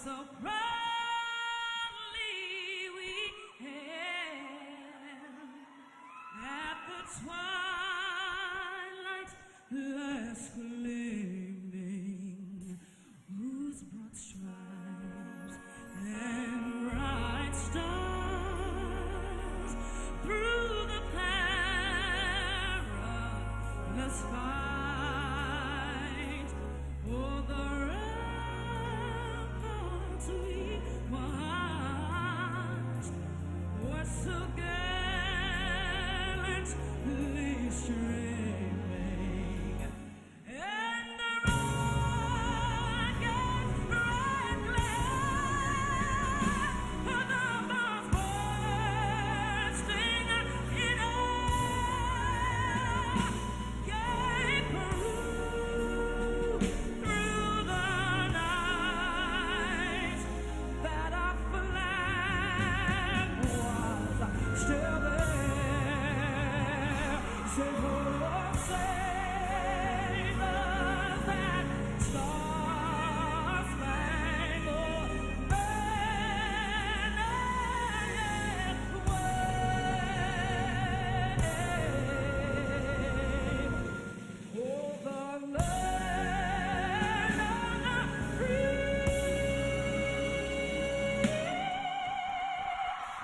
So proudly we hailed at the twilight's last gleaming, whose broad stripes and bright stars through the perilous fight o'er the ramparts we watched were so gallantly streaming, and the rocket's red glare, the bombs bursting in air, gave proof through the night that our flag was still there. Say, oh, say does that star-spangled banner yet wave o'er the land of the free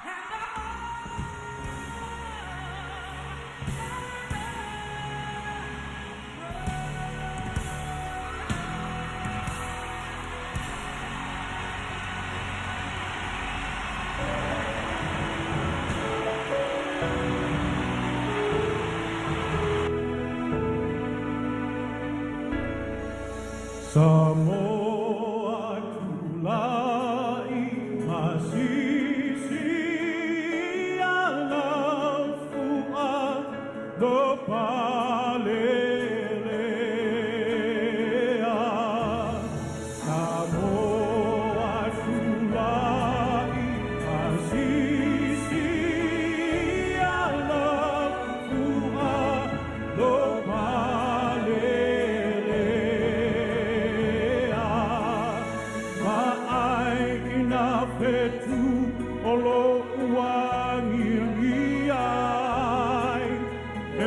and the home of the Samoa tulai masisi alafua no palelea. Samoa tulai masisi alafua no palelea. Ma'ai ina fetu o lo uangi ai e.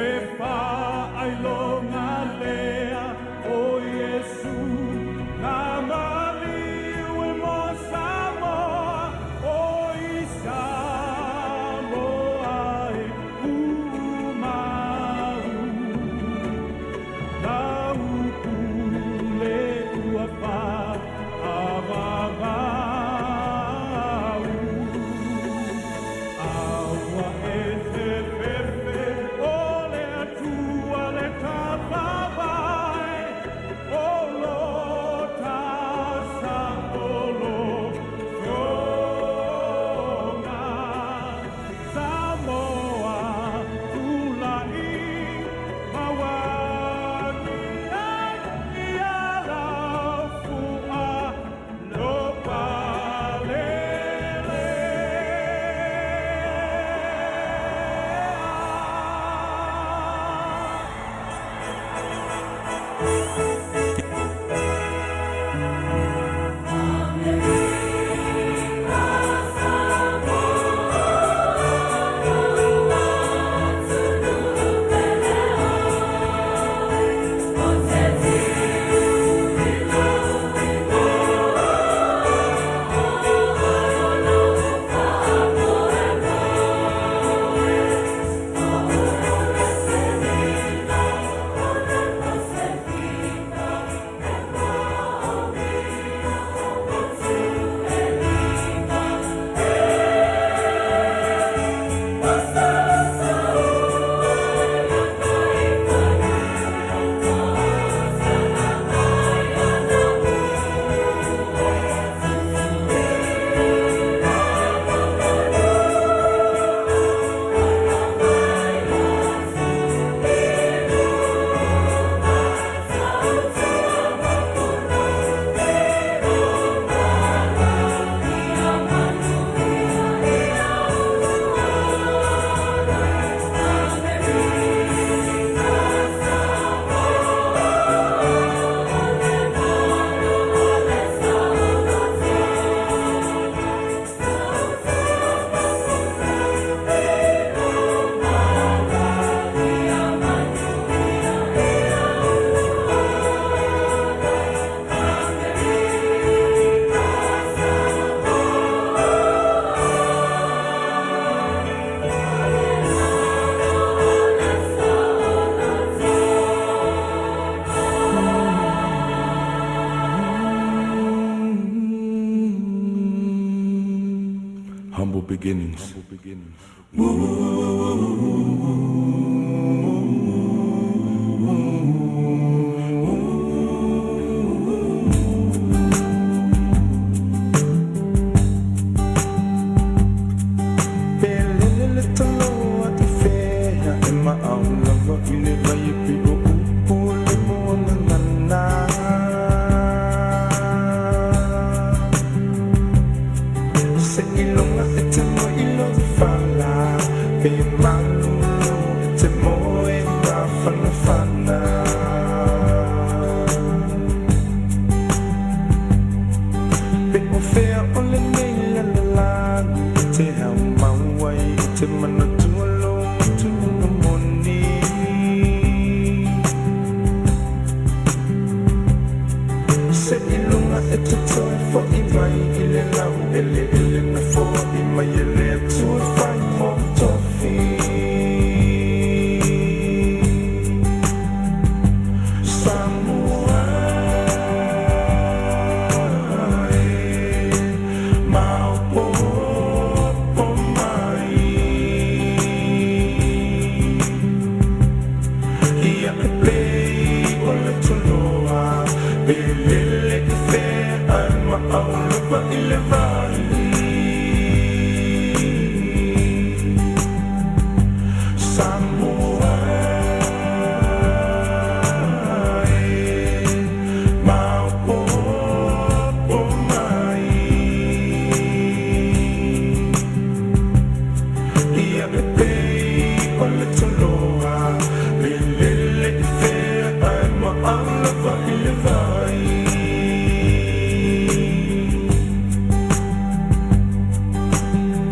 beginnings. Pe lele le taloa i fea e maau lava i le vai e pe o upu o le moagagana. Se ilonga e te mo i lo fala, pe malulu e te mo e whana. Pe o fea o le nei la la la, e te hau mauai e te manatua lo matunga moni. Se ilunga e te toe fo i mai i le lau ele ele na fo i mai e le atua whai mo tofi. Samoa e maopopo mai. Ia e pei o le toloa, pe lele i fea ai ma au lapa i le vai. Samoa e maopopo mai. Ia e pei o le toloa, pe lele i fea ai ma au lapa i le vai.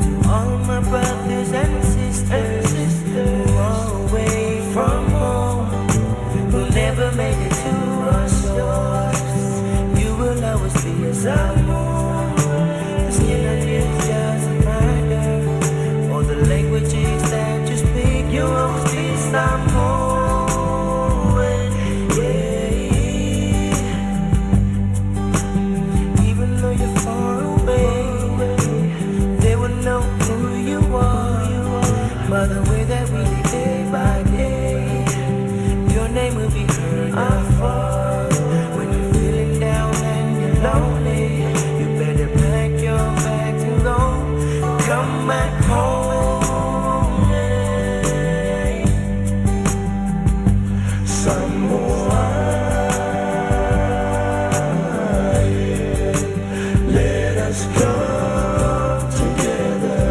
To all my brothers and sisters who are away from home, who never made it to our shores, you will always be a Samoan. The skin on you doesn't matter, or the languages that you speak, you always be Samoan. Yeah. Even though you're far away, they will know who you are by the way that we live day by day. Your name will be heard afar. When you're feeling down and you're lonely, you better pack your bags and go. Come back home. Yeah. Samoa, let us come together.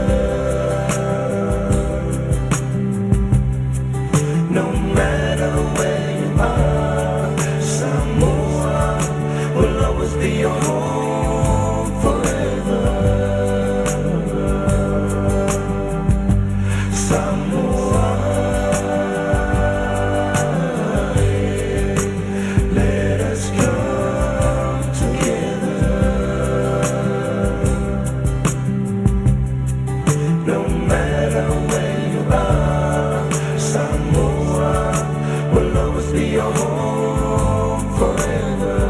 No matter where you are, Samoa will always be your home forever. Samoa, let us come together. No matter where you are, Samoa will always be your home forever.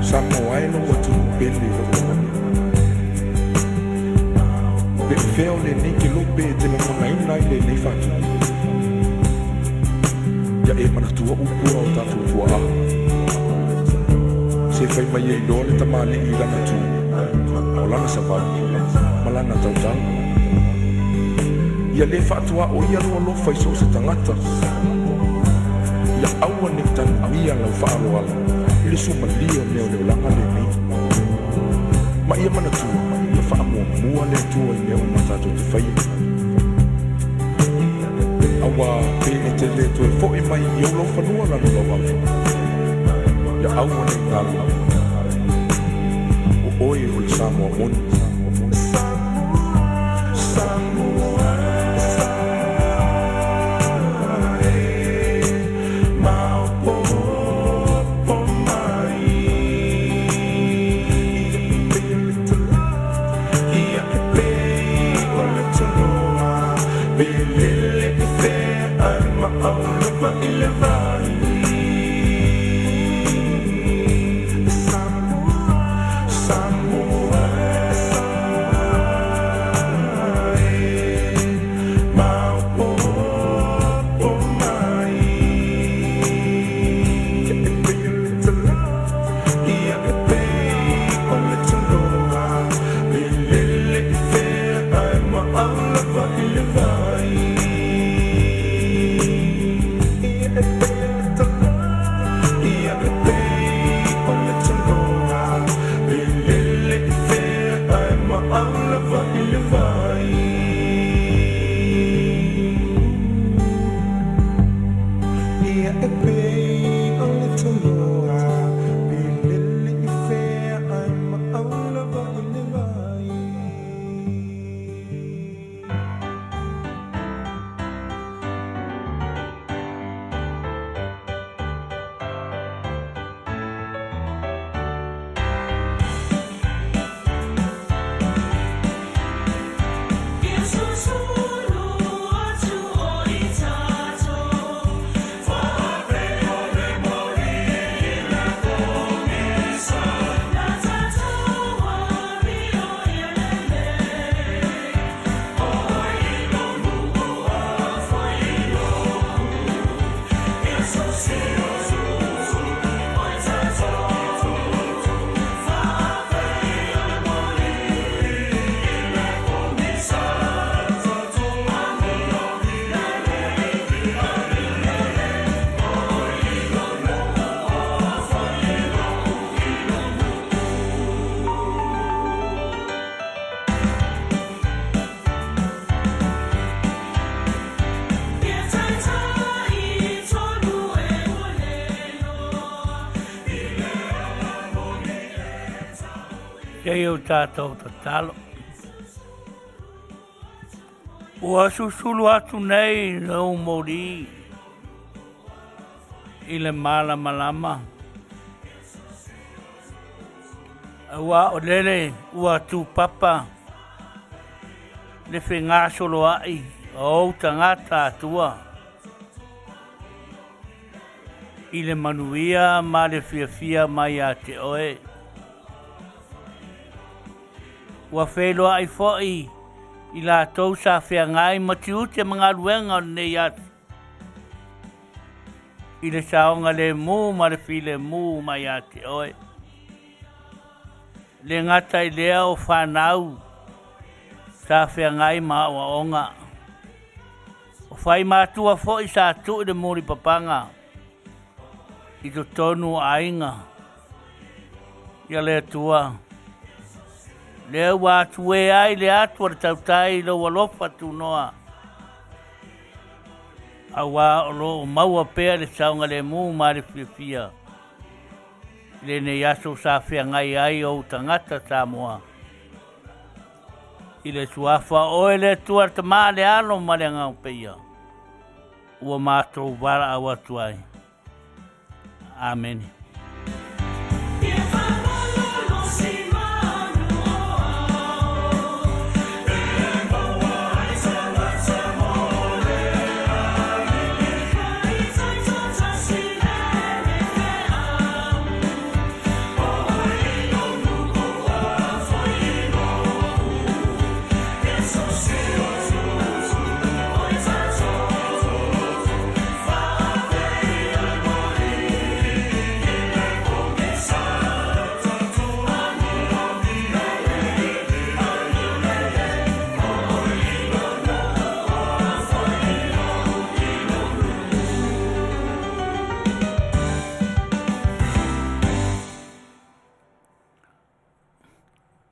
Samoa e lou atunuu pele i lou lagona. Pe o fea o lenei kelo pe e te lagonaina ai lenei faatupu. Ia e manatua upu a o tatou tuaa. Se fai mai e iloa le tamalii i lana tu, o lana savali, ma lana tautala. Ia lē faatuaʻo ia lou alofa i so o se tagata. Ia aua nei tanuia lau faaloalo i le sumalia o mea o le olaga lenei. Ma ia manatua, ia faamuamua le Atua i mea uma tatou te faia. Auā pe e te lē toe foʻi mai i ou laufanua lalolauava. Ia aua nei galo. O oe o le Samoa moni. Samoa, maopopo mai. Ia e pei o le toloa, pe lele i fea ai ma au lapa i le vai. pei o tatou tatalo. Ua susulu atu nei lou moli i le malamalama. Aua o lele ua tupapa le fegasoloai o ou tagata atua i le manuia ma le fiafia mai ia te oe. Ua feiloai foi i latou sa feagai ma tiute ma galuega o lenei aso i le saogalemu ma le filemu mai ia te oe. Le gata i lea o fanau sa feagai ma aoaoga. O faimatua foi sa tuu i le mulipapaga i totonu o aiga. Ia le Atua, lea ua atue ai le atu a le tautai i lou alofa tunoa, aua o lo o maua pea le saogalemu ma le fiafia i lenei aso sa feagai ai ou tagata Samoa. I le suafa o oe le Atua le Tama, le Alo ma le Agaga Paia, ua matou valaau atu ai. Amene.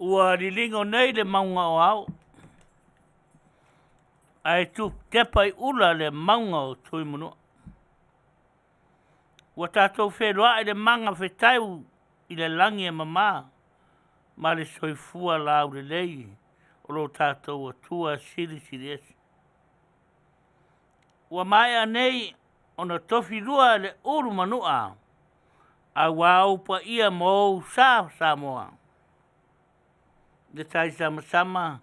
Ua liligo nei le mauga o Ao, ae tutepa i ula le mauga o Tuimanua. Ua tatou feiloai le maga fetau i le lagi e mama ma le soifua laulelei o lo tatou Atua Silisili Ese. Ua maea nei ona tofilua le ulu manua aua ou paia ma ou sa Samoa. Le tai samasama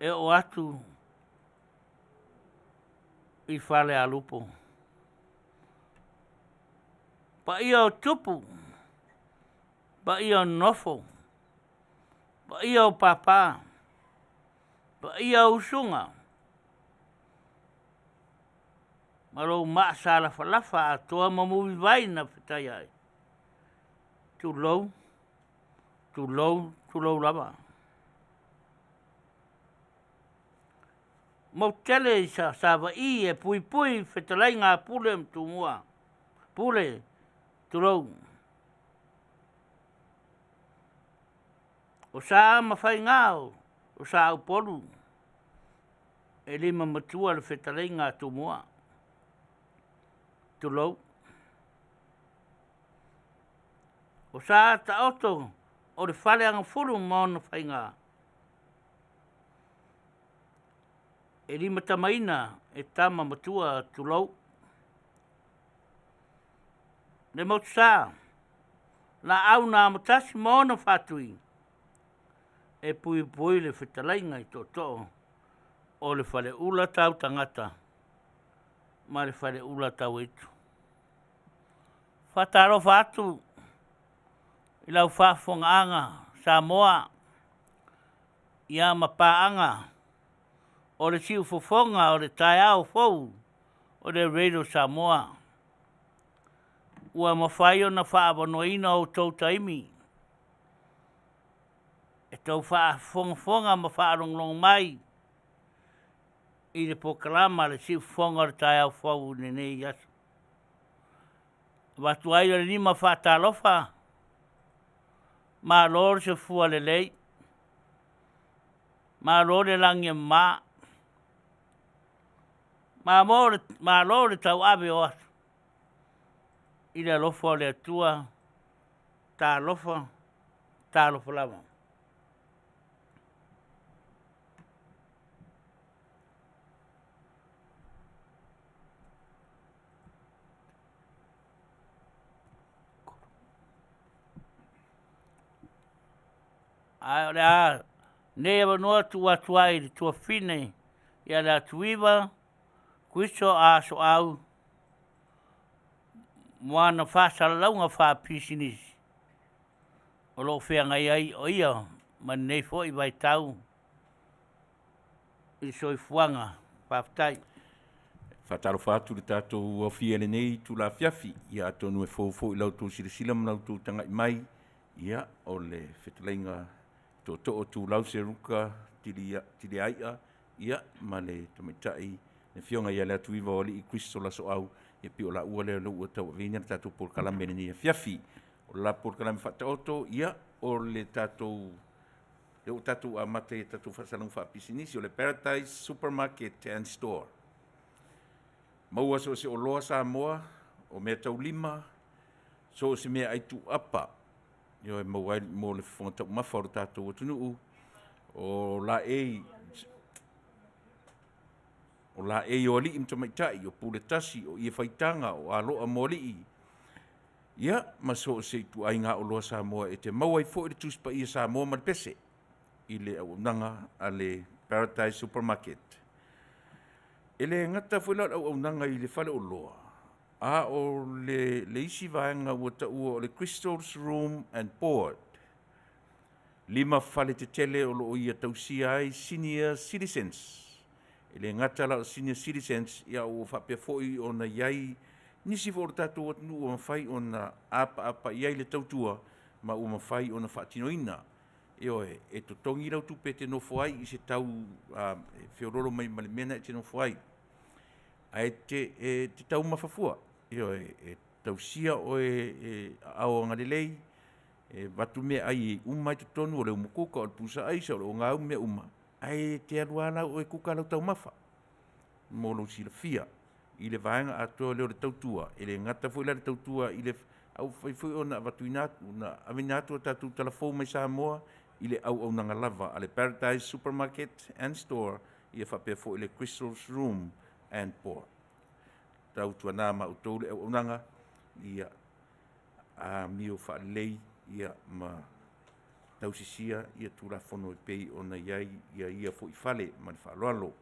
e oo atu i Falealupo. Paia o tupu, paia o nofo, paia o papa, paia o usuga, ma lou maa sa lafalafa atoa ma mulivai na fetai ai. Tulou, tulou, tulou lava. Motu tele i Savaii e puipui fetalaiga a Pule ma Tumua. Pule, tulou. O sa ma faiga o sa Upolu e lima matua le fetalaiga a Tumua. Tulou. O sa taoto o le fale agafulu ma ona faiga e lima tamaina e tama matua tulou. Le motusa, laau na amotasi ma ona faatui e puipui le fetalaiga i tootoo o le faleula tau tagata ma le faleula tau aitu. Faatalofa atu i lau faafofogaaga Samoa ia ma paaga o le siufofoga o le taeao fou o le Radio Samoa. Ua mafai ona faaavanoaina outou taimi e tau faafogafoga ma faalogologo mai i le polokalama le siufofoga o le taeao fou i lenei aso. Avatu ai o le lima faatalofa, malo le soifua lelei, malo le lagi e mama, malo le tauave o aso i le alofa o le Atua, talofa, Talofa lava. Ae o le a nei avanoa tuu atu ai i le tuafafine ia Leatuiva Kuiso a Soau mo ana faasalalauga faapisinisi o lo o feagai ai o ia ma lenei foi vaitau i le soifuaga. Faafetai. Faatalofa atu i le tatou aofia i lenei itula afiafi. Ia atonu e fou foi i la outou silasila ma la outou tagai mai, ia o le fetalaiga Tootoo Tuulau Seruka Tiliaia, ia ma le tamaitai le Afioga ia Leatuiva o Alii Kristo Lasoau, ia pei o laua lea ua tauaveina le tatou polokalame i lenei afiafi. O le la polokalame faataoto, ia o le tatou lea ua tatou amata i a tatou faasalalauga faapisinisi, o le Paradise Supermarket and Store. Maua so o se oloa Samoa, o meataulima, so o se meaai tuuapa, ioe, maua ai mo le fofoga taumafa o le tatou atunuu, o laei o alii ma tamaitai, o pule tasi, o ie faitaga, o aloa mo alii, ia ma so o se ituaiga oloa Samoa e te maua ai foi le Tusi Paia Samoa ma le pese i le auaunaga a le Paradise Supermarket. E le gata foi la o le auaunaga i le faleoloa, a o le isi vaega ua taua o le Crystals Room and Board. 5 fale tetele o lo o ia tausia ai senior citizens. E le gata la o senior citizens, ia ua faapea foi ona i ai nisi foi o le tatou atunuu ua mafai ona apaapa i ai le tautua ma ua mafai ona faatinoina. Ioe, e totogi lau tupe e te nofo ai i se tau e feololo mai ma le mea lena e te nofo ai, ae te taumafa fua. Ioe, e tausia oe e aao agalelei, e avatu meaai e uma ai totonu, o le umukuka, o le pusa aisa, o le ogāu ma mea uma, ae e te alu lava la oe e kuka lau taumafa mo lou silafia i le vaega atoa lea o le tautua. E le gata foi la i le tautua i le aufai foi ona avatuina atu, ona aveina atu o tatou talafou mai Samoa i le auaunaga lava a le Paradise Supermarket and Store, ia faapea foi le Crystals Room and Board. Tautuana ma outou le auaunaga, ia amio faalelei, ia ma tausisia ia Tulafono e pei ona i ai ia foi fale ma le faaaloalo.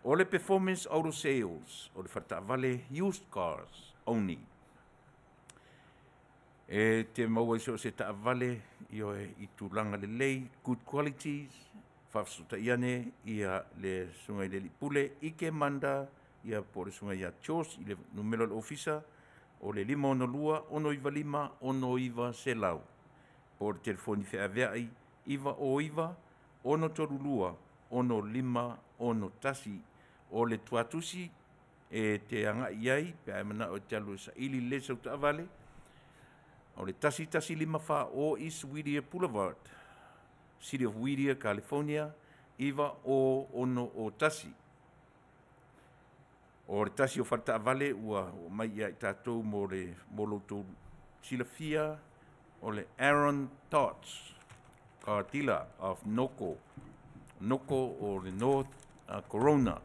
O le Performance Auto Sales, o le faletaavale used cars only. E te maua i so o se taavale, ioe, i tulaga lelei, good qualities. Faafesootai ane ia le susuga i le alii pule Ike Manda, ia po o le susuga ia George i le numera o le ofisa o le 562 695 6900, po o le telefoni feaveai 909 632 6561. O le tuatusi e te agai i ai pe a e manao e te alu e saili lelei sau taavale, o le 1154 East Whittier Boulevard, City of Whittier, California 90601. O le tasi o faletaavale ua oo mai ia i tatou mo le mo lo outou silafia, o le Aaron Dodge Car Dealer of Noko, Noko o le North Corona.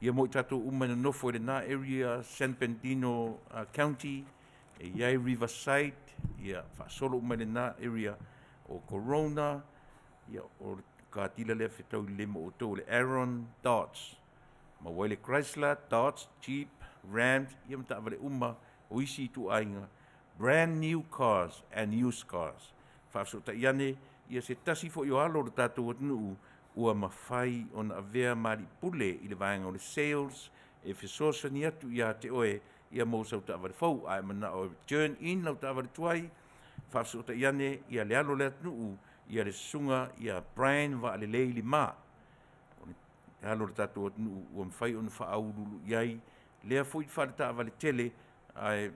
Ia mo i tatou uma e nonofo i lena area San Bernardino County, e i ai Riverside, ia faasolo uma i lena area o Corona, ia o le car dealer lea fetau lelei ma outou o le Aaron Dodge. Maua ai le Chrysler, Dodge, Jeep, Ram, ia ma taavale uma o isi ituaiga, brand new cars and used cars. Faafesootai ane ia se tasi foi o alo o le tatou atunuu ua mafai ona avea ma alii pule i le vaega o le sales e fesoasoani atu ia te oe ia mo sau taavale fou. A e manao e turn in lau taavale tuai, faafesootai ane ia le alo o le atunuu ia le susuga ia Brian Vaalelei Lima, o le alo o le tatou atunuu ua mafai ona faauluulu i ai lea foi faletaavale tele. Ae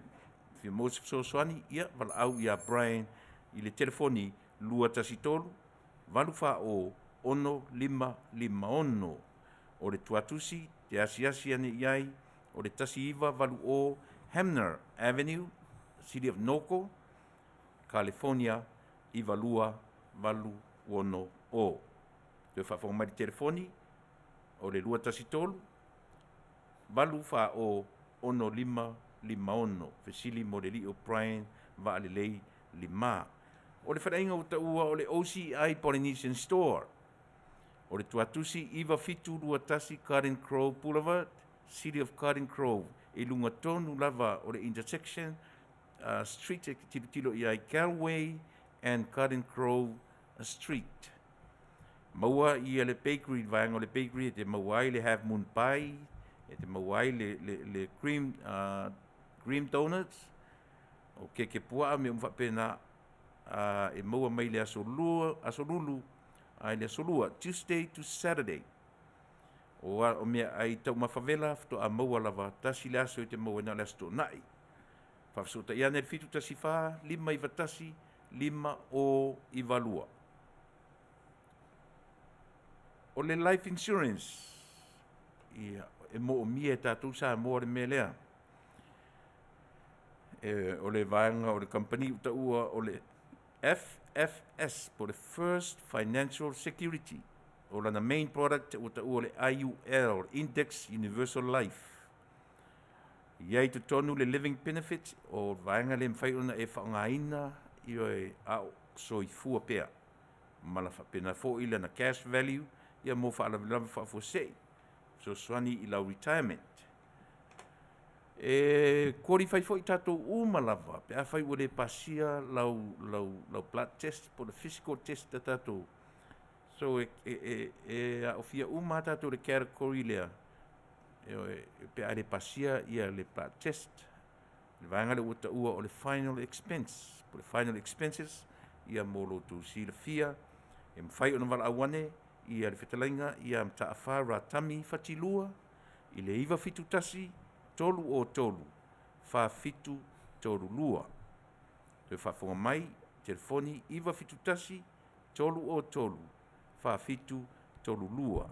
fia maua se fesoasoani, ia valaau ia Brian i le telefoni 213 840 6556. O le tuatusi te asiasi ane i ai o le 1980 Hamner Avenue, City of Norco, California. 92 8 6 0. Toe faafofoga mai le telefoni, o le 213 8 4 0 6 5 5 6. Fesili mo le alii o Brian Vaalelei Lima. O le faleaiga ua taua o le OCI Polynesian Store. O le tuatusi 9721 Garden Grove Boulevard, City of Garden Grove, i luga tonu lava o le intersection street e tilotilo i ai Galway and Garden Grove Street. Maua ia le bakery, le vaega o le bakery e te maua ai le Half Moon Pie, e te maua ai le, le, le cream, cream donuts, o keke puaa mea uma faapena, e maua mai le aso lua, aso lulu, a i le aso lua, Tuesday to Saturday. O, a, o mea ai taumafavela faatoa maua lava tasi le aso e te maua ai na o le aso toonai. Faafesootai ane le 714 591 5092. O le life insurance, ia, e moomia e tatou Samoa le mea lea. E, o le vaega o le kamupani ua taua o le FFS po o le First Financial Security. O lana main product ua taua o le IUL, Index Universal Life. I ai totonu le living benefit o le vaega lea e mafai ona e faaaogaina ioe a o soifua pea. Ma la faapena foi lana cash value ia mo faalavelave faafuasei, fesoasoani i lau retirement. E qualify foi tatou uma lava pe afai ua le pasia lau, lau, lau blood test po o le physical test a tatou. So e, e, e, e aofia uma lava tatou i le category lea, ioe, pe a le pasia ia le blood test. Le vaega lea ua taua o le final expense, po o le final expenses, ia mo lo outou silafia, e mafai ona valaau ane ia le fetalaiga ia Mataafa Ratami Fatilua i le 971 303 4732. Toe faafofoga mai, telefoni 971 303 4732.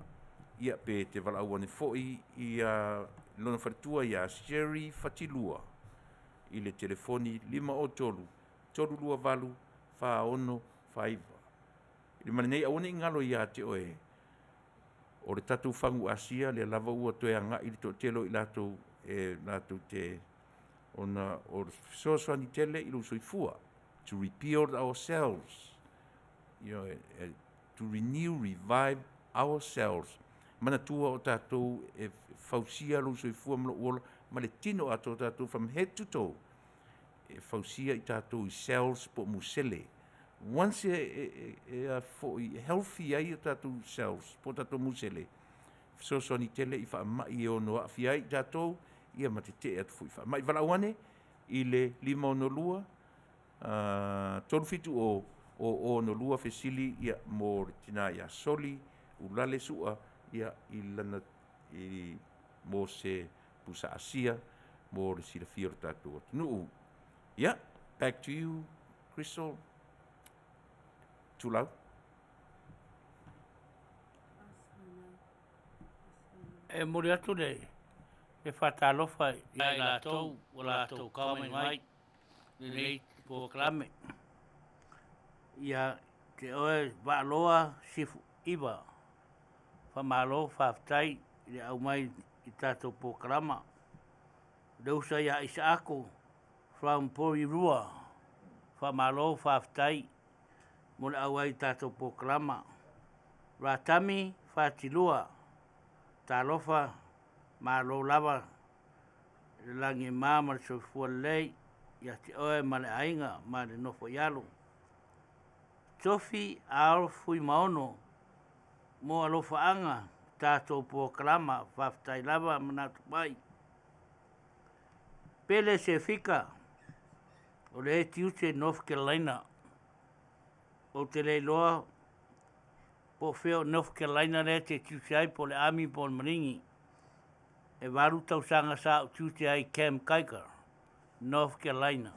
Ia pe te valaau ane foi ia lona faletua ia Sherry Fatilua i le telefoni 503 328 4649. I le ma lenei aua ne i galo ia te oe o le tatou fagu Asia lea lava ua toe agai le toatele o i latou e latou te ona o le fesoasoani tele i lou soifua, to rebuild ourselves, to renew, revive ourselves. Manatua o tatou e fausia lou soifua ma lou ola ma le tino atoa o tatou from head to toe, e fausia i tatou i cells po o musele. Once e, e, e, e a foi healthy ai o tatou cells po o tatou musele, fesoasoani tele i faamai e ono aafia ai i tatou, ia ma tetee atu foi i faamai. Valaau ane i le 562 37 o o 62 fesili ia mo le tina ia Soli Ulale Sua ia i lana i mo se pusa asia mo le silafia o le tatou atunuu. Ia, back to you, Crystal. Tulau. E momoli atu le le faatalofa ia i latou ua latou kaumai mai lenei polokalame. Ia te oe Vaaloa Sifu Iva, faamalo faafetai i le aumai i tatou polokalama. Le uso ia Isaako from Porirua, faamalo faafetai mo le auai i tatou polokalama. Ratami Fatilua, talofa, malo lava le lagi e ma ma le soifua lelei ia te oe ma le aiga ma le nofo i alo. Tofi Al Fuimaono mo alofaaga tatou polokalama, faafetai lava manatu mai. Pele Sefika o le Etiute North Carolina. Ou te le iloa po o fea o North Carolina lea e te tiute ai po o le Army po o le Maligi. E 8 tausaga sa ou tiute ai i Camp Geiger, North Carolina.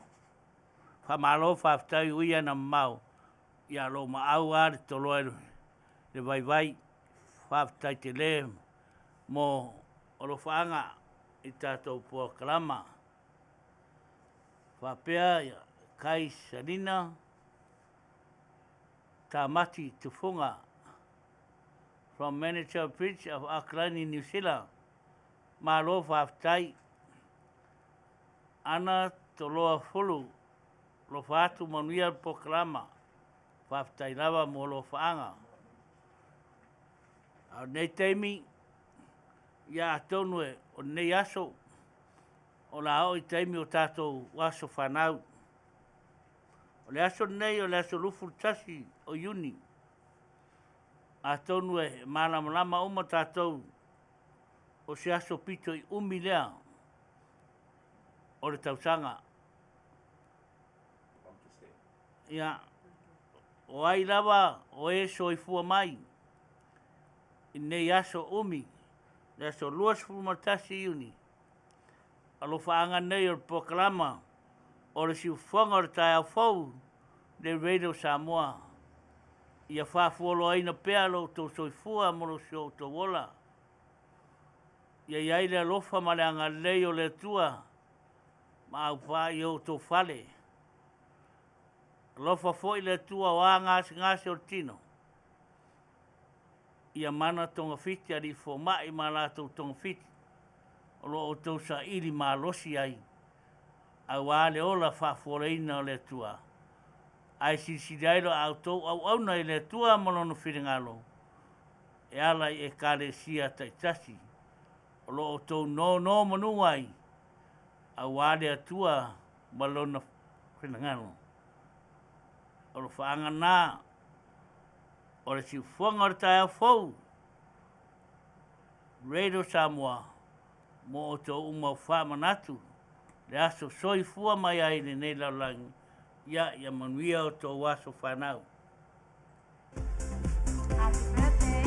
Faamalo faafetai ui ana mamao ia lou maau a le toloa i le vaivai. Faafetai tele mo alofaaga i tatou polokalama. Faapea ia Kai Salina. Tamati Tufunga from Manager Bridge of Auckland, New Zealand. Malo faafetai. Ana Toloa Fulu, lofa atu manuia le polokalama. Faafetai lava mo alofaaga. A o lenei taimi, ia atonu e o lenei aso, o le a oo i taimi o tatou aso fanau. O le aso lenei o le aso 21 o Iuni. Atonu e malamalama uma tatou o se aso pito i umi lea o le tausaga. Ia, o ai lava o e soifua mai i nei aso umi, le aso 21 Iuni, alofaaga nei o le polokalama o le siufofoga o le taeao fou le Radio Samoa. Ia faafualoaina pea lo outou soifua ma lo si o outou ola. Ia i ai le alofa ma le agalelei o le Atua ma aupaa i o outou fale. Alofa foi le Atua o a gasegase o le tino. Ia mana togafiti alii foma'i ma latou togafiti o lo o outou saili malosi ai, auā le ola faafualaina o le Atua. Ae silisili ai lo a outou auauna i le Atua ma Lona finagalo e ala i Ekalesia taitasi o lo o outou nonomanu ai, auā le Atua ma Lona finagalo. O alofaaga na o le siufofoga o le taeao fou Radio Samoa mo outou uma o faamanatu le aso soifua mai ai i lenei lalolagi. Ia, ia manuia outou aso fanau. Happy birthday.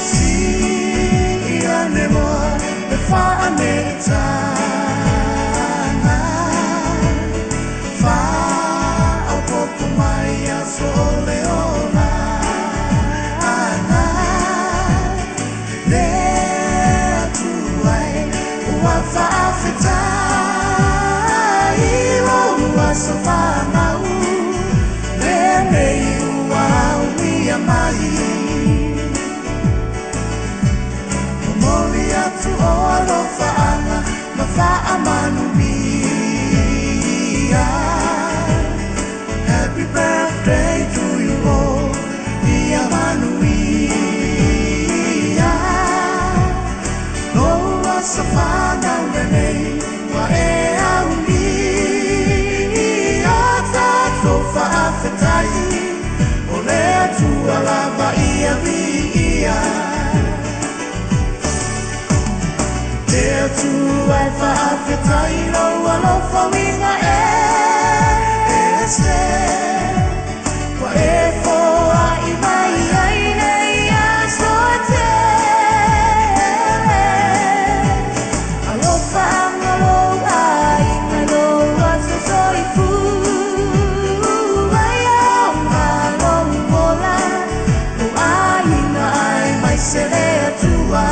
Si ane moa e whaanetanga Whaopoko mai a so le ola Ana Le atu ai ua whaafetai Ro ua sa whanau Le nei ua uia mai Momoli atu o alofa anga ma whaamanuia. Happy birthday to you all, ia manuia. Loa sa whanau lenei, wa e auni. Ia tātou whaafetai, o le Atua lava ia viia. Te Atua e whaafetai lau alofa winga e ese. Wa e foa i mai ai nei aso tele. Alofa anga lou ai nga lou aso soifua. Ia o ngā lou ola, lou aiga ai mai se le Atua.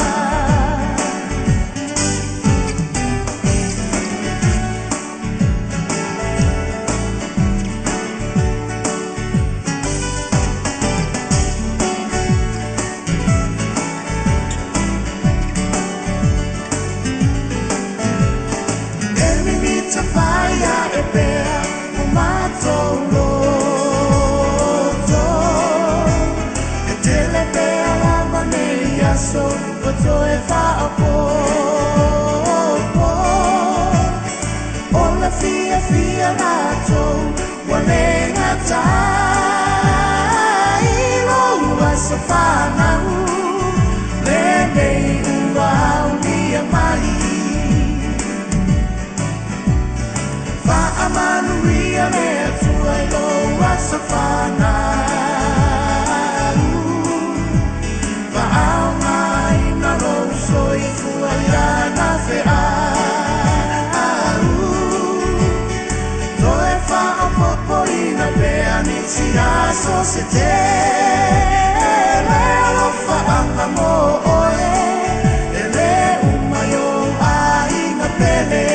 Faafetai i lou aso fanau lenei ua aulia mai. Faamanuia le Atua i lou aso fanau. Faaaogaina lou soifua i lana feau. Toe faaopoopoina pea nisi aso se tele. Alofaaga mo oe e lē uma i ou aiga pele.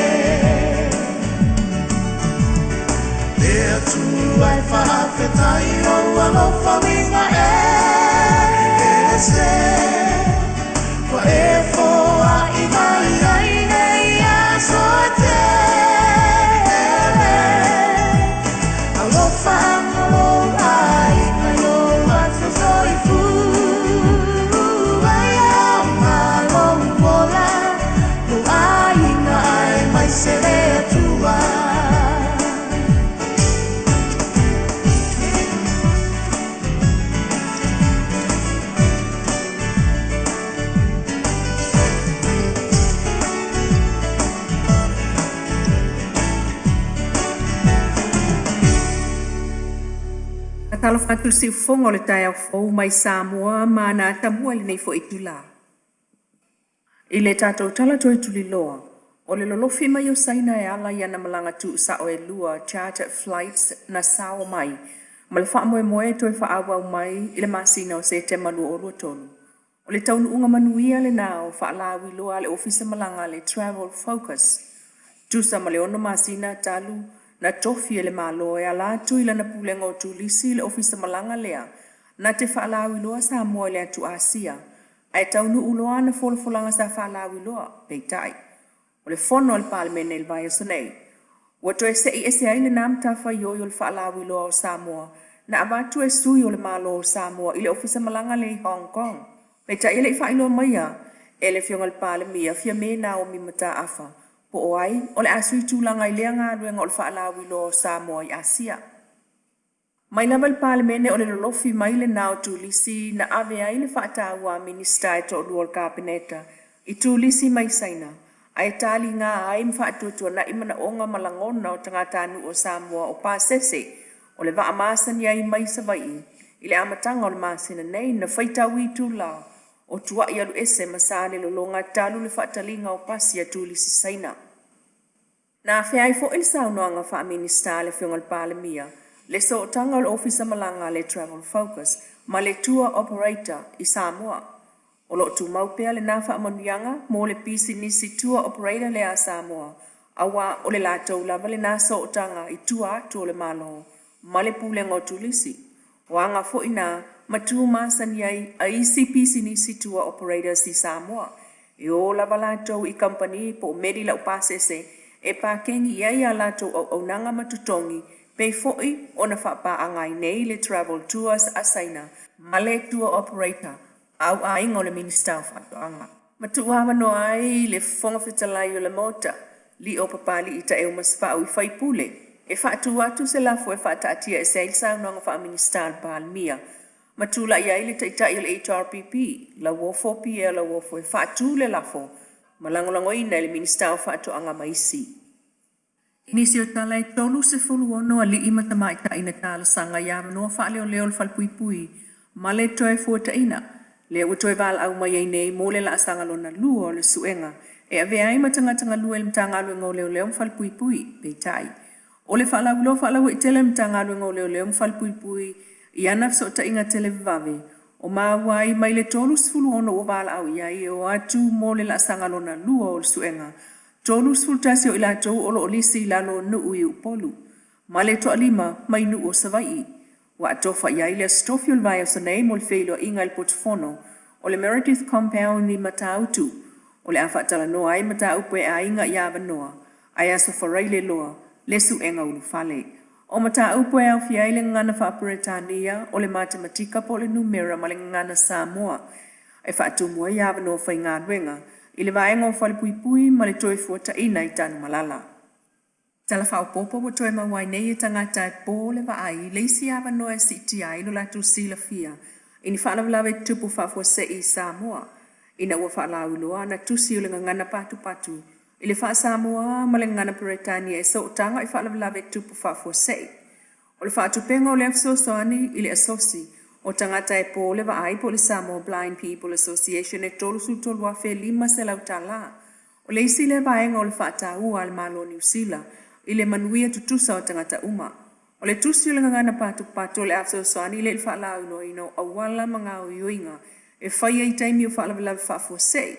Le Atua e faafetai i lou alofa uiga ese ua e foai mai ai nei aso e tele. Alofaga lou aiga i lou aso soifua. E aoga lou ola, lou aiga aemaise le Atua. Talofa atu i le siufofoga o le taeao fou mai Samoa ma ana atamua i lenei foi itula. I le tatou tala toe tuliloa, o le lolofi mai o Saina e ala i ana malaga tuusao e lua, charter flights, na sao mai ma le faamoemoe e toe faaauau mai i le masina o Setema 2023. O le taunuuga manuia lena o faalauiloa a le Ofisa Malaga a le Travel Focus, tusa ma le 6 masina talu na tofi e le Malo e ala atu i lana Pulega o Turisi le Ofisa Malaga lea na te faalauiloa Samoa i le atu Asia, ae taunuu loa ana folafolaga sa faalauiloa. Peitai, o le fono a le Palemene i le vaiaso nei, ua toe se'i ese ai lena matafaioi o le faalauiloa o Samoa na avatu e sui o le Malo o Samoa i le Ofisa Malaga lea i Hong Kong. Peitai e le i faailoa maia e le Afioga i le Palemia Fiame Naomi Mataafa po o ai o le a sui tulaga i lea galuega o le faalauiloa o Samoa i Asia. Mai lava i le Palemene o le lolofi mai lena o turisi na ave ai le faataua a Minisita e toalua o le Kapeneta i turisi mai Saina, ae taliga ai ma faatuatuana'i manaoga ma lagona o tagatanuu o Samoa o pasese o le vaa masani ai mai Savaii i le amataga o le masina nei na faitau itula o tua'i alu ese ma Salelologa talu le faataliga o pasi a turisi Saina. Na afea ai foi le saunoaga faa-Minisita a le Afioga i le Palemia le sootaga o le Ofisa Malaga a le Travel Focus ma le Tour Operator i Samoa. O lo o tumau pea lena faamanuiaga mo le pisinisi tour operator lea a Samoa, aua o le latou lava lena sootaga i tua atu o le Malo ma le Pulega o Turisi. O aga foi na ma tu masani ai a isi pisinisi tour operators i Samoa, e o lava latou i kamupani po o meli laupasese e pakegi i ai a latou auaunaga ma totogi, pei foi ona faapaaga ai nei le Travel Tours a Saina ma le tour operator au aiga o le Minisita o Faatoaga. Ma tuuavanoa ai le Fofoga Fetalai o le Maota, Lio Papali'i Taeu Masefau i faipule e faatu atu se lafo e faataatiaese ai le saunoaga faa-Minisita a le Palemia ma tulai ai le Taitai o le HRPP, Lauofo Pierre Lauofo e faatu le lafo ma lagolagoina e le Minisita o Faatoaga ma isi. I nisi o tala e 36 alii ma tamaitai na talosaga i avanoa faaleoleo o le falepuipui ma le toe fuataina, lea ua toe valaau mai ai nei mo le laasaga lona lua o le suega e avea ai ma tagata galue i le Matagaluega o Leoleo ma Falepuipui. Peitai, o le faalauiloa faalauaitele a le Matagaluega o Leoleo ma Falepuipui i ana fesootaiga televavave, o maua ai mai le 36 ua valaau i ai e o atu mo le laasaga lona lua o le suega, 31 o i latou o lo o lisi i lalo o nuu i Upolu, ma le toalima mai nuu o Savaii. Ua atofa i ai le Aso Tofi o le vaiaso nei mo le feiloaiga i le potufono o le Meredith Compound i Matautu, o le a faatalanoa ai mataupu e aiga i avanoa, ae Aso Faraile loa le suega ulufale. O mataupu e aofia ai le gagana faa-Peretania, o le matematika po o le numera ma le gagana Samoa, e faatumu ai avanoa faigaluega i le vaega o Falepuipui ma le toe fuataina i Tanumalala. Tala faaopoopo ua toe maua ai nei e tagata e po le vaai le isi avanoa e siitia ai lo latou silafia i ni faalavelave tutupu faafuasei i Samoa ina ua faalauiloa ana tusi o le gagana patupatu i le faa-Samoa ma le gagana Peretania e sootaga i faalavelave tutupu faafuasei. O le faatupega o lea fesoasoani i le Asosi o Tagata e Po le Vaai po o le Samoa Blind People Association e $33,500. O le isi lea vaega o le faataua a le Malo o Niu Sila i le manuia tutusa o tagata uma. O le tusi o le gagana patupatu o le a fesoasoani lea i le faalauiloaina o auala ma gaoioiga e faia i taimi o faalavelave faafuasei.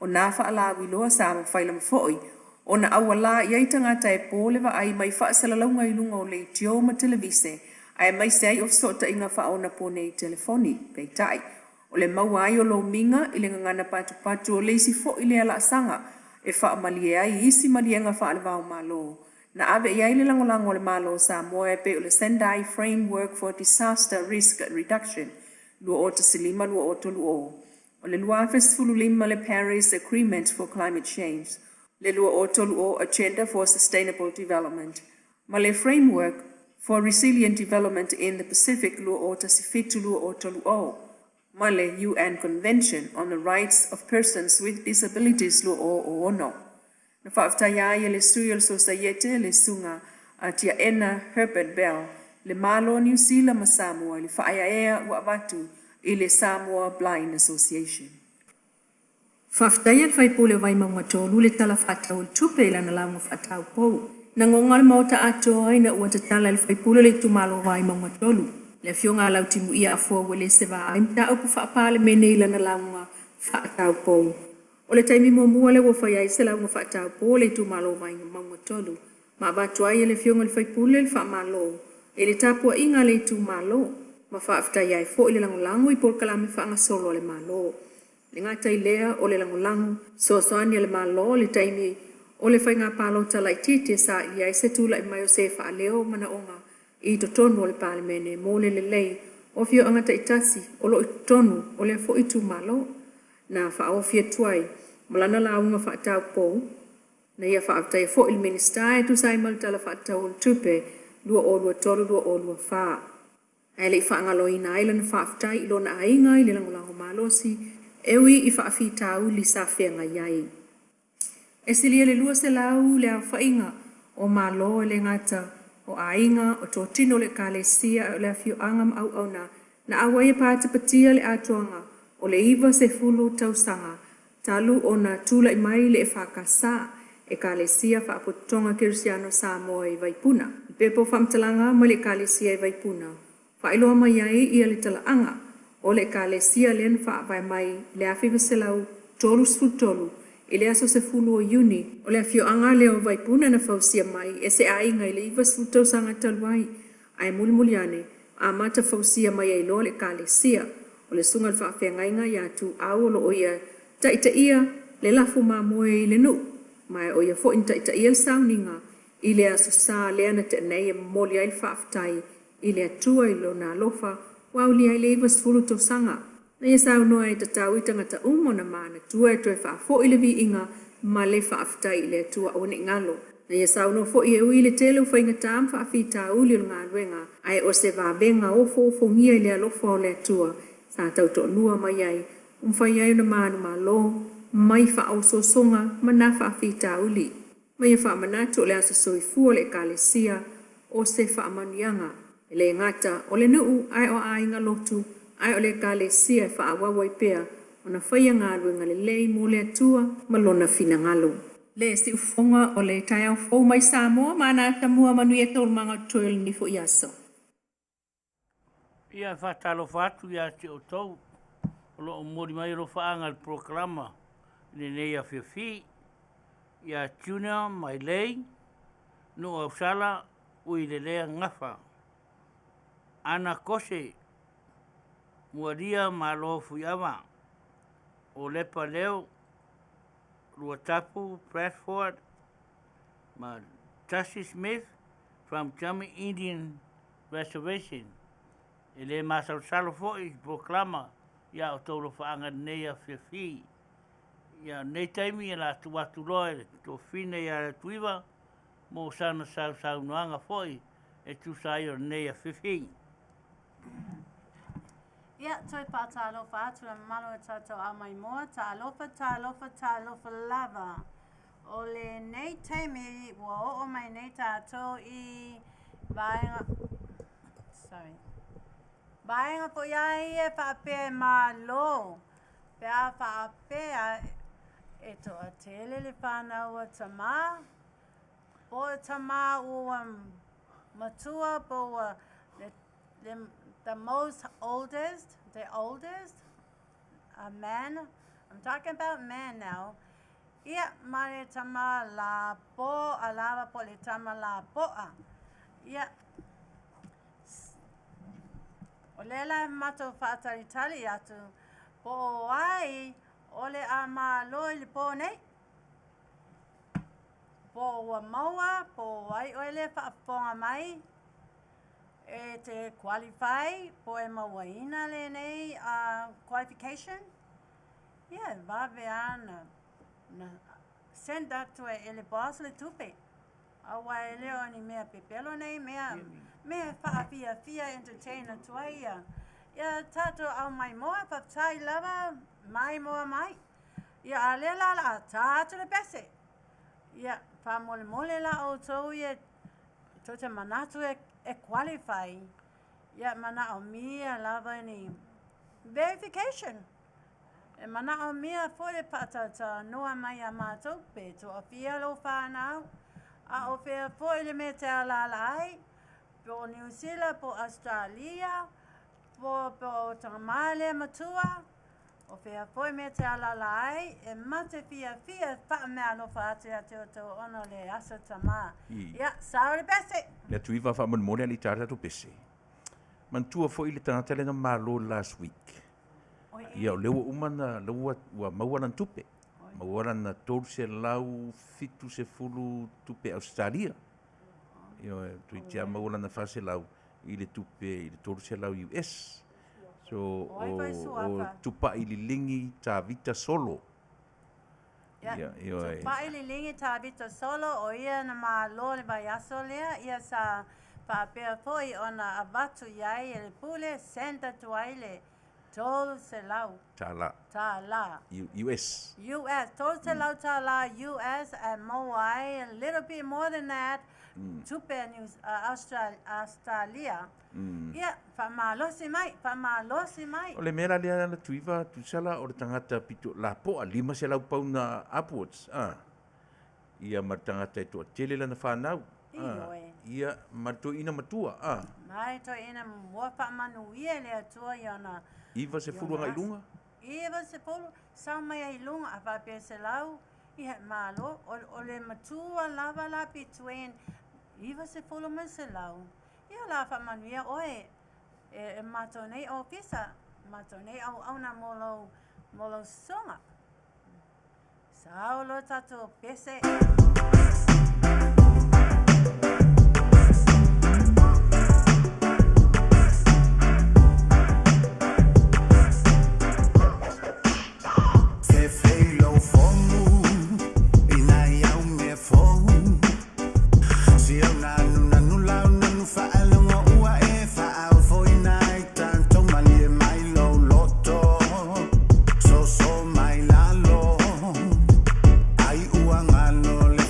O nā faalauiloa sa mafai lava foi ona aualā i ai tagata e po le vaai mai faasalalauga i luga o leitio ma televise aemaise ai o fesootaiga faaonaponei telefoni. Peitai, o le maua ai o lomiga i le gagana patupatu o le isi foi lea laasaga e faamalie ai isi maliega faale-va-o-Malo na ave i ai le lagolago a le Malo o Samoa e pei o le Sendai Framework for Disaster Risk Reduction 2015-2030, o le 2015 le Paris Agreement for Climate Change, le 2030 Agenda for Sustainable Development, ma le Framework for Resilient Development in the Pacific 2017-2030, ma le UN Convention on the Rights of Persons with Disabilities 2006. Na faafetaia ai e le sui o le Sosaiete le Susuga a Tiaena Herbert Bell le Malo o Niu Sila ma Samoa i le faaeaea ua avatu i le Samoa Blind Association. Faafetaia le faipule o Vaimauga 3 le Tala Faatatau o le Tupe i lana lauga faataupou. Na goga le Maota atoa ina ua tatala e le faipule o le itumalo o Vaimauga 3, le Afioga a Lautimuia Afoa Uelese Vaai mataupu faa-Palemene i lana lauga faataupou. O le taimi muamua lea ua fai ai se lauga faataupou a le itumalo o Vaimauga 3 ma avatu ai e le Afioga i le faipule le faamalo i le tapuaiga a le itumalo ma faafetaia ai foi le lagolago i polokalame faagasolo a le Malo. E le gata i lea o le lagolago fesoasoani a le Malo i le taimi o le faiga palota laitiiti e saili ai se tulai mai o se faaleo manaoga i totonu o le Palemene mo le lelei o afioaga taitasi o lo o i totonu o lea foi itumalo. Na faaofi atu ai ma lana lauga faataupou na ia faafetaia foi le Minisita e tusa ai ma le Tala Faatatau o le Tupe 2023/2024. Ae le i faagaloina ai lana faafetai i lona aiga i le lagolago malosi e ui i faafitauli sa feagai ai. E silia i le 200 le aofaiga o Malo e le gata o aiga, o totino o le Ekalesia ae o le afioaga ma auauna na auai e patipatia le atoaga o le 90 tausaga talu ona tulai mai le EFKS, Ekalesia Faapotopotoga Kerisiano Samoa i Vaipuna. I pepa o faamatalaga mai le Ekalesia i Vaipuna, faailoa mai ai ia le talaaga o le Ekalesia lea na faavae mai i le 1933 i le aso 10 o Iuni. O le afioaga lea o Vaipuna na fausia mai e se aiga i le 90 tausaga talu ai, ae mulimuli ane amata fausia mai ai loa le Ekalesia. O le susuga i le faafeagaiga ia Tuau o lo o ia taitaia le lafu mamoe i le nuu, ma o ia foi na taitaia le sauniga i le aso Sa lea na tea nei e momoli ai le faafetai i le Atua i Lona alofa ua aulia ai le 90 tausaga. Na ia saunoa e tatau i tagata uma ona manatua e toe faafoi le viiga ma le faafetai i le Atua aua ne i galo. Na ia saunoa foi e ui i le tele o faigata ma faafitauli o le galuega, ae o se vavega ofoofogia i le alofa o le Atua sa tautoalua mai ai, ua mafai ai ona manumalo mai faaosoosoga ma na faafitauli. Ma ia faamanatu o le aso soifua o le Ekalesia o se faamanuiaga, e le gata o le nuu ae o aiga lotu ae o le Ekalesia e faaauau ai pea ona faia galuega lelei mo le Atua ma Lona finagalo. Le siufofoga o le taeao fou mai Samoa ma ana atamua manuia taualumaga o totoe o lenei foi aso. Ia, e faatalofa atu ia te outou o lo o momoli mai alofaaga i le polokalama i lenei afiafi, ia Junior Mailei, Nuu Ausala, Uilelea Gafa, Ana Kose, Mualia Malo Fuiava, o Lepa Leo, Luatapu Bradford, ma Tasi Smith from German Indian Reservation. E le masalosalo foi i polokalama ia outou alofaaga i lenei afiafi. Ia, o lenei taimi o le a tuu atu loa i le tofina ia Leatuiva mo sana sausaunoaga foi e tusa ai o lenei afiafi. Ia, toe faatalofa atu le mamalu o tatou au maimoa, talofa, talofa, talofa lava. O lenei taimi ua oo mai nei tatou i vaega, sorry, vaega foi a ia e faapea e malo, pe a faapea e toatele le fanau a tamā, po o tamā ua matua po ua le, le, the most oldest, the oldest, a man, I'm talking about man now, ia, ma le tama lapoa lava po o le tama lapoa. Ia, o lea la e matou faatalitali atu po o ai o le a malo i le pō nei. Po o ua maua, po o ai oe lea e faafofoga mai e te qualify po e mauaina lenei qualification. Ia, e vave lava na, na send atu e le boss le tupe. Aua e le o ni mea pepelo nei mea, mea e faafiafia entertain atu ai ia. Ia tatou au maimoa, faafetai lava, maimoa mai. Ia a lea la o le a ta atu le pese. Ia, faamolemole la outou ia tou te manatu e, e qualify. Ia manaomia lava ni verification. E manaomia foi le faatalatalanoa mai iā matou pe toafia lou fanau, a o fea foi le mea te alaala ai, po o Niu Sila, po o Ausetalia, po, po o tamā lea matua, o fea foi mea te alaala ai, e mate fiafia e faameaalofa atu ia te outou ona o le Aso Tamā. Ia, sao le pese! Le atu iva faamolemole alii ta tatou pese. Manatua foi le tagata lea na malo last week. Ia, o lea ua uma na, lea ua, ua maua lana tupe. Maua lana 370 tupe Ausetalia. Ioe, toeitiiti lava maua lana 400 i le tupe i le 300 US. So, o, o Tupai Liligi Tavita Solo. Ia, ioe. Tupai Liligi Tavita Solo, o ia na malo le vaiaso lea, ia sa faapea foi ona avatu i ai e le pule, send atu ai le 300. Tālā. Tālā. US. US, 300 tālā US e maua ai a little bit more than that, tupe a New, Australia. Ia, faamalosi mai, faamalosi mai. O le mea la lea la Tuiva, tusa la o le tagata pito lapoa 500 pauna upwards, a. Ia ma le tagata e toatele lana fanau, a. Ia ma le toeaina matua, a. Ma le toeaina ua faamanuia e le Atua i ona. 90 agai i luga. 90, sau mai ai i luga a faapea 100, ia e malo, o le matua lava la between 90 ma le 100. Ia o le a faamanuia oe e matou nei ofisa, matou nei auauna mo lou, mo lou sosoga. Sau lo tatou pese. Fefe lou fomu i nai au mea fou. Si au nanu nanu lau nanu faalogo ua e faaofoina ai tatou malie mai lou loto soso mai lalo ai ua galo le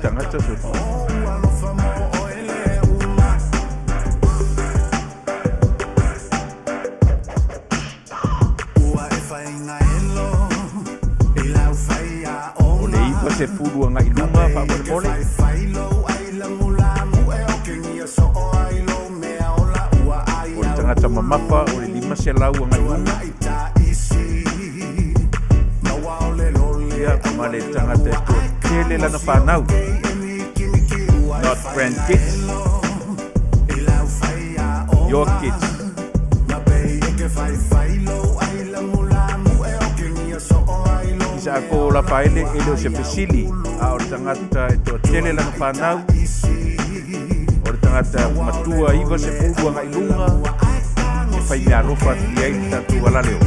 tagata soifua. O le 90 agai i luga faamolemole. O le tagata mamafa o le 500 agai i luga. Ia, ma le tagata e toatele lana fanau. Not grandkids. Your kids. Isaako Lafaele e le o se fesili, a o le tagata e toatele lana fanau, o le tagata matua 90 agai i luga, e fai meaalofa atu i ai le tatou alaleo.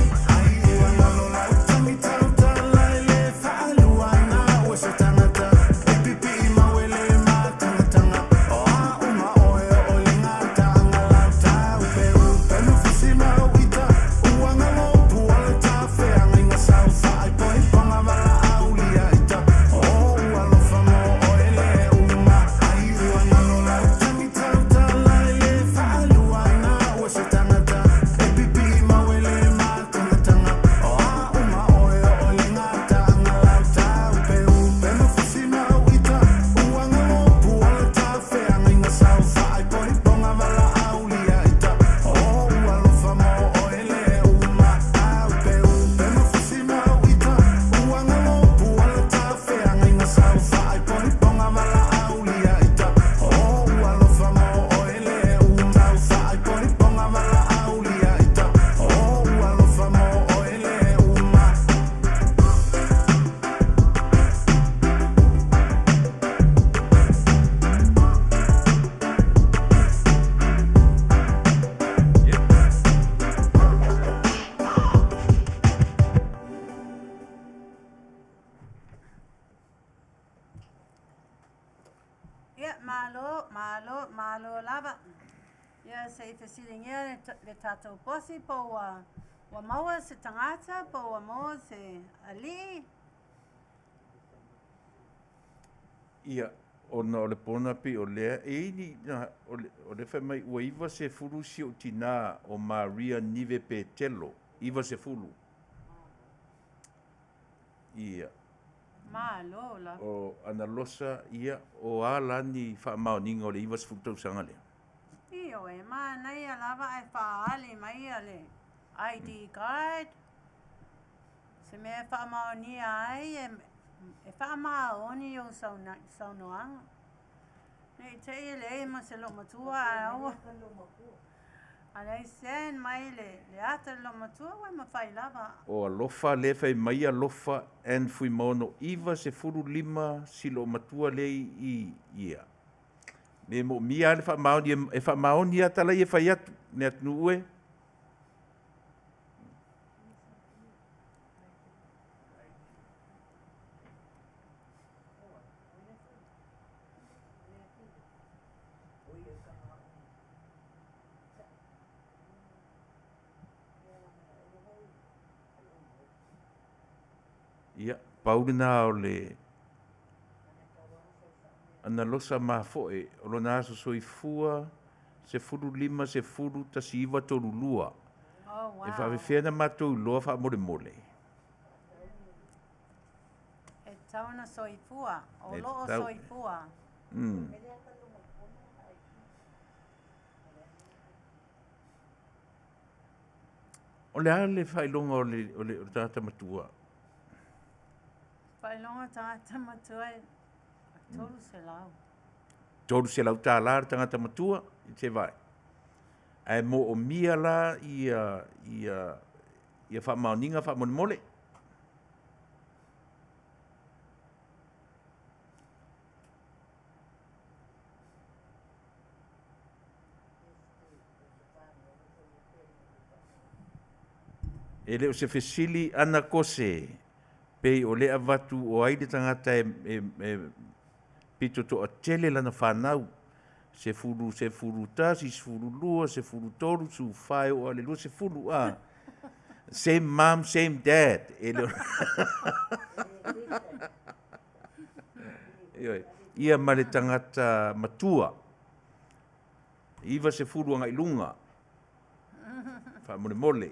Ia, malo, malo, malo lava. Ia, se i fesiligia le tatou posi po ua, ua maua se tagata, po ua maua se alii. Ia, ona o le pona pei o lea, e i ai ni, na, o le, o lea fai mai ua 90 si ou tinā o Maria Nive Petelo, 90. Ia. Malo lava. O Analosa, ia, o a la ni faamaoniga o le 90 tausaga lea? Ioe, manaia lava ae faaali mai le ID card, se mea e faamaonia ai, e faamaoni ou saunoaga. Ne i te i leai ma se loomatua ae aua. A leai send mai le ata i le loomatua ua e mafai lava. O alofa lea fai mai alofa and Fuimaono 95 si loomatua lea i ia. Me moomia lava le faamaoni e faamaoni lava tala ia e fai atu le atunuu e. Ia, pau lena o le analosa mafoe o lona aso soifua 15 10 1932. Oh, E wow. faafefea ona matou iloa faamolemole? E tatau ona soifua, o E loo tatau. soifua. O le a le faailoga o le, o le, o le tagata matua? Faailoga tagata matua e 300. 300 tala le tagata matua i se vaai. Ae moomia la ia, ia, ia faamaoniga faamolemole. E le o se fesili ana kose, pei o le avatu o ai le tagata e, e, e pito toatele lana fanau, 10, 11, 12, 13, 14 e oo lava i le 20, a. Same mom, same dad. E le o... Ioe. Ia ma le tagata matua, 90 agai i luga, faamolemole.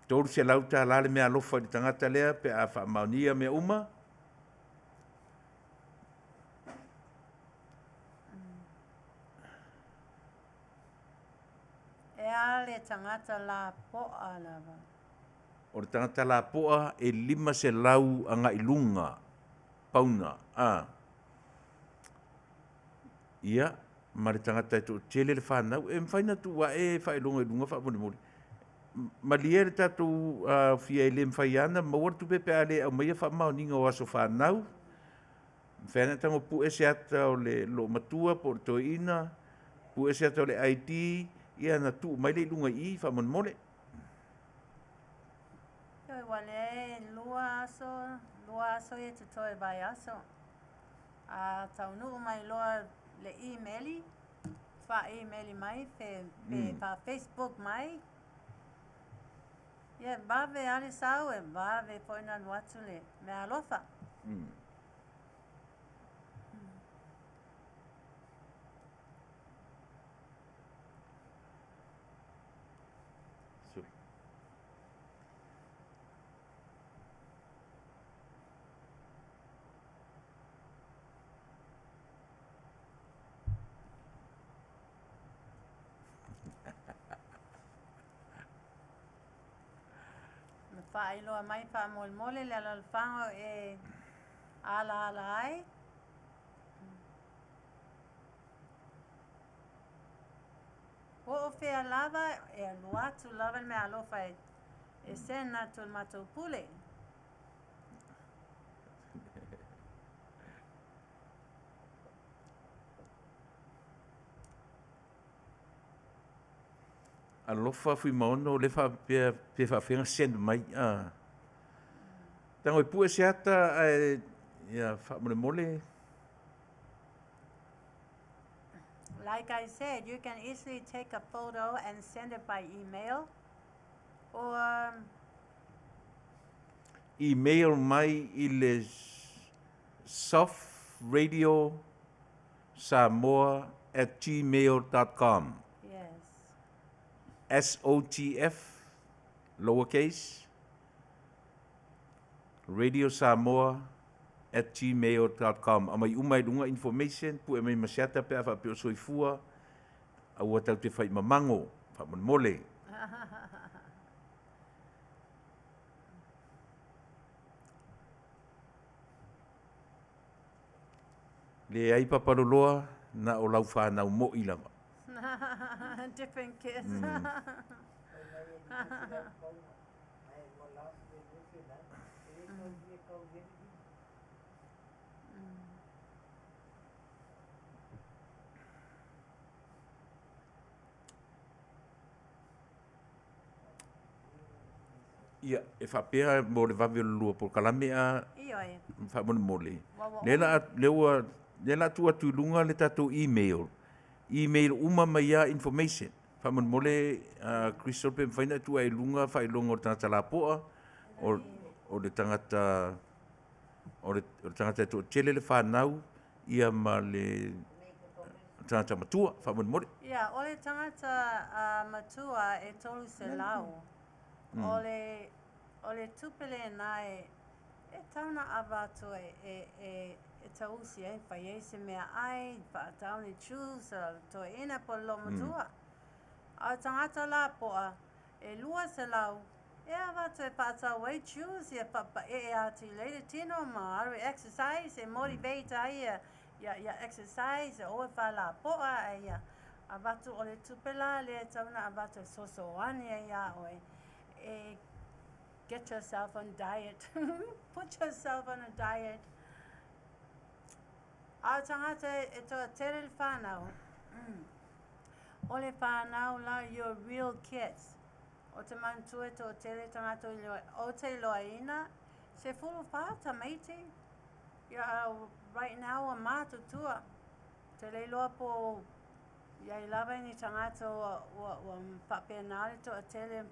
$300 le meaalofa i le tagata lea pe a faamaonia mea uma. E a le tagata lapoa lava. O le tagata lapoa e 500 agai i luga pauna, a. Ia, ma le tagata e toatele le fanau, e mafai ona tuu ae faailoga i luga faamolemole. Malie le tatou aofia e le mafai lava ona maua le tupe pe a le aumaia faamaoniga o aso fanau. Mafai lava ona tago pue se ata o le loomatua po o le toeaina, pue se ata o le ID, ia ona tuu mai lea i luga i i faamolemole. Ioe, ua leai 2 aso, 2 aso ia totoe vaiaso. A taunuu mai loa le email, faa-email mai pe, pe faa-Facebook mai. Ia, vave lava le sau e vave foi ona alu atu le meaalofa. Ma faailoa mai faamolemole le alaalafaga e alaala ai. Po o fea lava e alu atu lava le meaalofa e send atu i le matou pule. Alofa Fuimaono lea faapea pe faafefea ona send mai a. Tago e pue se ata ae ia faamolemole. Like I said, you can easily take a photo and send it by email or Email mai i le sofradiosamoa@gmail.com. SOTF lowercase radiosamoa@gmail.com. Aumai uma i luga information, pue mai ma se ata pe a faapea o soifua, aua tatou te fai mamago, faamolemole. Leai papaloloa na o lau whanau mo'i lava. Different kids. Ia, e faapea mo le vave o le lua polokalame a Ioe. faamolemole. Ua Le la le ua le la tuu atu i luga le tatou email. Email uma mai ia information. Faamolemole Crystal pe mafai ona tuu ai i luga faailoga o le tagata lapoa, o le tagata o le tagata e toatele le fanau ia ma le tagata matua faamolemole. Ia, o le tagata matua e 300. O le tupe lena e tatau ona avatu e tausi ai, fai ai se meaai, faatau ni shoes a le toeaina po o le loomatua. A o le tagata lapoa e 200 e avatu e faatau ai shoes ia faapaee atili ai le tino ma alu e exercise e motivate ai ia exercise aua e faalapoa ae ia avatu o le tupe la lea e tatau ona avatu e fesoasoani ai iā oe e get yourself on diet. Put yourself on a diet. A o tagata e toatele le fanau. O le fanau la your real kids. Ou te manatua e toatele tagata ou te iloaina, 14 tamaiti. Ia, right now ua matutua. Te le iloa po o i ai lava ni tagata ua faapena le toatele ma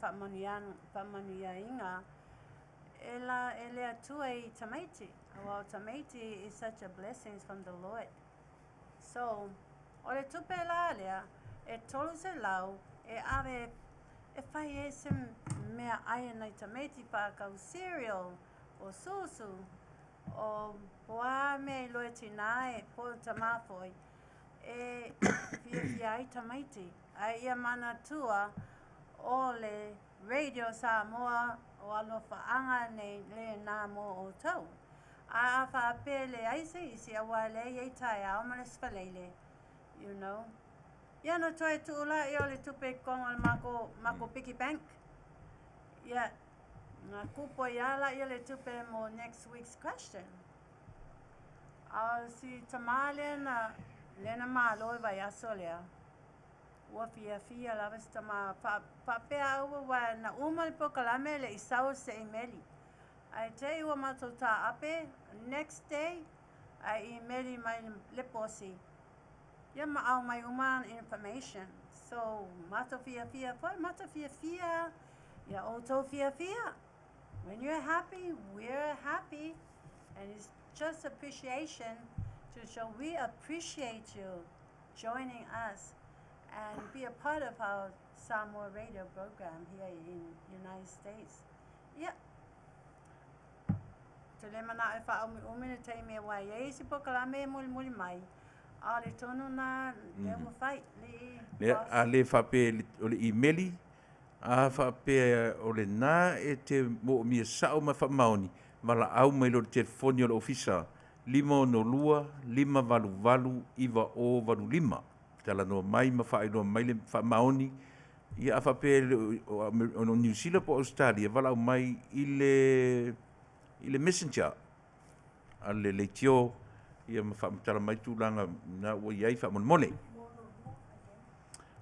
faamanuiaina. e la e le Atua i tamaiti. Aua o tamaiti is such a blessings from the Lord. So, o le tupe la lea, e 300 e ave e fai ai se meaai a nai tamaiti faakau cereal, o susu, o po o a mea iloa e tinā e po o tamā foi e fiafia ai tamaiti. Ae ia manatua o le Radio Samoa o alofaaga nei lena mo outou. A a faapea e leai se isi aua lea e i ai taeao ma le sfaleile, you know. Ia ona toe tuu laia o le tupe i totonu o le makou, makou piggy bank. Ia, na kupu ai lava laia le tupe mo next week's question. A o si tamā lea na, lea na malo i le vaiaso lea, Ua fiafia lava si tama faapea au aua na uma le polokalame e le i sau se imeli. Ae te i ua matou taape next day ae imeli mai le posi ia ma aumai uma ana information. So matou fiafia foi, matou fiafia ia outou fiafia. When you're happy, we're happy and it's just appreciation to show we appreciate you. joining us and be a part of our Samoa radio program here in United States. Ia, ou te le manao e faaumiumi le taimi aua e i ai isi polokalame e mulimuli mai, a o le tonu na lea ua fai, le Lea, boss. a le faapea o le imeli, a faapea o lena e te moomia sao ma faamaoni, valaau mai loa i le telefoni o le ofisa 562 588 9085. Talanoa mai ma faailoa mai le faamaoni, ia a faapea e le o o Niu Sila po o Ausetalia, valaau mai i le i le messenger a le leitio ia ma faamatala mai tulaga na ua i ai faamolemole.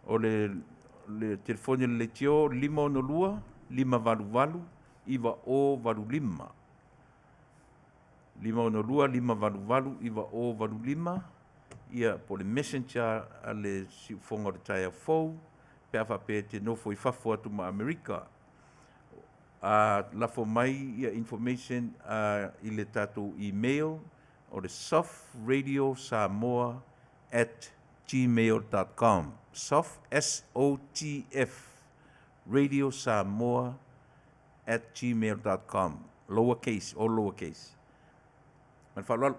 O le le telefoni a le leitio 562 588 9085. 562 588 9085, ia, po o le messenger a le siufofoga o le taeao fou, pe a faapea e te nofo i fafo atu ma Amerika. A lafo mai ia information a i le tatou email o le sofradiosamoa at gmail dot com, sof, S O T F, radiosamoa at gmail dot com, lower case, all lower case. Ma le faaaloalo.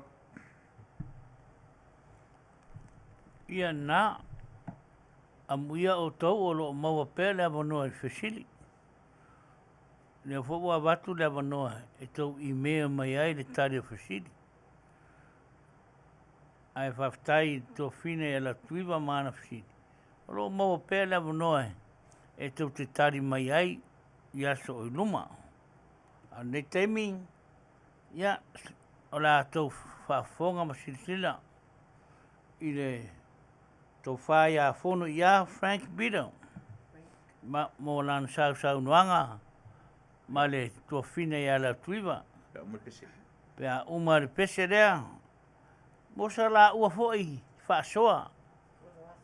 Ia na, amuia outou o lo o maua pea le avanoa i fesili. Lea foi ua avatu le avanoa e tou email mai ai le tali o fesili. Ae faafetai i le tuafine ia Latuiva ma ana fesili. O lo o maua pea le avanoa e tou te tali mai ai i aso o i luma. A o lenei taimi, ia, o le a tou faafofoga ma silasila i le tofa ia Fono ia Frank Biddle ma, mo lana sausaunoaga ma le tuafine ia Latuiva. Pe a uma le pese. Pe a uma le pese lea, mo sa laua foi faasoa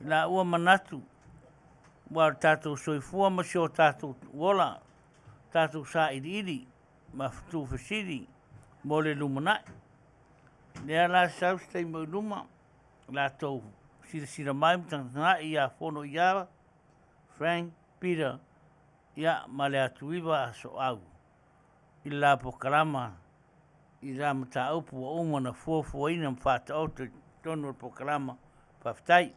i laua manatu ua o le tatou soifua ma si o tatou ola, tatou sailiili ma tuufesili mo le lumanai. Lea la sau se taimi o i luma, latou silasila mai ma tagatagai ia Fono Iava, Frank Peter, ia ma le Atuiva Asoau i le la polokalama i la mataupu ua uma ona fuafuaina ma faataoto i totonu o le polokalama. Faafetai.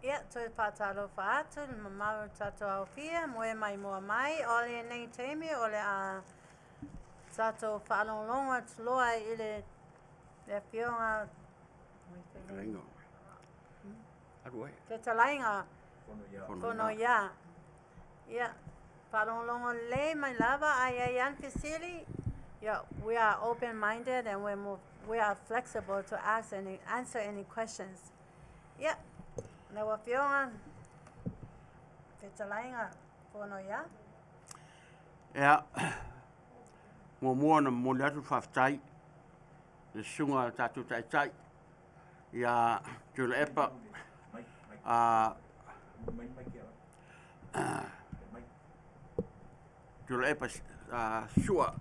Ia, toe faatalofa atu i le mamalu o le tatou aofia, moe mai mua mai, o lenei taimi o le a tatou faalogologo atu loa i le le afioga fetalaiga Fonoia. Ia, faalogologo lelei mai lava a i ai lava ni fesili, ia, we are open minded and we're more, we are flexible to ask any, answer any questions. Ia, lau Afioga, fetalaiga Fonoia. Ia, muamua ona momoli atu le faafetai i le susuga a le tatou Taitai ia Tuilaepa Tuilaepa Sua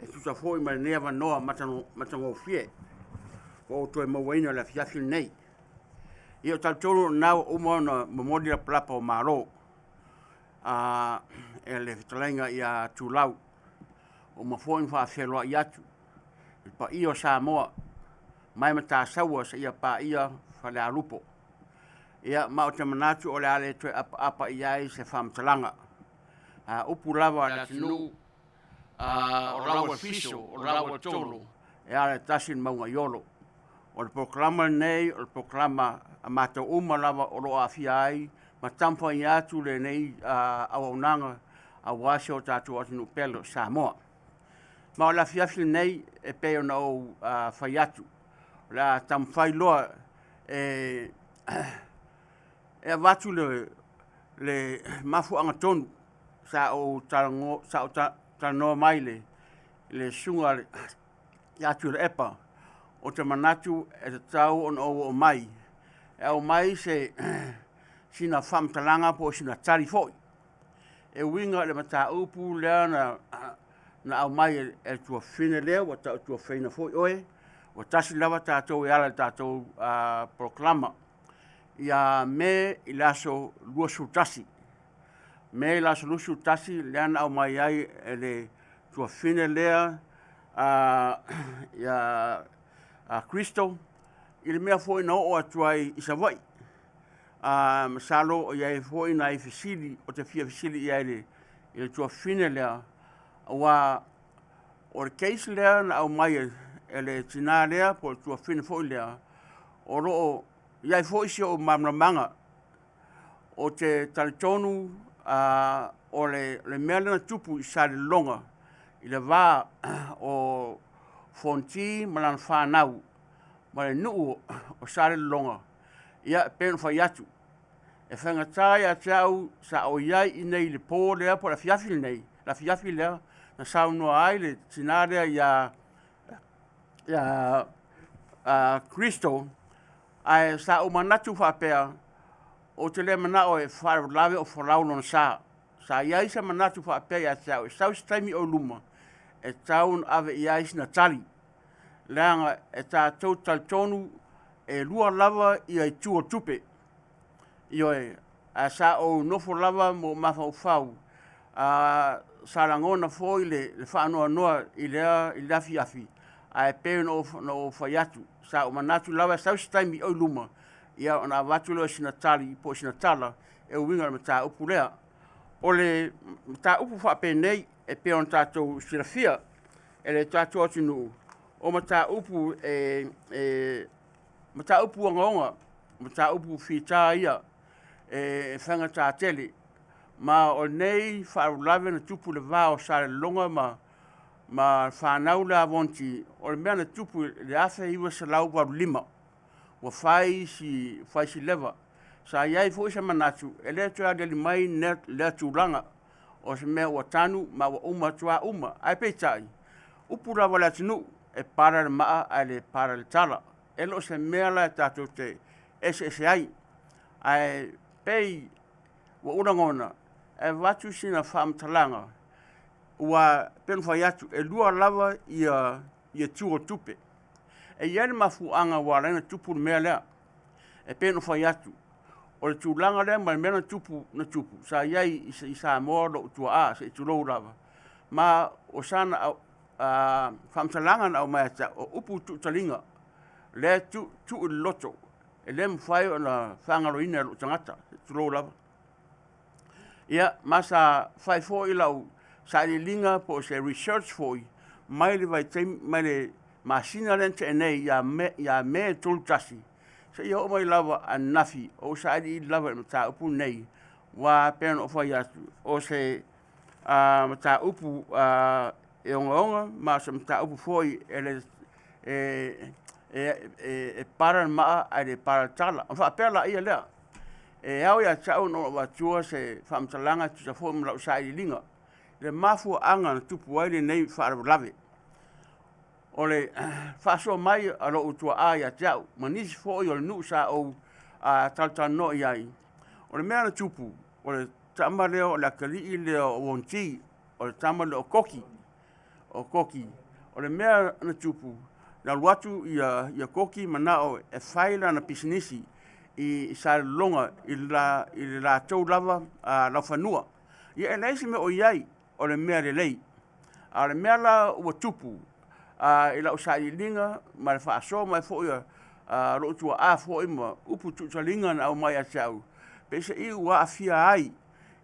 e tusa foi ma lenei avanoa matagofie ua ou toe mauaina i le afiafi lenei. Ia ou te talitonu o lena ua uma ona momoli lapalapa o malo e le fetalaiga ia Tulau, ua uma foi ona faafeiloai atu i le paia o Samoa mai Matasaua seia paia Falealupo. Ia ma ou te manatu o le a le toe apaapa i ai se faamatalaga. A upu lava a le atunuu, o lau e fiso, o lau e tolo, e ala e tasi le mauga i Olo. O le polokalama lenei, o le polokalama a matou uma lava o lo o aafia ai ma taumafai atu lenei auaunaga aua si o tatou atunuu pele o Samoa. Ma o le afiafi lenei e pei ona ou fai atu, o le a taumafai loa e avatu le mafuaaga tonu sa ou talanoa mai le susuga ia Tuilaepa, ou te manatu e tatau ona ou oo mai e aumai se sina faamatalaga po o sina tali foi e uiga i le mataupu lea na aumai e le tuafafine lea ua tautuafaina foi oe, ua tasi lava tatou e ala i le tatou polokalama. Ia Me i le aso 21. Me i le aso 21 lea na aumai ai e le tuafafine lea ia Crystal i le mea foi na oo atu ai i Savaii. Masalo o i ai foi nai fesili ou te fia fesili i ai i le tuafafine lea, aua o le case lea na aumai e le tina lea po o le tuafafine foi lea, o lo o i ai foi si ou malamalamaga. Ou te talitonu o le mea lea na tupu i Salelologa i le va o Fonoti ma lana fanau ma le nuu o Salelologa, ia e pei ona fai atu, e faigata ia te au sa ou i ai i inei i le po lea po o le afiafi lenei, le afiafi lea na saunoa ai le tina lea ia ia Crystal, ae sa ou manatu faapea, ou te le manao e faalavelave o folau lona sa. Sa i ai se manatu faapea ia te au, e sau se taimi o i luma, e tatau ona ave i ai sina tali, leaga e tatou te talitonu e lua lava ia itu o le tupe. Ioe, ae sa ou nofo lava ma ou mafaufau, sa lagona foi le faanoanoa i lea afiafi, ae pei ona ou fai atu, sa ou manatu lava e sau se taimi o i luma, ia ona avatu lea o sina tali po o sina tala e uiga i le mataupu lea. O le mataupu faapenei e pei ona tatou silafia e le tatou atunuu, o mataupu e mataupu ogaoga, mataupu fita ia e faigata tele. Ma o lenei faalavelave na tupu i le va o Salelologa ma le fanau lea a Vuanti, o le mea na tupu i le 1985, ua fai si leva. Sa i ai foi se manatu e le toe aliali mai lea tulaga, o se mea ua tanu ma ua uma atu lava uma. Ae peitai, upu lava a le atunuu, e pala le maa ae le pala le tala. E le o se mea la e tatou te eseese ai, ae pei ua ou lagona e avatu sina faamatalaga, ua pei ona fai atu, e lua lava ia itu o le tupe. E i ai le mafuaaga ua ala ai ona tupu le mea lea, e pei ona fai atu, o le tulaga lea ma le mea na tupu, sa i ai i Samoa lou tuaa, se i tulou lava, ma o sana faamatalaga na aumai ia te au, o upu tuutaliga, lea e tuu i le loto, e le mafai ona faagaloina e lou tagata, se i tulou lava. Ia, ma sa fai foi lau sailiiliga po o se research foi mai le vaitaimi, mai le masina lea na tea nei ia Me 31, seia oo mai lava ananafi, o ou sailiili lava i le mataupu lenei, aua e pei ona ou fai atu, o se mataupu e ogaoga ma o se mataupu foi e pala le maa ae le pala le tala. Ona faapea laia lea, e ao ia te au ona ou avatua se faamatalaga e tusa foi ma lau sailiiliga, le mafuaaga na tupu ai lenei faalavelave. O le faasoa mai a lou tuaa ia te au, ma nisi foi o le nuu sa ou talatalanoa i ai, o le mea na tupu, o le tama lea o le atalii lea o Vuanti, o le tama lea o Koki, o Koki, o le mea na tupu, na alu atu ia Koki manao e fai lana pisinisi i Salelologa i le latou lava laufanua. Ia e leai se mea o i ai o le mea lelei. A o le mea la ua tupu i lau sailiiliga ma le faasoa mai foi a lou tuaa foi ma upu tuutaliga na aumai ia te au, peiseai ua aafia ai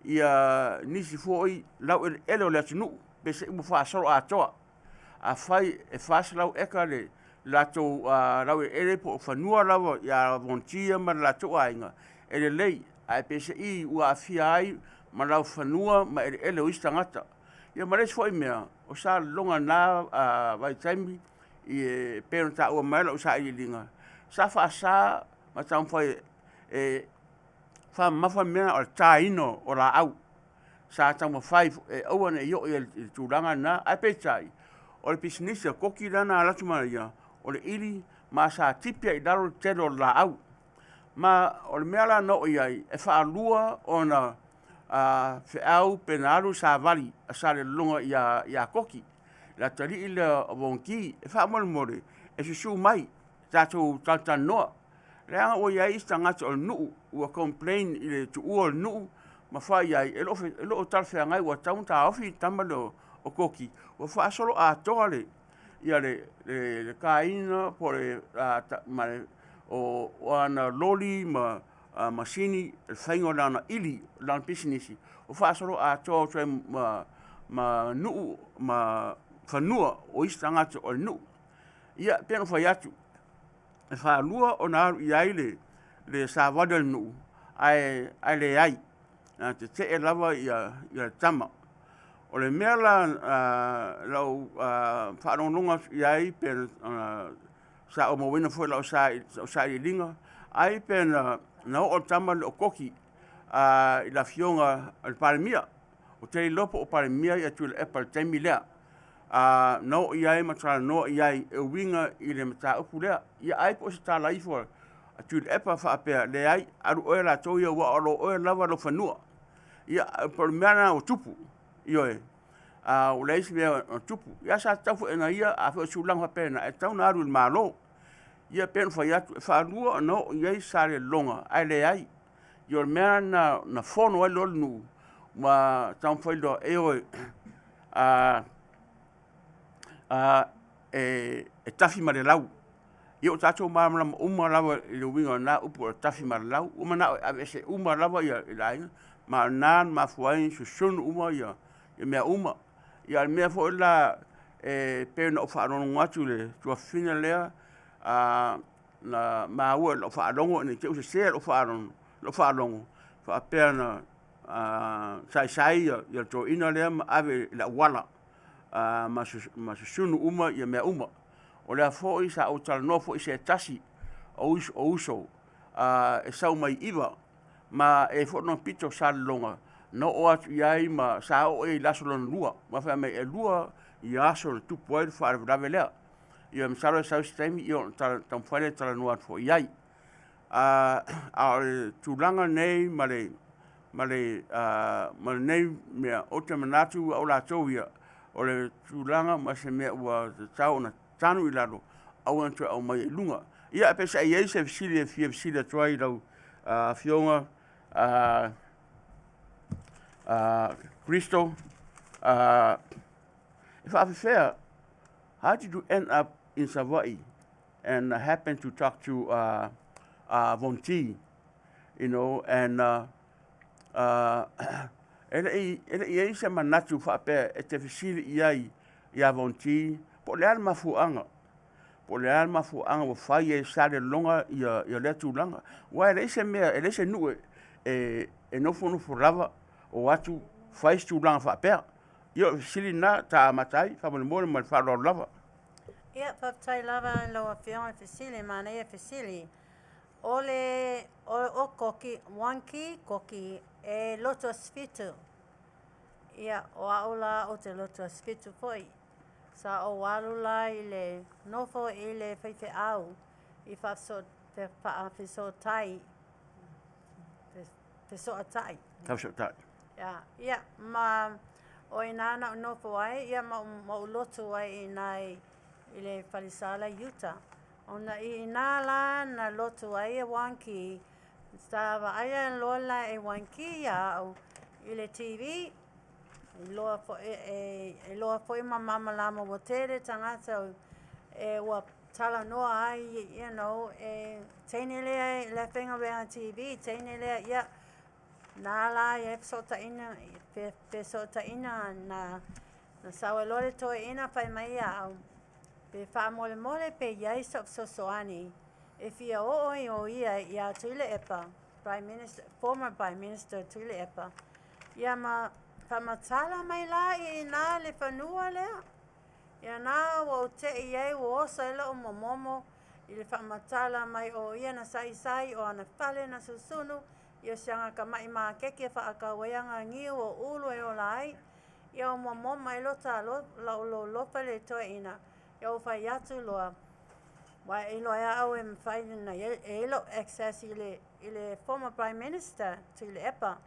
ia nisi foi laueleele o le atunuu, peiseai ua faasolo atoa. Afai e 400 eka le latou laueleele po o fanua lava ia Vuantia ma le latou aiga, e lelei, ae peiseai ua aafia ai ma laufanua ma eleele o isi tagata. Ia ma le isi foi mea, o Salelologa na vaitaimi, e pei ona taua mai lau sailiiliga, sa faasa ma taumafai e faamamafa le mea o le taina o laau. Sa taumafai e aua ne i oo i le tulaga lena, ae peitai, o le pisinisi a Koki lea na alu atu ma ia, o le ili ma sa tipi ai i lalo le tele o le laau. Ma o le mea la na oo i ai, e faalua ona feau pe na alu savali a Salelologa ia Koki, le atalii lea o Vuanti, e faamolemole e susu mai tatou talatalanoa. Leaga ua i ai isi tagata o le nuu ua complain i le tuua o le nuu ma fai ai, e le o talafeagai, ua tatau ona taofi le tama lea o Koki, ua faasolo atoa le taina po o ana loli ma masini, le faiga o lana ili, lana pisinisi, ua faasolo atoa atu ai ma nuu ma fanua o isi tagata o le nuu. Ia, pei ona fai atu, e faalua ona alu i ai le savali a le nuu, ae leai, na tetee lava le tama. O le mea la lau faalogologo atu i ai, pe sa ou mauaina foi lau sailiiliga, ai pe na oo le tama lea o Koki i le afioga i le Palemia. Ou te le iloa po o Palemia ia Tuilaepa i le taimi lea. Na oo i ai ma talanoa i ai e uiga i le mataupu lea. Ia ai po o se tala ifo a Tuilaepa faapea, leai, alu oe latou ia aua o lo o oe lava lou fanua. Ia, po o le mea lena ua tupu, ioe, ua leai se mea o tupu. Ia sa tatau foi ona ia, afai o se tulaga faapena, e tatau ona alu i le Malo. Ia pei ona fai atu, e faalua ona oo i ai Saleloga, ae leai. Ia o le mea lena na fono ai loa le nuu ma taumafai loa e o e tafi ma le lau. Ia ua tatou malamalama uma lava i le uiga o lena upu o le tafi ma le lau. Ua manao e aveese uma lava le aiga, ma o lena na mafua ai ona susunu uma mea uma. Ia a o le mea foi la e pei ona ou faalogologo atu i le tuafafine lea na maua i lau faalogo ina ne i te i ua sese lau faalogo, faapea na saisai le toeaina lea ma ave i le auala ma susunu uma mea uma. O lea foi sa ou talanoa foi i se tasi o uso e sau mai 'Iva, ma e i ai foi lona pito Salelologa na oo atu i ai ma sa oo i ai i le aso lona lua, ma fai mai e 2 aso na tupu ai le faalavelave lea. Ia masalo e sau se taimi ona taumafai lea e talanoa atu foi i ai. A o le tulaga nei ma lenei mea, ou te manatu au latou ia, o le tulaga ma se mea ua tatau ona tanu i lalo, aua ne i toe aumaia i luga. Ia pe sa i ai se fesili e fia fesili atu ai i lau Afioga Crystal, e faapefea, how did you end up in Savaii and happen to talk to Von T, and e le i i ai se manatu faapea e te fesili i ai ia Von T, po o le a le mafuaaga, po o le a le mafuaaga ua fai ai e Salelologa ia lea tulaga. Aua e leai se mea, e leai se nuu e nofonofo lava o atu fai se tulaga faapea. Ia o le fesili lena ta amata ai, faamolemole ma le faaaloalo lava. Ia, faafetai lava i lau Afioga i le fesili, manaia fesili. O le o Koki, Wanki Koki, e lotu Aso Fitu. Ia, o au la ou te lotu Aso Fitu foi. Sa ou alu la i le nofo i le faifeau i faafesootai, fesootai. Faafesootai. Ia, ma o i ina na ou nofo ai, ia ma ou lotu ai i ina i le falesala i uta. Ona i ina la na lotu ai e Wanki, sa vaaia loa la e Wanki ia au i le TV, e iloa foi ma malamalama ua tele tagata e ua talanoa ai, e teine lea le faigaluega TV, teine lea, ia, na la i ai fesootaiga na sau ai loa le toeaina fai mai ia au, pe faamolemole pe i ai so'u fesoasoani e fia oo ai o ia iā Tuilaepa, Prime Minister, former Prime Minister Tuilaepa, ia ma faamatala mai la i ina le fanua lea. Ia na ua ou te'i ai ua oso ai lo'u momomo i le faamatala mai o ia na saisai o ana fale na susunu, ia o se agakama'i makeke e faakau ai aga niu o ulu e ola ai. Ia o momomo mai loa la'u lolofa i le toeaina, ia ou fai atu loa, ua e iloa e au e mafai ona e i ai lou access i le former Prime Minister Tuilaepa.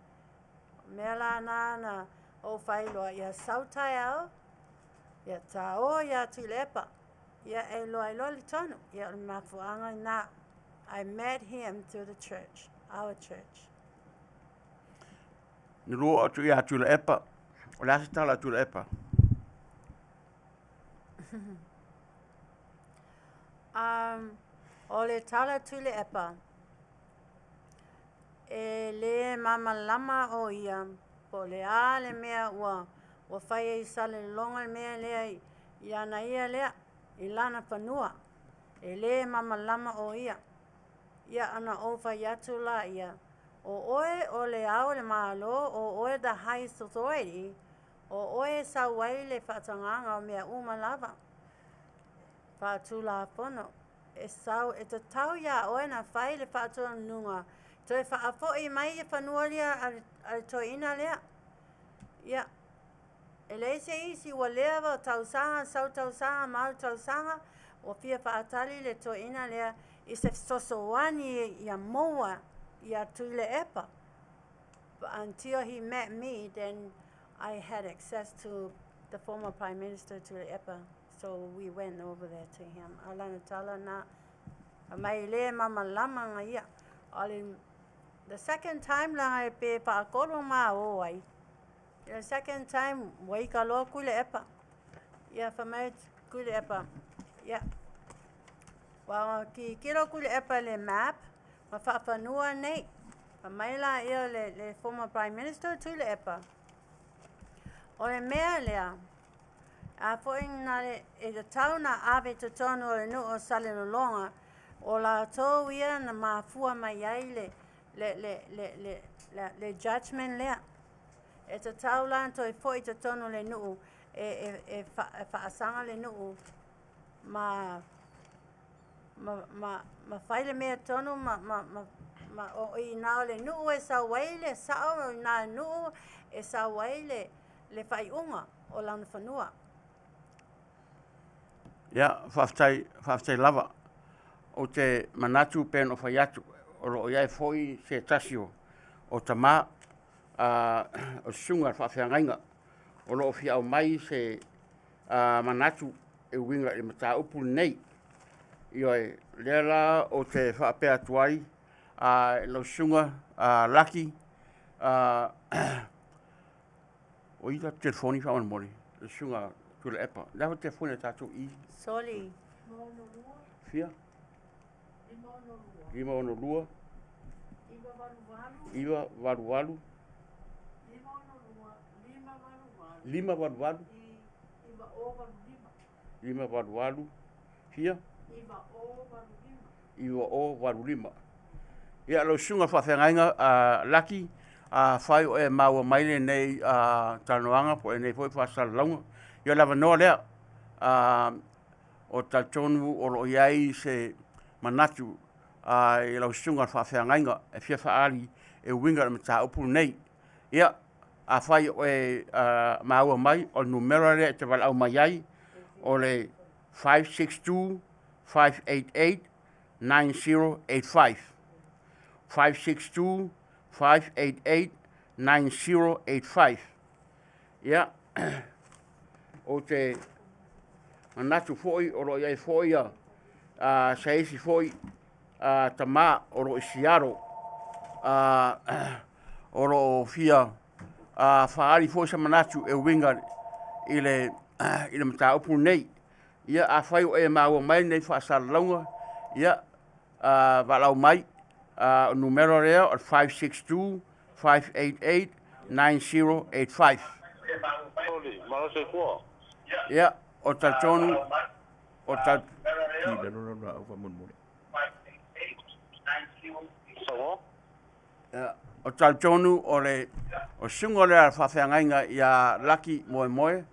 O mea la na na ou fai loa, ia sau taeao, ia tāoa iā Tuilaepa, ia e iloa ai loa le tonu. Ia o le mafuaaga lena. I met him through the church, our church. Na lua oo atu ia Tuilaepa, o le a se tala a Tuilaepa? O le tala Tuilaepa, e lē malamalama o ia po o le a le mea ua fai ai Salelologa le mea lea i ana ia lea i lana fanua. E lē malamalama o ia. Ia ona ou fai atu laia, o oe o le Ao o le Malo, o oe the highest authority, o oe e sau ai le faatagaga o mea uma lava. Faatulafono e sau e tatau iā oe na fai le faatonuga toe faafo'i mai ia fanua ia a le toeaina lea. Ia. E leai se isi ua leva o tausaga, sau tausaga ma alu tausaga, ua fia faatali le toeaina lea i se fesoasoani ia maua ia Tuilaepa. But until he met me, then I had access to the former Prime Minister Tuilaepa. So we went over there to him. A o lana tala na, fai mai e le mamalama nga ia. O le the second time laga e pe faatolu ma o ai. The second time ua ika loa Tuilaepa. Ia fai mai Tuilaepa, ia ua tilotilo Tuilaepa i le map ma faafanua nei. Fai mai laia le former Prime Minister Tuilaepa, o le mea lea, a foi na le e tatau na ave i totonu o le nuu o Salelologa, o latou ia na mafua mai ai le le le le le le, le judgment lea. E tatau la ona toe foi i totonu o le nuu e e e faasaga le nuu ma ma ma ma fai le mea tonu ma ma ma ma o i ina o le nuu e sau ai le sao, o ina le nuu e sau ai le le faaiuga o lana fanua. Ia, faafetai, faafetai lava. Ou te manatu pei ona ou fai atu, o lo o i ai foi se tasi o, o tamā, o le susuga i le faafeagaiga, o lo o fia aumai se manatu e uiga i le mataupu lenei. Ioe, lea la ou te faapea atu ai i lau susuga Laki, o i la telefoni faamolemole, le susuga Tuilaepa. Le a foi telefoni a tatou i? Soli. Fia? 562 988 588 588 fia? 9085. Ia, lau susuga i le faafeagaiga Laki, afai o e maua mai lenei talanoaga po o lenei foi faasalalauga, ia o le avanoa lea. O talitonu o lo o i ai se manatu i lau susuga i le faafeagaiga e fia faaali e uiga i le mataupu lenei. Ia, afai o e maua mai, o le numera lea e te valaau mai ai, o le 562 588 9085. 562 588 9085. Ia, ou te manatu foi o lo o i ai foi se isi foi tamā o lo o i Seattle o lo o fia faaali foi se manatu e uiga i le mataupu lenei. Ia, afai o e maua mai lenei faasalalauga, ia, valaau mai, o le numera lea o le 562 588 9085. Ia, o talitonu o tal o talitonu o le o susuga lea a le faafeagaiga ia Laki Moemoe,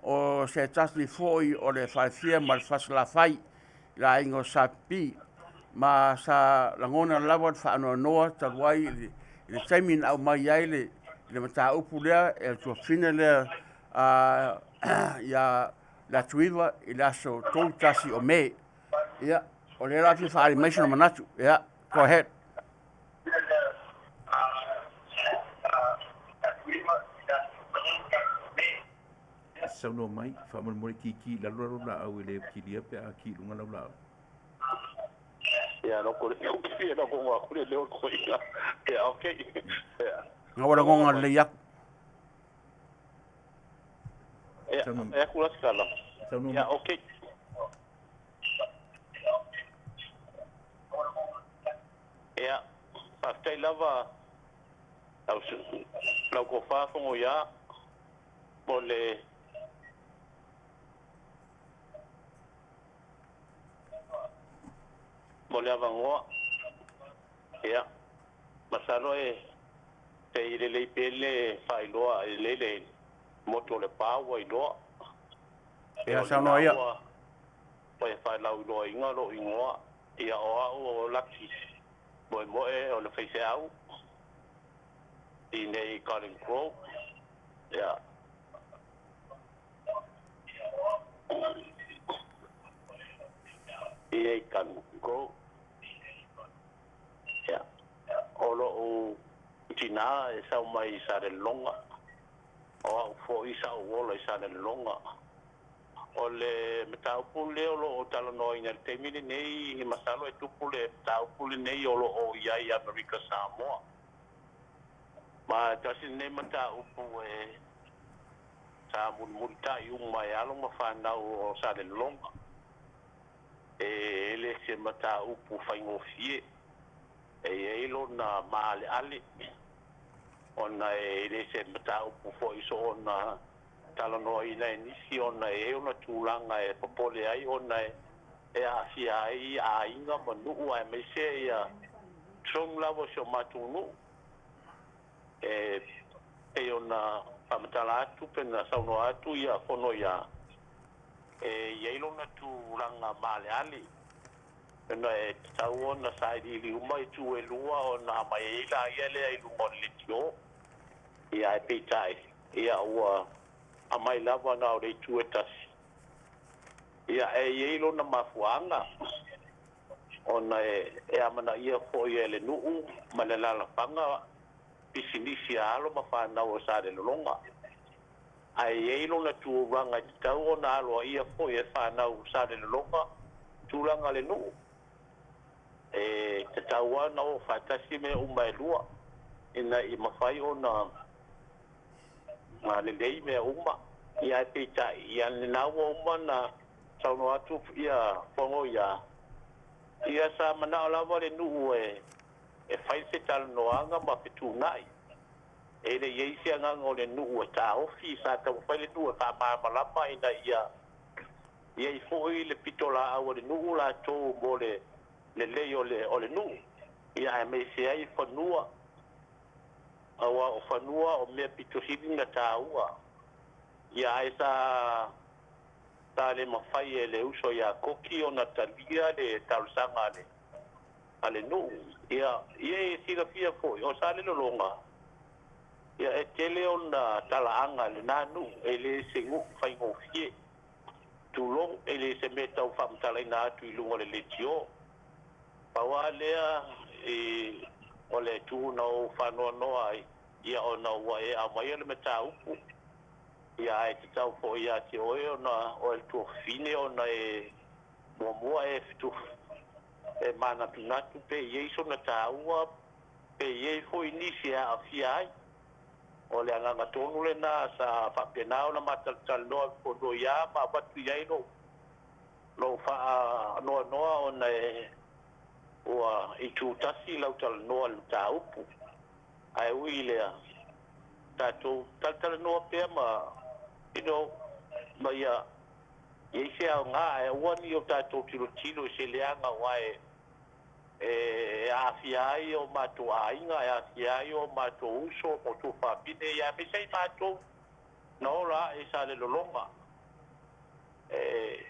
o se tasi foi o le falefia ma le fasalafai i le aiga o Sapi, ma sa lagona lava le faanoanoa talu ai i le taimi na aumai ai le mataupu lea e le tuafafine lea ia Leatuiva i le aso 31 o Me. Ia, o lea la fia faaali mai sona manatu. Ia, go ahead. Saunoa mai, faamolemole kiki i lalo lau laau e le kilia pe a ki i luga lau laau. Ia, no ko le ki na ko ngā kule leo ko ina. Ia, okay. Ia. Ngā wala ngonga lelei aku. Ia, e aku la sikala. Ia, okay. Ia, faafetai lava lau lau kofa fongo ia mo le mo le avanoa. Ia, masalo e pei lelei pea le faailoa e lelei le motu o le pa ua iloa. Ia, saunoa ia. Ua e failauiloaina lou igoa, ia o au o Laki Moemoe o le faifeau i nei Garden Grove. Ia, Ia, can go. Ia, o lo'u tinā e sau mai i Salelologa, o a'u fo'i sa ou ola i Salelologa. O le mataupu lea o lo'o talanoaina i le taimi lenei, masalo e tupu le mataupu lenei o lo'o i ai Amerika Samoa. Ma e tasi lenei mataupu e sa mulimulita'i uma e alo ma fanau o Salelologa. E le se mataupu faigofie, e i ai lona maaleale, ona e le se mataupu fo'i soona talanoaina e nisi, ona e i ai ona tulaga e popole ai, ona e aafia ai aiga ma nuu aemaise ia totonu lava o si o matou nuu. E pei ona faamatala atu pe na saunoa atu ia fono ia, e i ai lona tulaga maaleale, ona e tatau ona sailiili uma itu e lua ona aumai ai laia lea i luga o le leitio. Ia, ae peitai, ia ua aumai lava na o le itu e tasi. Ia, e i ai lona mafuaaga, ona e amanaia fo'i e le nuu ma le alaalafaga pisinisi a alo ma fanau o Salelologa. Ae i ai lona tulaga e tatau ona aloaia fo'i e fanau Salelologa tulaga le nuu. E tatau lava ona o faatasi mea uma e lua, ina ia mafai ona lelei mea uma. Ia, ae peitai, ia lena ua uma ona saunoa atu ia fono ia, ia sa manao lava le nuu e fai se talanoaga ma fetuunai. E le i ai se agaga o le nuu e taofi, sa taumafai le nuu e faamalamalama ina ia i ai fo'i le pitolaau a le nuu latou mo le lelei o le nuu. Ia, aemaise ai fanua, auā o fanua o mea pito sili na taua. Ia, ae sa le mafai e le uso ia Koki ona talia le talosaga a le nuu. Ia, ia e silafia fo'i o Salelologa, ia e tele ona talaaga lenā nuu, e lē se nuu faigofie, tulou, e lē se mea tau faamatalaina atu i luga o le leitio. Pau lava lea e o le tu na ou faanoanoa ai, ia ona ua e aumaia le mataupu. Ia, ae tatau fo'i ia te oe ona o le tuafafine ona e muamua e e manatunatu pe i ai sona taua, pe i ai fo'i nisi e aafia ai. O le agaga tonu lenā sa faapena ona matalatalanoa fono ia ma avatu i ai lou faanoanoa, ona e ua itutasi lau talanoa i le mataupu. Ae ui i lea, tatou talatalanoa pea ma ma ia i ai se aogā, ae aua ni o tatou tilotilo i se leaga, aua e aafia ai o matou aiga, e aafia ai o matou uso ma tuafafine, ia aemaise ai matou na ola ae i Salelologa. E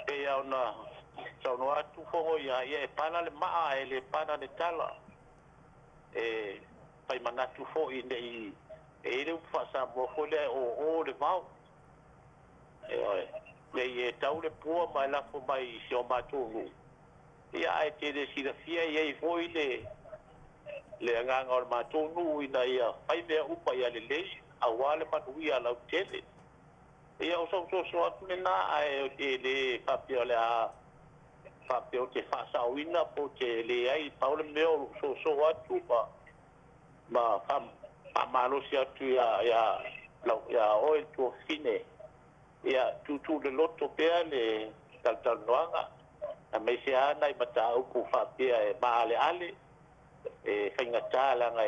pei ona saunoa atu fono ia, ia e pala le maa ae le pala le tala. E faimanatu fo'i nei e i le upu faa-Samoa foi lea, e ō le vao. Ioe, nei e tau le pua ma e lafo mai i si o matou nuu. Ia, ae te le silafia e i ai fo'i le agaga o le matou nuu ina ia fai mea uma ia lelei auā le manuia lautele. Ia, o sausoso atu lenā, ae e lē faapea o le a faapea o te faasaoina po te leai. Pau le mea o lou soso atu ma faamalosi atu ia lau ia oe le tuafafine, ia tūtū le loto pea le talatalanoaga, aemaise lava nai mataupu faapea e maaleale, e faigatā, leaga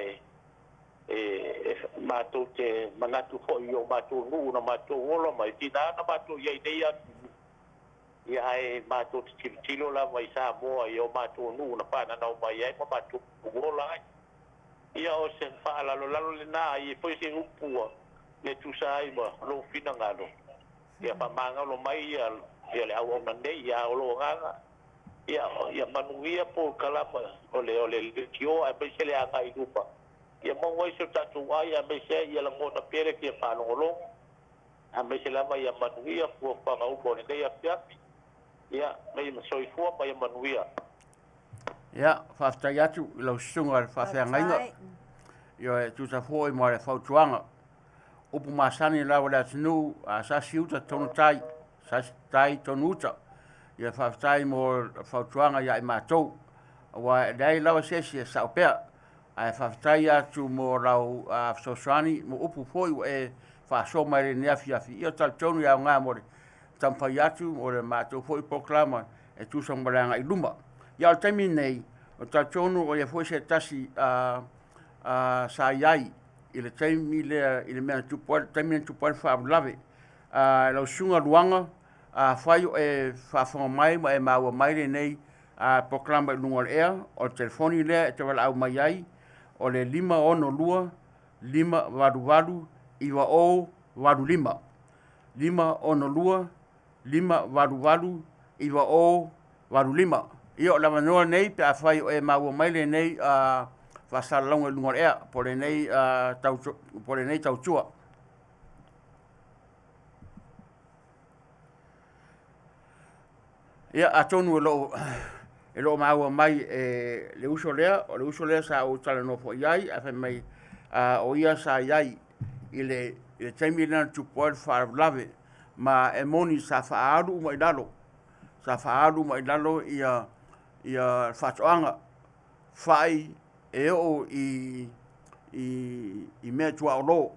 e matou te manatu fo'i i o matou nuu na matou ola mai tinā na matou i ai nei atu. Ia, ae matou te tilotilo lava i Samoa i o matou nuu na fananau mai ai ma matou ola ai. Ia, o se faalalolalo lenā, ai foi se upu ua le tusa ai ma lou finagalo. Ia faamagalo mai ia le auauna nei. Ia, o lou agaga, ia manuia polokalama o le leitio, aemaise le agai i luma, ia maua ai se o tatou ai, aemaise ai ia lagona pea le fia faalogologo. Aemaise lava ia manuia fuafuaga uma o lenei afiafi. Ia, ma soifua ma ia manuia. Ia, faafetai atu i lau susuga i le faafeagaiga. Ia, e tusa foi ma le fautuaga. Upu masani lava le atunuu, a sasi uta tonu tai, sasi tai tonu uta. Ia faafetai mo le fautuaga ia i matou. Aua e leai lava se isi e sao pea. Ae faafetai atu mo lau fesoasoani mo upu foi ua e faasoa mai lenei afiafi. Ia talitonu e aoga mo le taumafai atu mo le matou foi polokalama e tusa ma le agai i luma. Ia o le taimi lenei, o talitonu o ia foi se tasi sa i ai i le taimi lea i le mea na tupu ai, le taimi na tupu ai le faalavelave. Lau Susuga Luaga, afai o e faafofoga mai ma e maua mai lenei polokalama i luga o le ea, o le telefoni lea e te valaau mai ai, o le 562 588 9085. 562 588 9085. Ia o le avanoa lenei pe afai o e maua mai lenei faasalalauga i luga o le ea, po o lenei tautua. Ia atonu e lo o maua mai e le uso lea, o le uso lea sa ou talanoa foi i ai, ae fai mai o ia sa i ai i le taimi lea na tupu ai le faalavelave, ma e moni sa faaalu uma i lalo, sa faaalu uma i lalo ia faatoaga, fai e oo i mea tuaolo,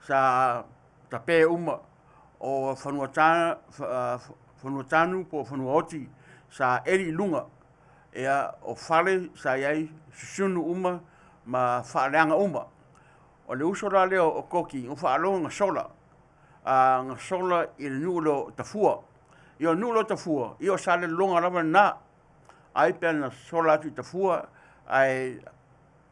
sa tape uma o fanua tanu po o fanua oti sa eli i luga, ia, o fale sa i ai susunu uma ma faaleaga uma. O le uso la lea o Koki, na faalogo na sola, na sola i le nuu lea o Tafua. Ia o le nuu lea o Tafua, ia o Salelologa lava lena. Ai pe na sola atu i Tafua, ae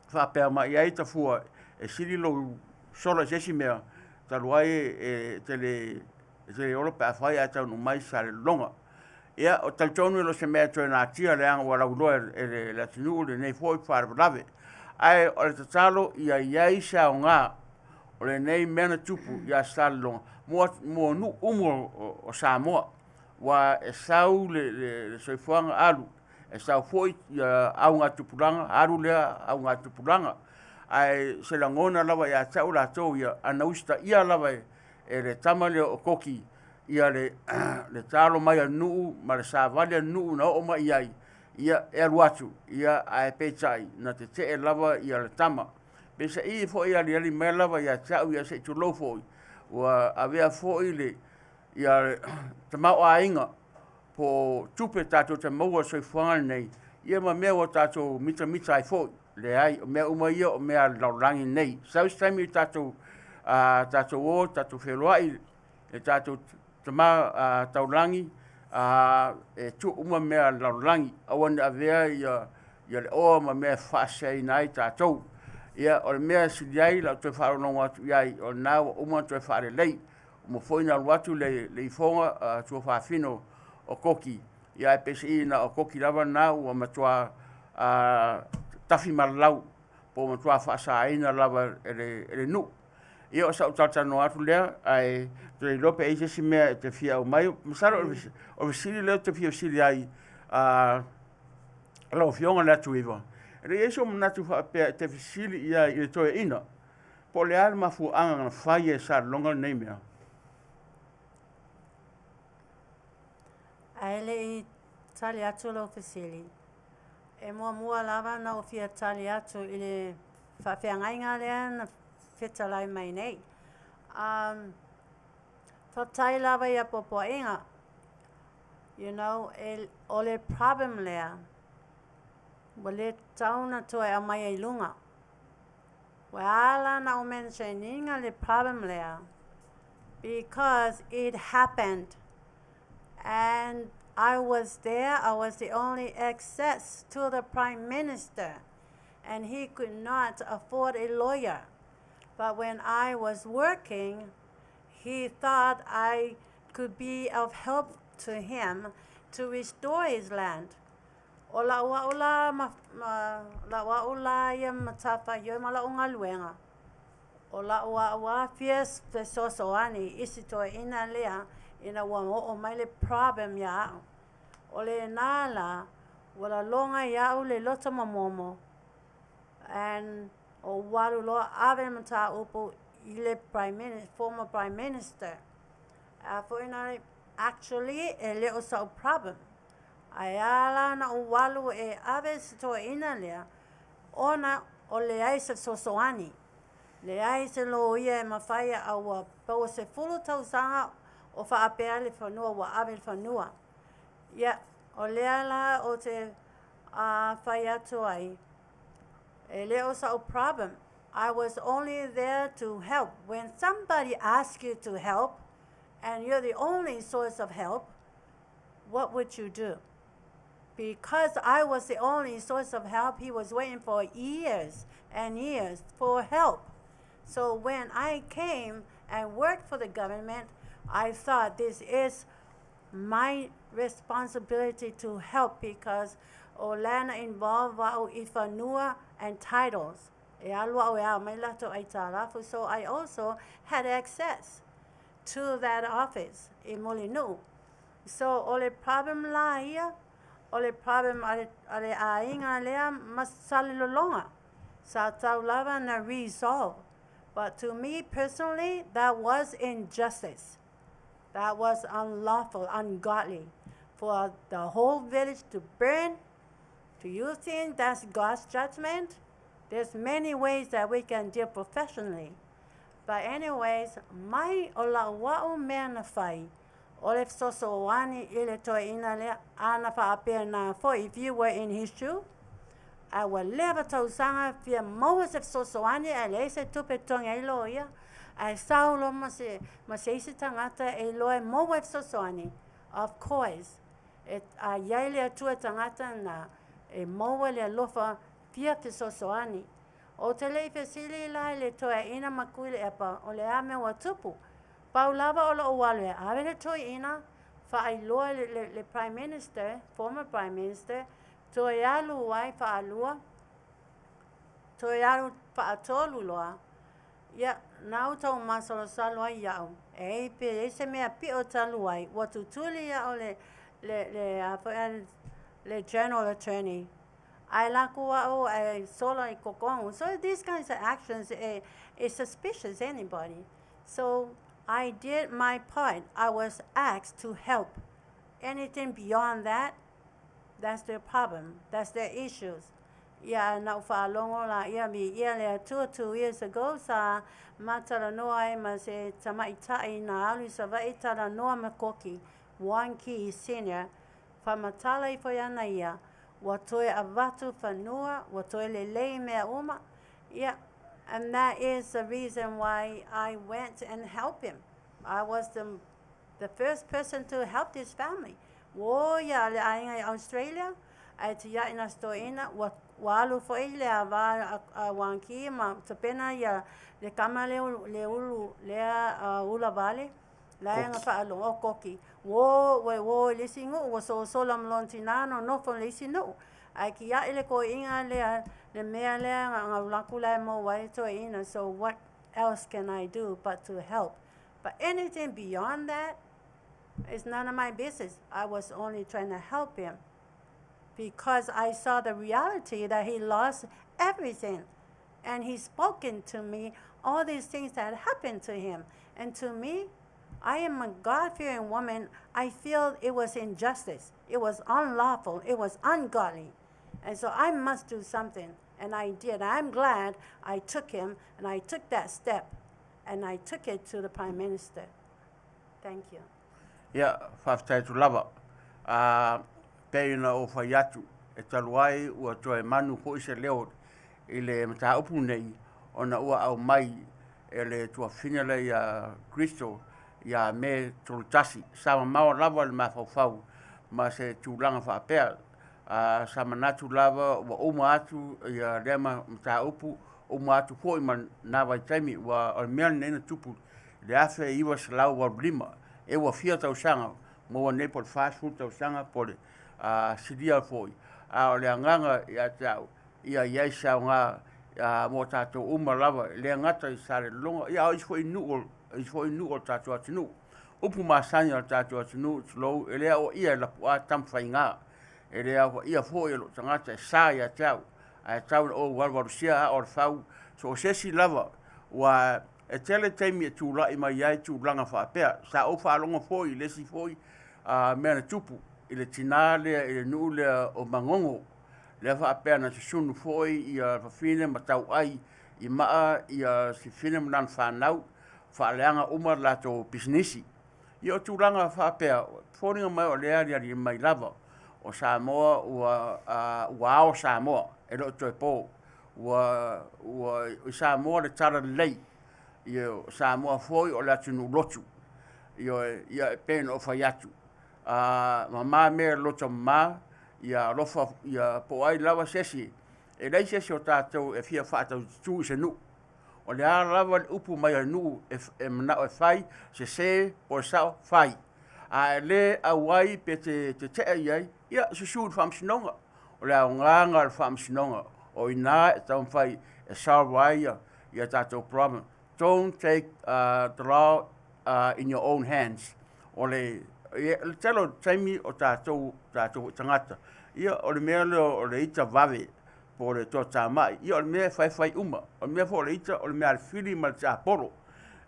faapea mai ai Tafua, e sili lou sola i se isi mea, talu ai e te le ola pe afai ae taunuu mai Salelologa. Ia, o talitonu e le o se mea e toe natia leaga ua lauiloa e le atunuu lenei foi faalavelave. Ae o le tatalo ia i ai se aoga o lenei mea na tupu ia Salelologa mo nuu uma o Samoa. Ua e sau le soifuaga alu, e sau foi ia augatupulaga, alu lea augatupulaga. Ae se lagona lava ia te au latou ia, ana usitaia lava e le tama lea o Koki ia le talo mai a nuu ma le savali a nuu na oo mai i ai, ia e alu atu, ia ae peitai na tetee lava ia le tama. Peisa'i foi aliali mai lava ia te au ia se i tulou foi, ua avea foi le ia tamaoaiga po o tupe tatou te maua i le soifuaga lenei, ia ma mea ua tatou mitamita ai foi. Leai, o mea uma ia o mea a le lalolagi nei. Sau se taimi tatou o, tatou feloai le tatou tama taulagi, e tuu uma mea a le lalolagi, aua ne i avea ia le oa ma mea e faaseseaina ai tatou. Ia, o le mea e sili ai lau toe faalogologo atu i ai, o lena ua uma ona toe faalelei. Uma foi ona alu atu le ifoga tuafafine o Koki, ia ae peiseai na o Koki lava lena ua matua tafi malalau po ua matua faasaina lava e le nuu. Ia o sau talatalanoa atu lea, ae ou te le iloa pe i ai se isi mea e te fia aumai. Masalo o le fesili lea ou te fia fesili ai lau Afioga Leatuiva, e le i i ai sou manatu faapea e te fesili i ai i le toeaina, po o le a le mafuaaga na fai e Salelologa lenei mea? Ae le i tali atu lau fesili, e muamua lava ona ou fia tali atu i le faafeagaiga lea na fetalai mai nei. Faafetai lava ia puapuaiga. You know, e, o le problem lea, ua le tatau ona toe aumaia i luga. Ua ala ona ou mention ina le problem lea, because it happened. And I was there, I was the only access to the Prime Minister, and he could not afford a lawyer. But when I was working, he thought I could be of help to him to restore his land. O lau au la, ma, lau au la ia matafaioi ma lau galuega. O la'u a'u a fia fesoasoani i si toeaina lea ina ua o'o mai le problem iā a'u. O lenā la, ua laloga ia'u le loto momomo and ou alu loa ave le mataupu i le prime minister, former prime minister. A foi na actually e le o sa'u problem. Ae a la na ou alu e ave si toeaina lea ona o leai se fesoasoani. Leai se loia e mafai a ua pau 10 tausaga o faapea le fanua ua ave le fanua. Ia, o lea la o te fai atu ai, e le o sa'u problem. I was only there to help. When somebody asks you to help, and you're the only source of help, what would you do? Because I was the only source of help, he was waiting for years and years for help. So when I came and worked for the government, I thought this is my responsibility to help because o lana involve wa'u i fanua and titles. E alu au e ao mai lato ai tālafu. So I also had access to that office i Mulinuu. So o le problem la ia, o le problem a le aiga lea ma Salelologa. Sa tau lava na resolve. But to me personally, that was injustice. That was unlawful, ungodly. For the whole village to burn, do you think that's God's judgment? There's many ways that we can deal professionally. But anyways, mai o la'u a'u mea na fai, o le fesoasoani i le toeaina lea, ana faapea na foi, if you were in his shoe, a ua leva tausaga fia maua se fesoasoani ae leai se tupe togi ai loia, ae sau loa ma se isi tagata e iloa e maua e fesoasoani. Of course, e, a iai le Atua tagata na e maua le alofa fia fesoasoani. O te lei fesili la i le toeaina ma Tuilaepa o le a mea ua tupu. Pau lava o lo'u alu e ave le toeaina, faailoa le Prime Minister, former Prime Minister, toe alu ai faalua, toe alu faatolu loa. Ia, na au tau masalosalo ai ia'u. E pe ai se mea pi'o talu ai, ua tutuli ia'u le, a foi le general attorney. Ae laku a'u e sola i kokogu. So these kinds of actions is suspicious anybody. So I did my part. I was asked to help. Anything beyond that, that's their problem. That's their issues. Ia na u whaalogo la ia mi ia le atua 2 years ago sa matalanoa ai ma se tamaita'i na alu i Sava'i talanoa ma Koki, One Key Senior, faamatala ifo iana ia, ua toe avatu fanua, ua toe lelei mea uma. Yeah, and that is the reason why I went and helped him. I was the first person to help this family. Ua o ia le aiga i Australia, ae tia'i na toeaina, ua alu fo'i le avā a Wangki ma tapena ia le kama le, le ulu lea ula vale, la nga faalogo o Koki. Ua ua ua i le isi nuu, ua sosola ma lona tinā nonofo i le isi nuu. Ae kia'i le koi'iga lea, le mea lea gaulaku la e maua ai toeaina. So what else can I do but to help? But anything beyond that is none of my business. I was only trying to help him because I saw the reality that he lost everything. And he spoken to me all these things that happened to him. And to me, I am a God-fearing woman. I feel it was injustice. It was unlawful. It was ungodly. And so I must do something. And I did. I'm glad I took him and I took that step and I took it to the Prime Minister. Thank you. Ia, faafetai atu lava. A pei ona ou fai atu, e talu ai ua toe manu fo'i se leo i le mataupu nei, ona ua aumai e le tuafafine lea ia Kristo ia Me 31. Sa mamao lava le mafaufau ma se tulaga faapea. A, sa manatu lava ua uma atu ia lea mataupu, uma atu fo'i ma na vaitaimi ua o le mea lenei na tupu i le 1985 e ua fia tausaga maua nei po o le 40 tausaga po o le silia fo'i. A o le agaga ia te a'u ia i ai se aogā mo tatou uma lava, e le gata i Salelologa, ia a o isi foi nuu, isi foi nuu o le tatou atunuu. Upu masani a le tatou atunuu, tulou, e le aoaia e Lapuaa tama faiga, e le aoaia foi e lou tagata e sa ia te au, ae tau ina ou valuvalusia aa o le fau, so o se isi lava, ua e tele taimi e tulai mai ai tulaga faapea. Sa ou faalogo foi i le isi foi mea na tupu i le tinā lea i le nuu lea o Magogo, lea faapea na susunu foi ia fafine ma tauai i maa ia sifine ma lana fanau, faaleaga uma le latou pisinisi. Ia o tulaga faapea, foliga mai o lea e aliali mai lava, o Samoa ua, ua ao Samoa, e le o toe po. Ua, ua i Samoa le talalelei, ia o Samoa foi o le atunuu lotu. Ioe, ia e pei ona ou fai atu, mama mea i le loto mama, ia alofa ia po o ai lava se isi, e leai se isi o tatou e fia faataututu i se nuu. O le a lava le upu mai a le nuu e manao e fai, sese po o le sao, fai. A e le auai pe te tetea i ai, ia susu i le faamasinoga. O le aoga lena o le faamasinoga, o i ina e taumafai e solve ai ia tatou problem. Don't take the law in your own hands. O le, le tele o taimi o tatou, tatou foi tagata, ia o le mea lea o le ita vave po o le toatamai, ia o le mea e faifai uma. O le mea foi o le ita, o le mea a le fili ma le tiapolo.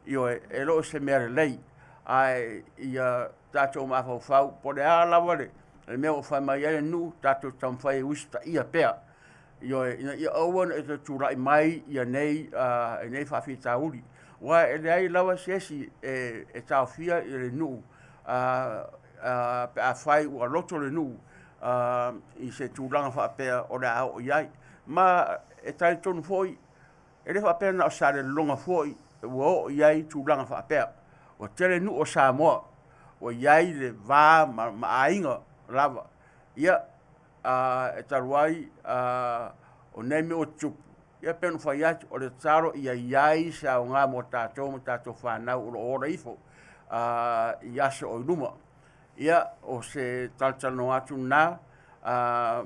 Ioe, e le o se mea lelei. Ae ia tatou mafaufau, po o le a lava le, le mea ua fai mai ai le nuu, tatou taumafai e usitaia pea. Ioe, ina ia aua ne i toe tulai mai ia nei, nei faafitauli. Aua e leai lava se isi e, e taofia i le nuu pe afai ua loto le nuu i se tulaga faapea o le a oo i ai. Ma e talitonu foi, e le faapea na o Salelologa foi ua oo i ai tulaga faapea. Ua tele nuu o Samoa ua i ai le va ma, ma aiga lava. Ia, e talu ai o nei mea ua tutupu, ia pei ona fai atu, o le tatalo ia i ai se aoga mo tatou ma tatou fanau o lo o ola ifo i aso o i luma. Ia, o se talatalanoa atu lena,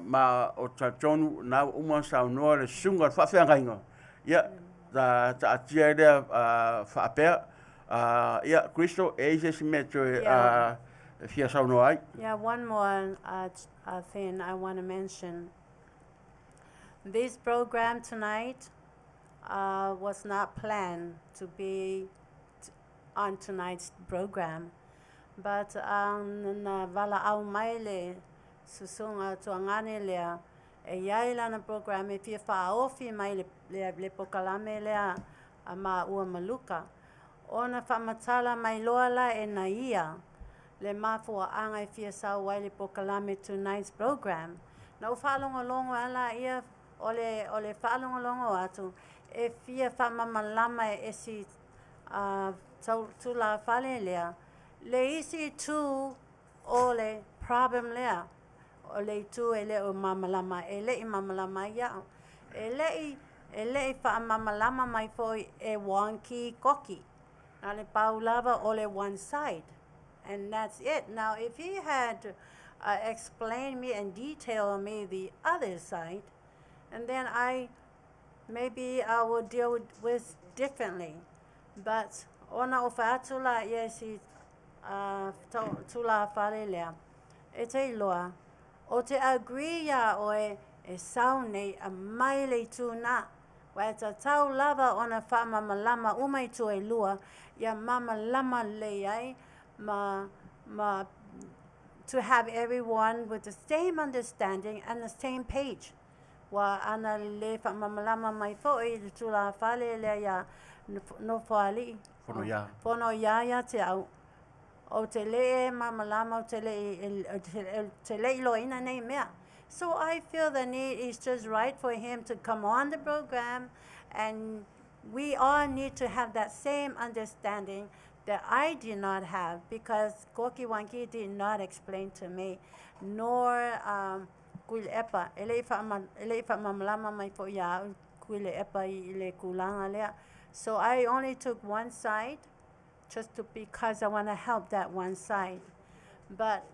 ma ou te talitonu o lena ua uma ona saunoa le susuga i le faafeagaiga, ia, taatia ai lea faapea. Ia, Crystal, e i ai se isi mea e toe fia saunoa ai? Yeah, one more thing I want to mention. This program tonight was not planned to be on tonight's program, but na valaau mai le susuga tuagane lea e iai lana program e fia faaofi mai le, le, le pokalame lea a maua ma Luka. Ona faamatala mai loa la e na ia le mafuaaga e fia sau ai le pokalame tonight's program. Na ou faalogologo lava laia o le, o le faalogologo atu e fia faamamalama e si tulafale lea le isi itu o le problem lea, o le itu e le o mamalama, e le i mamalama ai iaʻu. E le i, e le i faamamalama mai foi e Wonki Koki. Na le pau lava o le one side. And that's it. Now, if he had explained me and detailed me the other side, and then I maybe I will deal with differently. But ona o fai atu la ia si tulafale lea, e te iloa, o te agree iā oe e sau nei a mai le itu na, ua e tatau lava ona faamamalama uma itu e lua, ia mamalama lelei ai ma, ma to have everyone with the same understanding and the same page. Ua ana le faamamalama mai foi le tulafale lea iā Nofoalii. Fonoia. Fonoia ia te au. Ou te le e mamalama, ou te le i, te le i loaina nei mea. So I feel the need is just right for him to come on the program and we all need to have that same understanding that I did not have because Koki Wanki did not explain to me, nor Kuilepa. E le i faamamalama mai foi ia au Kuilepa i le kulaga lea. So I only took one side just to because I want to help that one side. But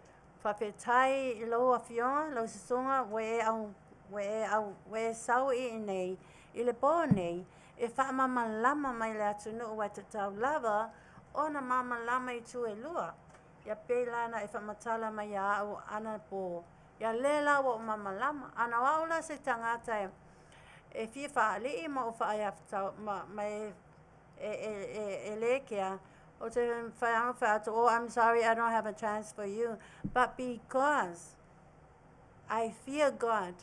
faafetai i lou afioga, lau susuga, ua e au, ua e au, ua e sau i inei I le pō nei, e faamāmalama mai le atunuu ua tatau lava ona māmalama i itu e lua. Ia pei la na e faamatala mai ia au anapo, ia lea la ua ou māmalama. Ana o au la se tagata e e fia faalii ma ou faaiatatau ma, ma e, e, e, e, e lē kea, ou te mafai lava ona fai atu, oh, I'm sorry, I don't have a chance for you. But because I fear God,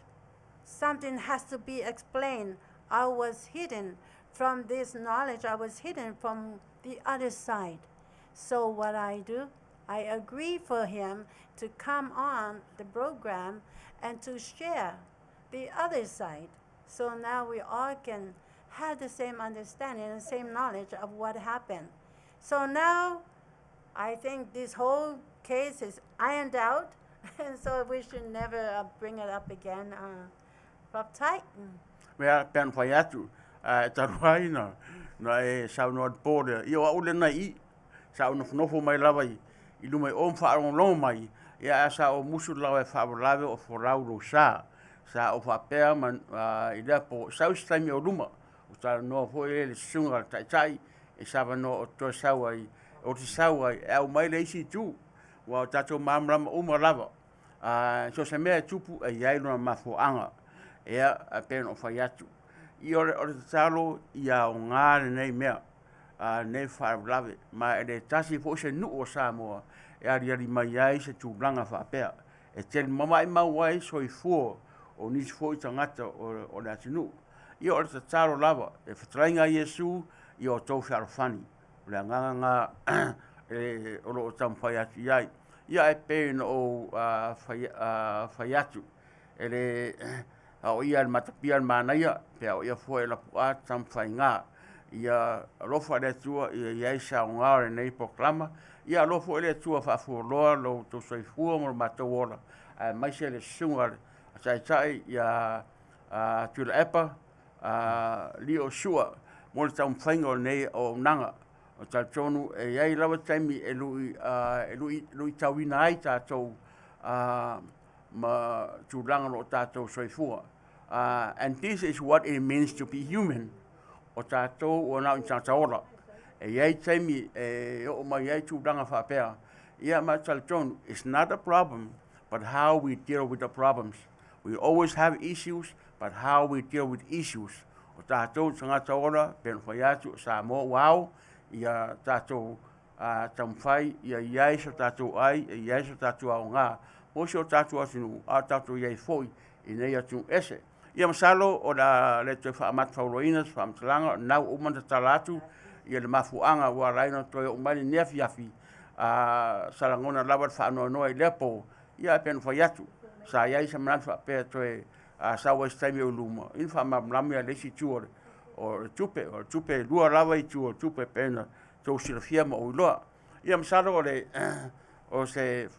something has to be explained. I was hidden from this knowledge. I was hidden from the other side. So what I do, I agree for him to come on the program and to share the other side. So now we all can have the same understanding and same knowledge of what happened. So now I think this whole case is ironed out, and so we should never bring it up again. Faafetai. Mea pe ana fai atu, e talu ai na, na e saunoa i le po lea, ia o au lena i i, sa ou nofonofo mai lava i, i luma i o ma faalogologo mai, ia ae sa ou musu lava e faalavelave o folau lou sa. Sa ou faapea ma, i lea po, sau se taimi o luma, o talanoa foi lea i le susuga a le taitai, e se avanoa ou te toe sau ai, ou te sau ai, e aumai le isi itu, ua o tatou malamalama uma lava. So o se mea e tupu e i ai lona mafuaaga, ia, e pei ona ou fai atu. Ia o le, o le tatalo ia aoga lenei mea, lenei faalavelave, ma e le tasi foi se nuu o Samoa e aliali mai ai se tulaga faapea. E tele maumau ai soifua o nisi foi tagata o le atunuu. Ia o le tatalo lava, le fetalaiga a Iesu, ia outou fealofani. O le agaga lena o lo o taumafai atu i ai. Ia ae pei ona ou fai atu, e le ao ia e le matapia le manaia, pe ao ia foi e lapuaa le taumafaiga. Ia alofa le Atua ia i ai se aoga o lenei polokalama. Ia alofa foi le Atua faafualoa lo outou soifua ma lo matou ola, aemaise le susuga a Taitai ia Tuilaepa Lio Sua mo le taumafaiga o lenei auaunaga. O talitonu e i ai lava taimi e lui e luitauina ai tatou ma tulaga o lo o tatou soifua. And this is what it means to be human. O tatou ua na o ni tagata ola. E i ai taimi e oo mai ai tulaga faapea. Ia ma talitonu, it's not a problem, but how we deal with the problems. We always have issues, but how we deal with issues. O tatou tagata ola, pei ona fai atu, o Samoa ua ao, ia tatou taumafai ia i ai so tatou ai, ia i ai so tatou aoga mo si o tatou atunuu, a o tatou i ai foi i nei atunuu ese. Ia masalo o le a le toe faamatafauloaina se faamatalaga, o lena ua uma ona tatala atu ia le mafuaaga ua ala ai ona toe oo mai lenei afiafi, sa lagona lava le faanoanoa i lea po, ia ae pei ona fai atu, sa i ai se manatu faapea e toe sau ai se taimi o i luma, ia ona faamalamalama lea i le isi itu o le tupe. O le tupe e lua lava itu o le tupe e pei ona outou silafia ma ou iloa. Ia masalo o le o se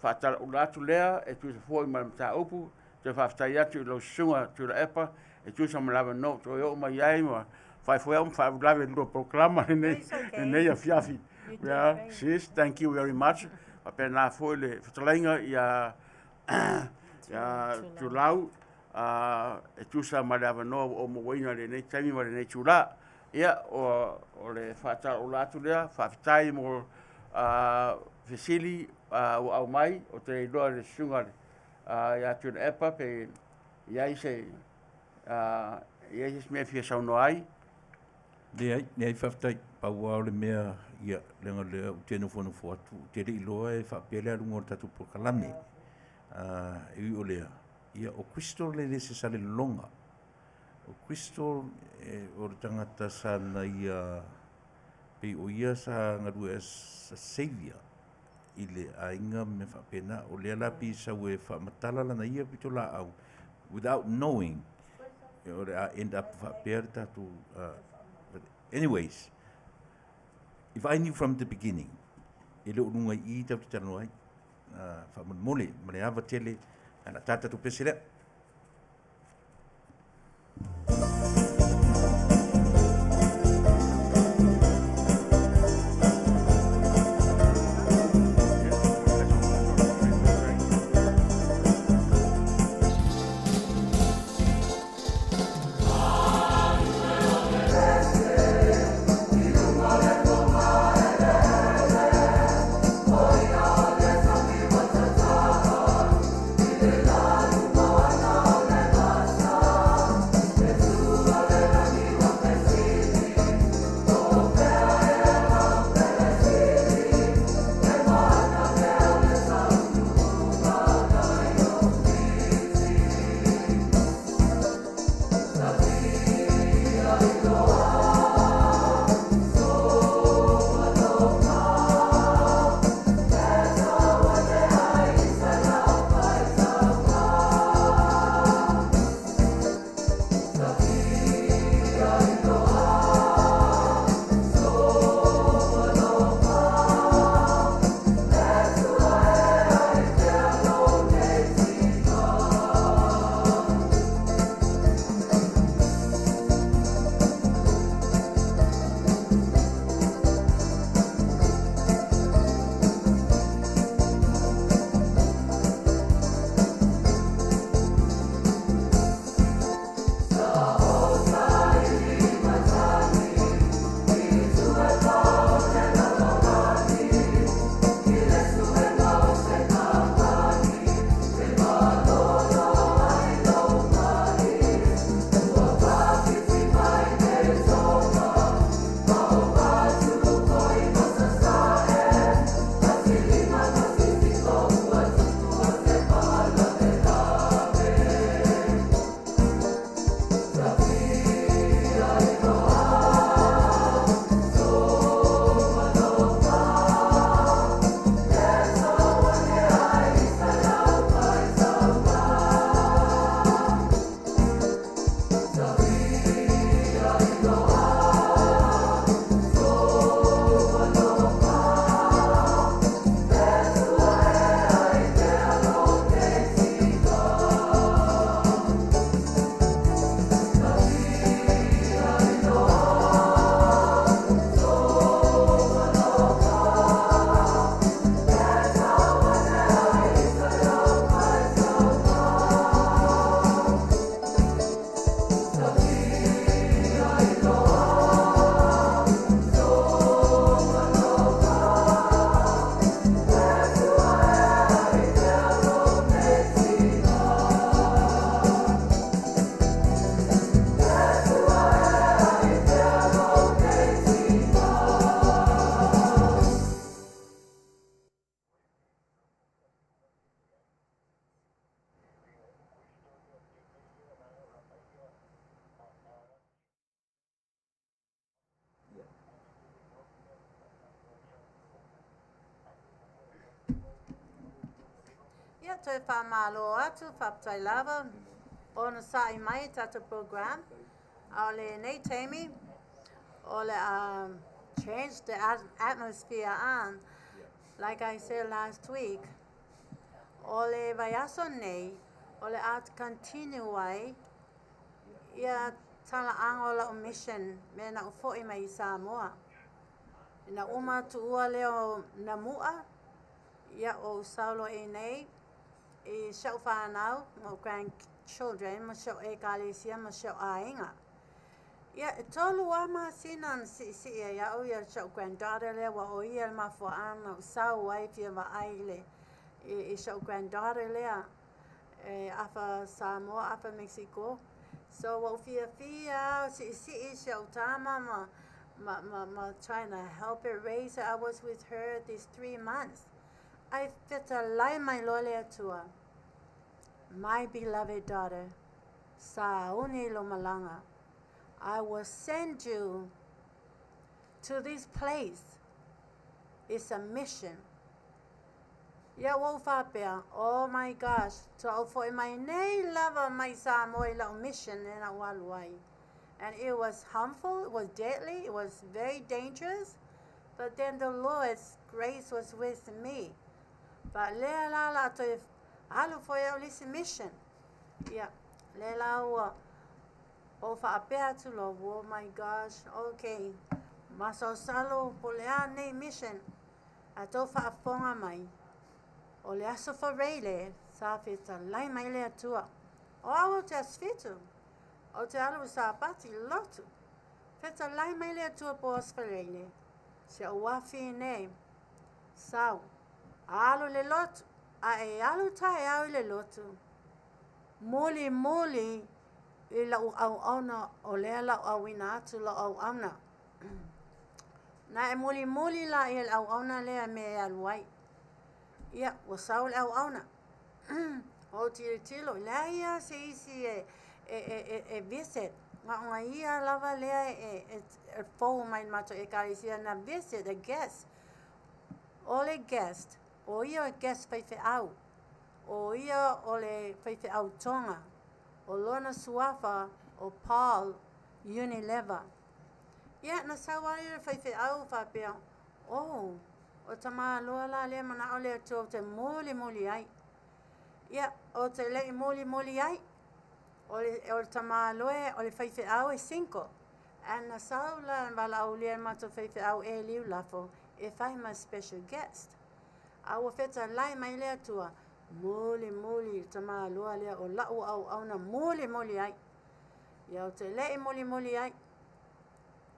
faatalaula atu lea e tusa foi ma le mataupu. Toe faafetai atu i lau susuga Tuilaepa e tusa ma le avanoa ua toe oo mai ai ma fai foi au ma faalavelave i le lua polokalama lenei afiafi. Yeah, sis, thank you very much. Faapena foi le fetalaiga ia Tulau e tusa ma le avanoa ua ou mauaina i lenei taimi ma lenei itula. Ia, o le faatalaula atu lea, faafetai mo fesili ua aumai, ou te iloa i le susuga ia Tuilaepa pe i ai se i ai se isi mea e fia saunoa ai. Leai, leai faafetai. Pau lava o le mea, ia, leaga o lea ou te nofonofo atu, ou te le i iloa e faapea le aluga o le tatou polokalame. E ui o lea, ia, o Crystal e le se Salelologa. O Crystal, o le tagata sa na ia, pei o ia sa galue as a saviour i le aiga ma mea faapena. O lea la pei sau e faamatala lana ia pitolaau without knowing o le a end up faapea le tatou but anyways, if I knew from the beginning, e le o luga i i tatou te talanoa ai. Faamolemole ma le ava tele, ae o le a ta le tatou pese lea. toe faamālō atu, faafetai lava onosaʻi mai i tatou program. A o lenei taimi, o le a change the atmosphere on. Like I said last week, o le vaiaso nei, o le a continue ai ia talaaga o la'u mission me na ou fo'i mai i Samoa. Ina uma tuua lea o Namu'a, ia ua ou sau loa i inei i si a'u fanau ma o'u grandchildren ma si o'u ʻekalesia ma si o'u aiga. Ia, e tolu lava masina na si'isi'i ai a'u ia si o'u granddaughter lea ua o ia le mafuaaga na ou sau ai fia vaai i le i si o'u granddaughter lea e afa Samoa afa Mexico. So ua ou fiafia lava o si'isi'i si o'u tama ma ma ma ma trying to help her raise her. I was with her these 3 months. Ae fetalai mai loa le Atua, "My beloved daughter, sauni lou malaga. I will send you to this place. It's a mission." Ia ua ou faapea, "Oh my gosh, faatoa ou fo'i mai nei lava mai Samoa i la'u mission e na ou alu ai." And it was harmful, it was deadly, it was very dangerous. But then the Lord's grace was with me. But lea la la toe alu foi au le isi mission. Ia, lea la ua ou faapea atu loa, "Oh my gosh, okay. Masalosalo po o le a nei mission." Ae tou faafofoga mai, o le aso Faraile sa fetalai mai le Atua. O au ou te aso 7, ou te alu i Sapati i le lotu. Fetalai mai le Atua po aso Faraile, si ou afine, sau, alu i le lotu, a e alu taeao i le lotu. Mulimuli i la'u auauna o lea la ou auina atu la'u auauna. Na e mulimuli laia i le auauna lea i mea e alu ai. Ia, ua sau le auauna. Ou tilotilo, leai lava se isi e, e, e, e, e visit. Na o ia lava lea e fou mai i le matou ʻekalesia na visit, a guest. O le guest, o ia o guest faifeau. O ia o le faifeau Toga. O lona suafa o Paul Unilever. Ia, na sau ai le faifeau faapea, "Oh, o tamāloa la lea mana'o le Atua ou te mulimuli ai." Ia, o te le'i mulimuli ai. O le tamāloa o le faifeau e single. And na sau la valaaulia e matou faifeau e liu lafo e fai ma special guest. A ua fetalai mai le Atua, mulimuli i le tamāloa lea o la'u auauna mulimuli ai. Ia o te le'i mulimuli ai.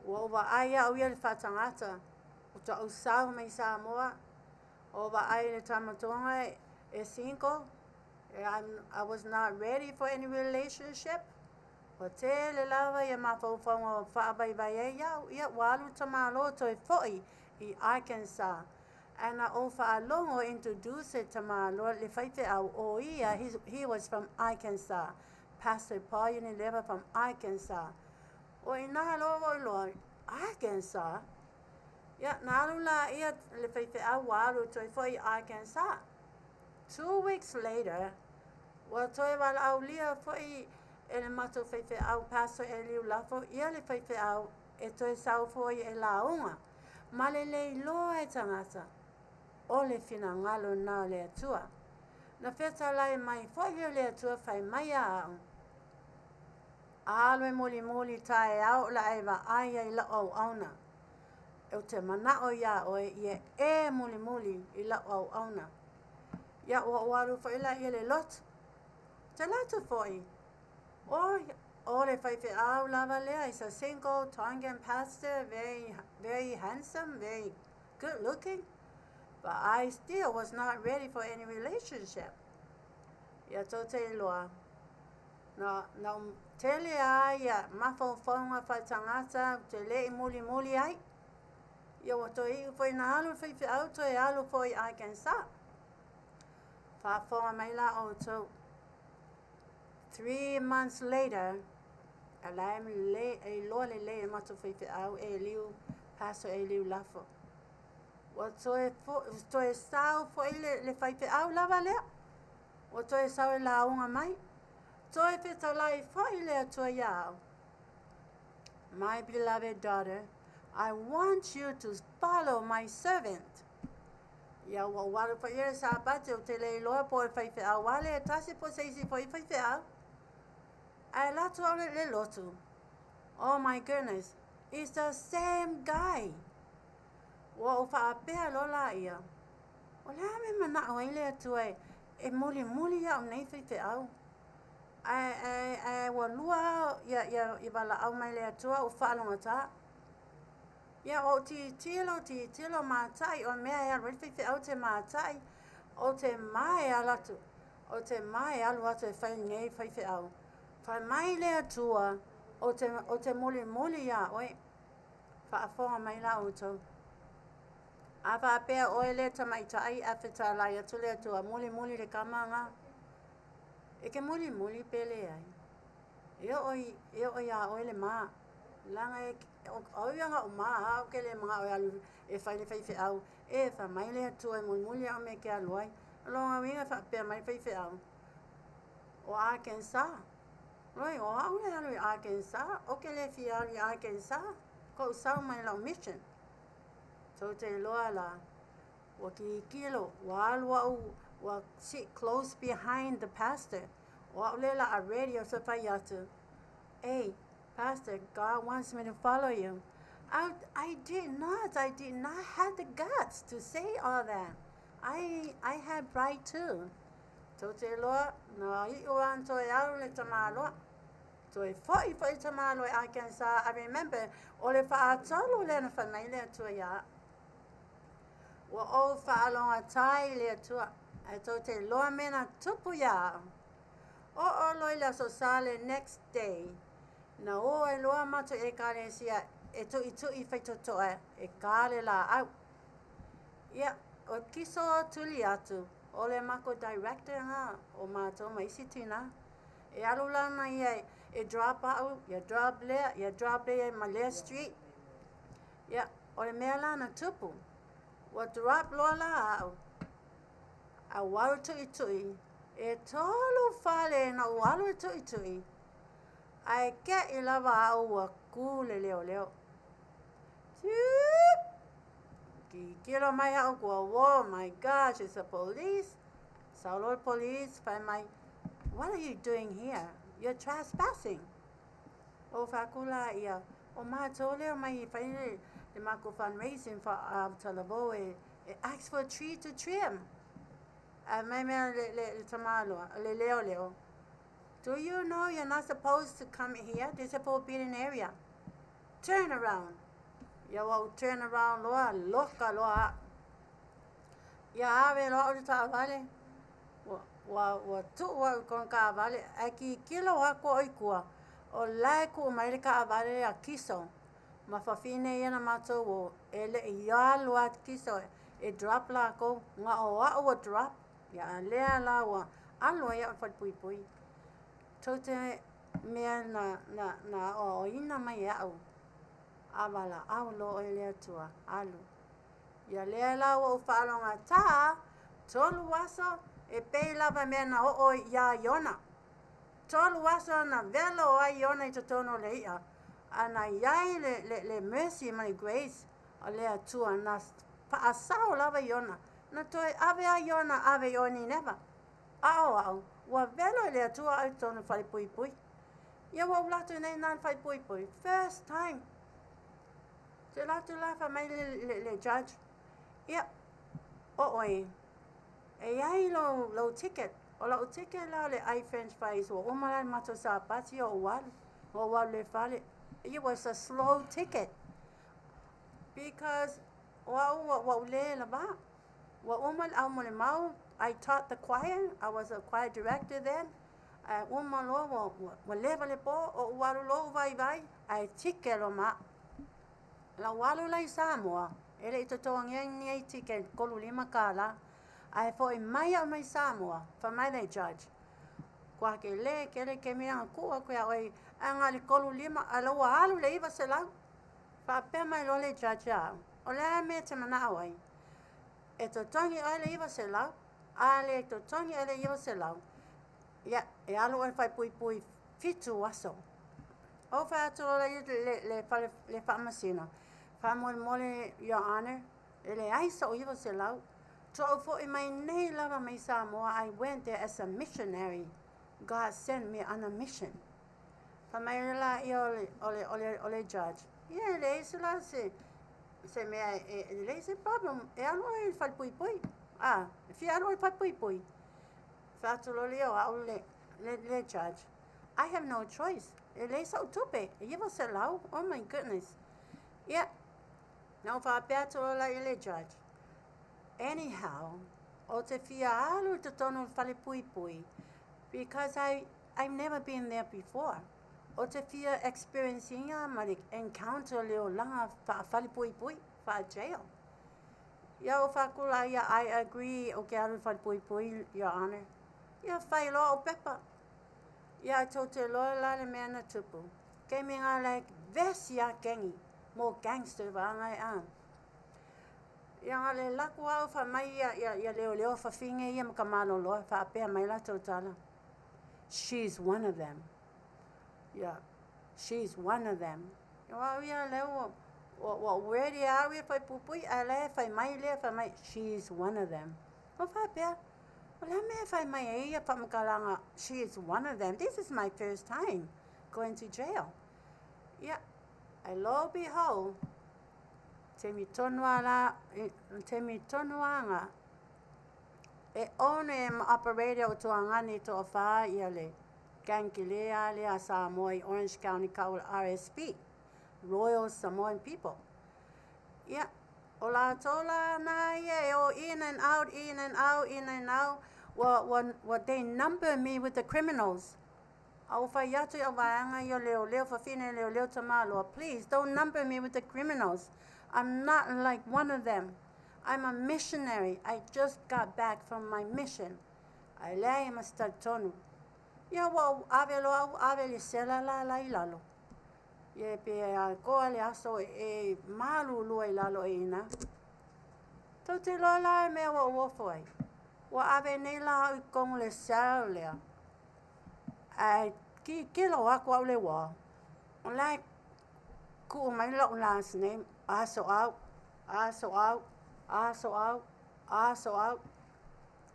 Ua ou vaai a'u ia i le faatagata, o ta'u sau mai Samoa, o vaai i le tamatoga e single. I was not ready for any relationship. Ua tele lava ia mafaufauga o faavaivai ai au. Ia ua alu tamāloa toe fo'i i Arkansas. And na ou faalogo introduce e tamāloa le faifeau o ia, he was from Arkansas. Pastor Paul Unilever from Arkansas. O inā loa ua ou iloa, Arkansas? Ia, na alu laia le faifeau ua alu toe fo'i i Arkansas. 2 weeks later, ua toe valaaulia fo'i e le matou faifeau Pastor Eliu Lafo ia le faifeau e toe sau foi e lauga. Ma le le iloa e tagata, o le finagalo na o le Atua. Na fetalai mai fo'i o le Atua fai mai ia a'u. Alu e mulimuli taeao o le a e vaai ai la'u auauna. Ou te mana'o iā oe ia e mulimuli i la'u auauna. Ia ua ou alu foi laia i le lotu. Te lotu foi. O, o le faifeau lava lea is a single Tongan pastor, very, very handsome, very good looking. But I still was not ready for any relationship. Ia tou te iloa. Na tele a ia mafaufauga faatagata te le'i mulimuli ai. Ia ua toe iu foi na alu le faifeau toe alu foi i Arkansas. Faafofoga mai la outou. 3 months later, a la e e iloa lelei e matou faifeau e liu, Pastor e liu lafo. Ua toe, fo, toe sau foi le faifeau lava lea. Ua toe sau e lauga mai. Toe fetalai fo'i le Atua iā au. My beloved daughter, I want you to follow my servant. Ia ua ou alu foi i le Sapati, ou te le iloa po o le faifeau lava lea e tasi po o se isi foi faifeau. Ae alu atu au i le lotu. Oh my goodness, it's the same guy. Ua ou faapea loa laia, O le a mea e manao ai le Atua e mulimuli iaʻu nei faifeau? Ae, ae, ae ua lua ia, ia, ia valaau mai le Atua ua faalogotā. Ia, ou tilotilo, tilotilo, mātaʻi, o le mea e alu ai le faifeau te mātaʻi, o te mae alu atu, o te mae alu atu e fai nei faifeau. Fai mai le Atua, o te, o te mulimuli iā oe. Faafofoga mai la outou. A faapea oe le tamaitai a fetalai atu le Atua, mulimuli le kama nga. E ke mulimuli pe leai. E oo i, e oo iā oe le ma. Leaga e, o ia ga'u ma a ou ke le mana'o e alu e fai le faifeau, e fai mai le Atua e mulimuli au me ke alu ai. O lona uiga e faapea mai le faifeau, o Arkansas. Oi, o au le alu i Arkansas, ou ke le fia alu i Arkansas, koʻu sau mai la'u mission. Tou te iloa la, ua kikilo, ua alu au, ua sit close behind the pastor. O au le la a ready o se fai atu, Hey, pastor, God wants me to follow you. I, I did not, I did not have the guts to say all that. I, I had pride too. Tou te iloa, na iʻu lava na toe alu le tamāloa. Toe foʻi foi le tamāloa i Arkansas. I remember, o le faatolu lea na fai mai le Atua iā au. Ua ou faalogatā i le Atua, ae tou te iloa mea na tupu iā au. Oo loa i le Aso Sa le next day, na o ai loa matou i Ekalesia e tuʻituʻi faitotoa e kā le lāʻau. Ia, o kiso tuli atu, o le makou director nga o matou ma isi tinā. E alu lana ia e drop a'u, ia drop lea, ia drop lea ma lea street. Ia, o le mea la na tupu, ua drop loa la a'u, a ua alu tuʻituʻi, e tolu fale na ou alu e tuʻituʻi, ae keʻi lava a'u ua kū le leoleo. Tūp! Kikilo mai a'u kua, oh my gosh, it's the police. Sau loa le police, fai mai, What are you doing here? You're trespassing. Ou fai atu la ia, o matou lea mai e fai le matou fundraising for our talavou e, e ask for a tree to trim. Ae mai mea le, le, le tamaloa, le leoleo, Do you know you're not supposed to come here? This is a forbidden area. Turn around. Ia ua ou turn around loa, loka loa a'u. Ia ave loa a'u i le taavale, ua, ua, ua tuu a'u i kona kaavale, ae kikilo aku a'u i tua, o la e kuu mai le kaavale a Kiso, ma fafine ia na matou o, e leʻi alu a Kiso e drop lakou, na o a'u ua drop, ia a lea la ua alu ai a'u i le falepuipui. Tou te mea na, na, na aoaoina mai e a'u, a valaau loa oe i le Atua, alu. Ia lea la ua ou faalogatā, tolu aso, e pei lava mea na oo iā Iona. Tolu aso na velo ai Iona i totonu o le iʻa, a na iai le, le, le mercy ma le grace o le Atua na faasao lava Iona, na toe ave a Iona ave i o Nineva. A o au, ua velo i le Atua au i totonu o le falepuipui. Ia ua ou alu atu nei na i le falepuipui, first time. Te alu atu la fai mai le, le, le judge, ia, o oe, e iai lou, lou ticket. O la'u ticket la o le ai french fries, ua uma la le matou sapati o ou alu, ua ou alu i le fale. It was a slow ticket because o au ua, ua ou le lava. Ua uma le au mo le mau, I taught the choir, I was a choir director then. Ae uma loa ua, ua, ua leva le po, o ou alu loa ou vaivai, ae ticket loa ma a'u. Lau alu la i Samoa, e le i totogia nei ticket 35 kālā. Ae foʻi mai au mai Samoa, fai mai le judge, kua ke le kele kemi anga kuu aku iā oe ae na o le 35 ae la ua alu i le 900. Faapea mai loa le judge iā au, o le a mea e te manao ai? E totogi oe le 900. A le totogi oe i le 900, ia, e alu oe i le falepuipui 7 aso. Ou fai atu loa lea i le, le, fale, le faamasino, faamolemole, Your Honor, e leai so'u 900. To'u fo'i mai nei lava mai Samoa, I went there as a missionary. God sent me on a mission. Fai mai la ia o le, o le, o le, o le judge, ia e leai se la se, se mea e, e leai se problem, e alu oe i le falepuipui. A, e fia alu oe i le falepuipui. Fai atu loa lea o au le, le, le judge, I have no choice, e leai sa'u tupe, e 900, oh my goodness. Ia, na ou faapea atu loa la i le judge, anyhow, ou te fia alu i totonu o le falepuipui, because I, I've never been there before. Ou te fia experience ina ma le encounter le olaga faafalepuipui, faa-jail. Ia ou faaku la ia, I agree, ou te alu i le falepuipui, Your Honor. Ia fai loa ou pepa. Ia ae tou te iloa la le mea na tupu. Taimi nga like vesi a kengi mo gangster vaega e a. Ia nga le laku au fai mai ia ia ia leoleo fafine ia ma ka maloloa faapea mai latou tala. She's one of them. Ia she's one of them. Ia o au ia lea ua ua ua ready a au ia fai puipui ae la e fai mai lea fai mai she's one of them. O faapea, o le a mea e fai mai ai ia faamatalaga she is one of them. This is my first time going to jail. Ia, ae lo behold, taimi tonu a la, taimi tonu a nga, e one e ma operator o Tuagani toafā ia le gang kele a lea a Samoa i Orange County ka o le RSP, Royal Samoan People. Ia, o latou la na ia e o in and out, in and out, in and out, ua, ua, ua they number me with the criminals. A ua fai atu i au vaega ia leoleo fafine leoleo tamaloa, please don't number me with the criminals. I'm not like one of them. I'm a missionary. I just got back from my mission. Ae leai e ma se talitonu. Ia ua ou ave loa au ave le sela la la i lalo. Ia pe a koa le aso e, e malulu ai lalo e ina. Tou te iloa la e mea ua ou ofo ai. Ua ave nei la au i totonu le cell lea. Ae ki kilo aku au le wā. O la e kuu mai la'u last name, Asoau, Asoau, Asoau, Asoau.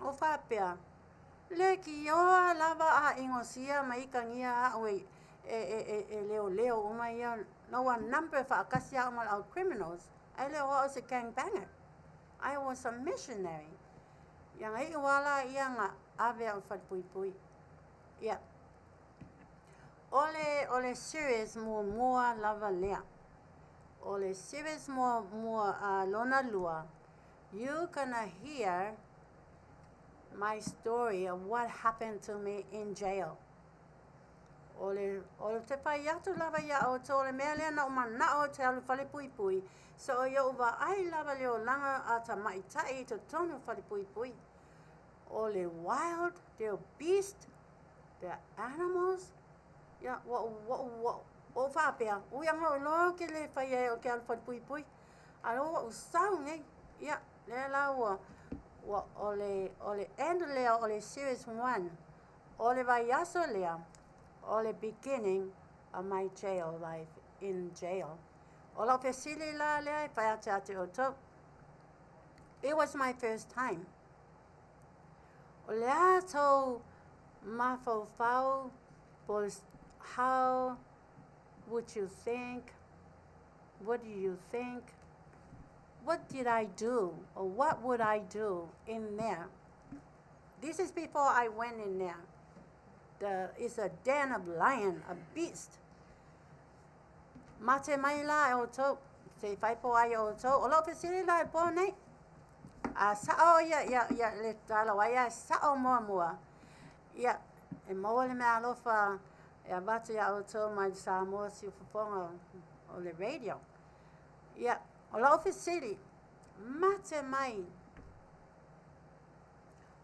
O faapea, le kioa lava a ingosia ma ikagia a'u e, e, e, e, e leoleo uma ia, na ua number faatasi a'u ma le au criminals, ae le o a'u se gang banger. I was a missionary. Ia nga iʻu a la ia nga ave a'u i falepuipui. Ia. O le, o le series muamua lava lea. O le series muamua a lona lua, you gonna hear my story of what happened to me in jail. O le, o te fai atu lava iā outou o le mea lea na ou mana'o ou te alu falepuipui, so o io'u vaai lava le olaga a tamaitai i totonu falepuipui. O le wild, the beast, the animals, ia, ua ou, ua ou, ua ou faapea, ui aga ou iloa ou te le fai ai ou te alu falepuipui, a o ua ou sau nei, ia, lea la ua, ua, o le, o le end lea o le series 1, O le vaiaso lea, o le beginning of my jail life in jail. O lau fesili la lea e fai atu ia te outou. It was my first time. O le a tou mafaufau po how would you think, what do you think, what did I do or what would I do in there? This is before I went in there. The, it's a den of lion, a beast. Mate mai la e outou, se i fai po ai outou, o lau fesili la e po nei. A sa'o ia, ia, ia le tala ai a sa'o muamua. Ia, e maua le mea alofa e avatu iā outou mai le Samoa siufofoga o le radio. Ia, o lau fesili, mate mai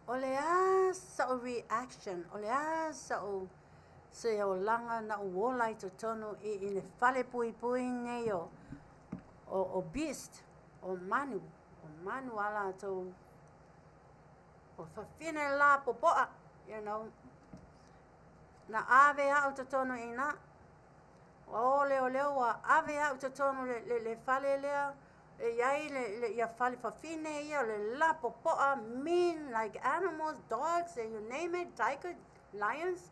O le a sa'u reaction, o le a sa'u se olaga na ou ola i totonu i, i le fale puipui nei o, o, o beast, o manu, o manu a latou O fafine la popo'a, you know. Na ave a'u totonu i ina. Ua o leoleo ua ave a'u totonu le, le, le fale lea, e iai le, le, ia fale fafine ia, o le la popo'a, mean like animals, dogs, and you name it, tiger, lions.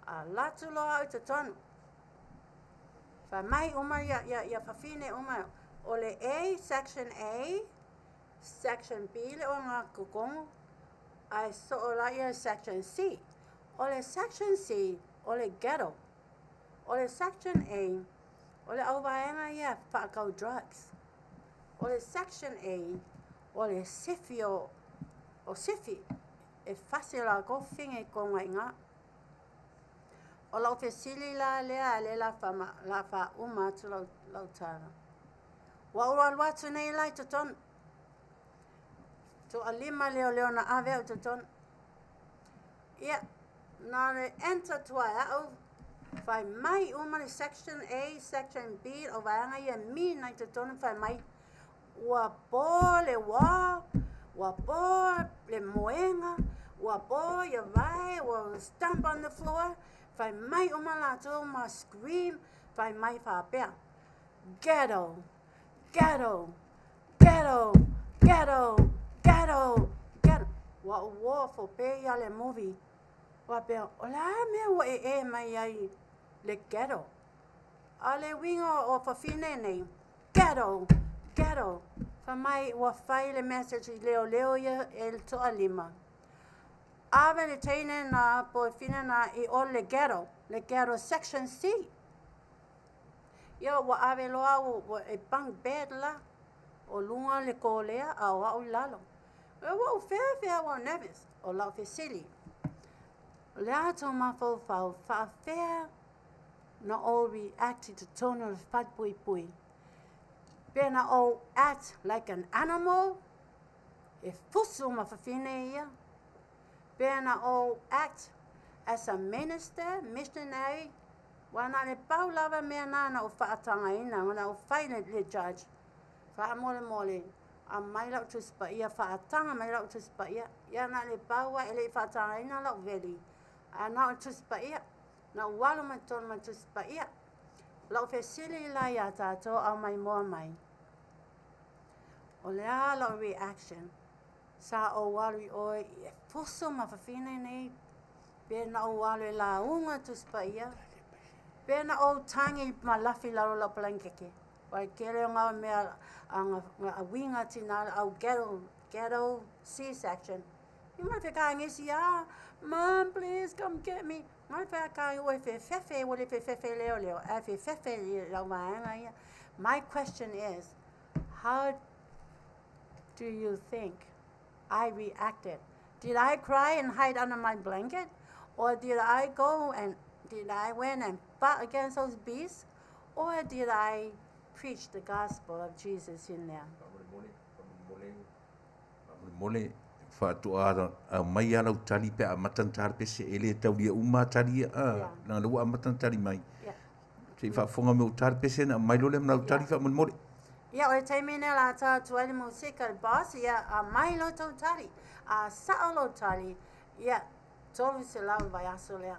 A latu loa a'u i totonu. Fai mai uma ia, ia, ia fafine uma, o le A, section A, Section B le ogatotogo ae soo la ia Section C. O le Section C o le ghetto. O le Section A o le auvaega ia faatau drugs. O le Section A o le sifi o o sifi e fasi e latou figa i totonu ai i ina. O lau fesili la lea a lea la la faauma atu lau lau tala. Ua ou alu atu nei la i totonu. Toalima leoleo na ave au i totonu. Ia, na le enter atu ai au, fai mai uma le section A, section B, o vaega ia mi na i totonu fai mai, ua po le wall, ua po le moega, ua po ia vae, ua stamp on the floor, fai mai uma latou ma scream, fai mai faapea, Ghetto, ghetto, ghetto, ghetto, ghetto, ghetto. Ua ou uō fo pē ia le movie. Faapea, o le a mea ua e ē mai ai le ghetto? A o le uiga o fafine nei, ghetto, ghetto. Fai mai ua fai le message i leoleo ia e le toalima. Ave le teine na po fine na i o le ghetto, le ghetto section C. Ia ua ave loa au ua e bunk bed la, o luga le kolea a o a'u i lalo. Ua ou feafea ua nervous. O lau fesili, o le a tou mafaufau faafea na ou react i totonu o le falepuipui? Pe na ou act like an animal, e fusu ma fafine ia? Pe na ou act as a minister, missionary, Ua na le pau lava mea na na ou faatagaina, na ou fai le, le judge. Faamolemole, aumai lau Tusi Paia, faataga mai lau Tusi Paia. Ia na le pau a e le i faatagaina lau veli, ae na o le Tusi Paia. Na ou alu mai totonu ma le Tusi Paia. Lau fesili la iā tatou au maimoa mai, o le a lau reaction? Sa ou alu i o e fusu ma fafine nei Pe na ou alu e lauga Tusi Paia, pe na ou tagi ma lafi i lalo o lau palaikeke. Ua le tele o ngā mea a nga uiga tina au ghetto, ghetto C-section. I mai whekaangesi, ah, mom, please come get me. Ngai whakaangi ua whewhewhe, ua le whewhewhe leo leo, a whewhewhe i lau vaega ia. My question is, how do you think I reacted? Did I cry and hide under my blanket? Or did I go and did I went and fought against those beasts? Or did I preach the gospel of Jesus in there? Faamolemole, faatoa aumai lava lau tali pe a amata ona ta le pese, e le taulia uma lava tali ia, leaga o lea ua amata ona tali mai. Se i faafofoga mai ua ta le pese ona aumai loa lea ma lau tali faamolemole. Ia, o le taimi nei o le a ta atu ai le musika, le boss, ia, aumai lo tou tali. A sao lou tali, ia, 300 le vaiaso lea.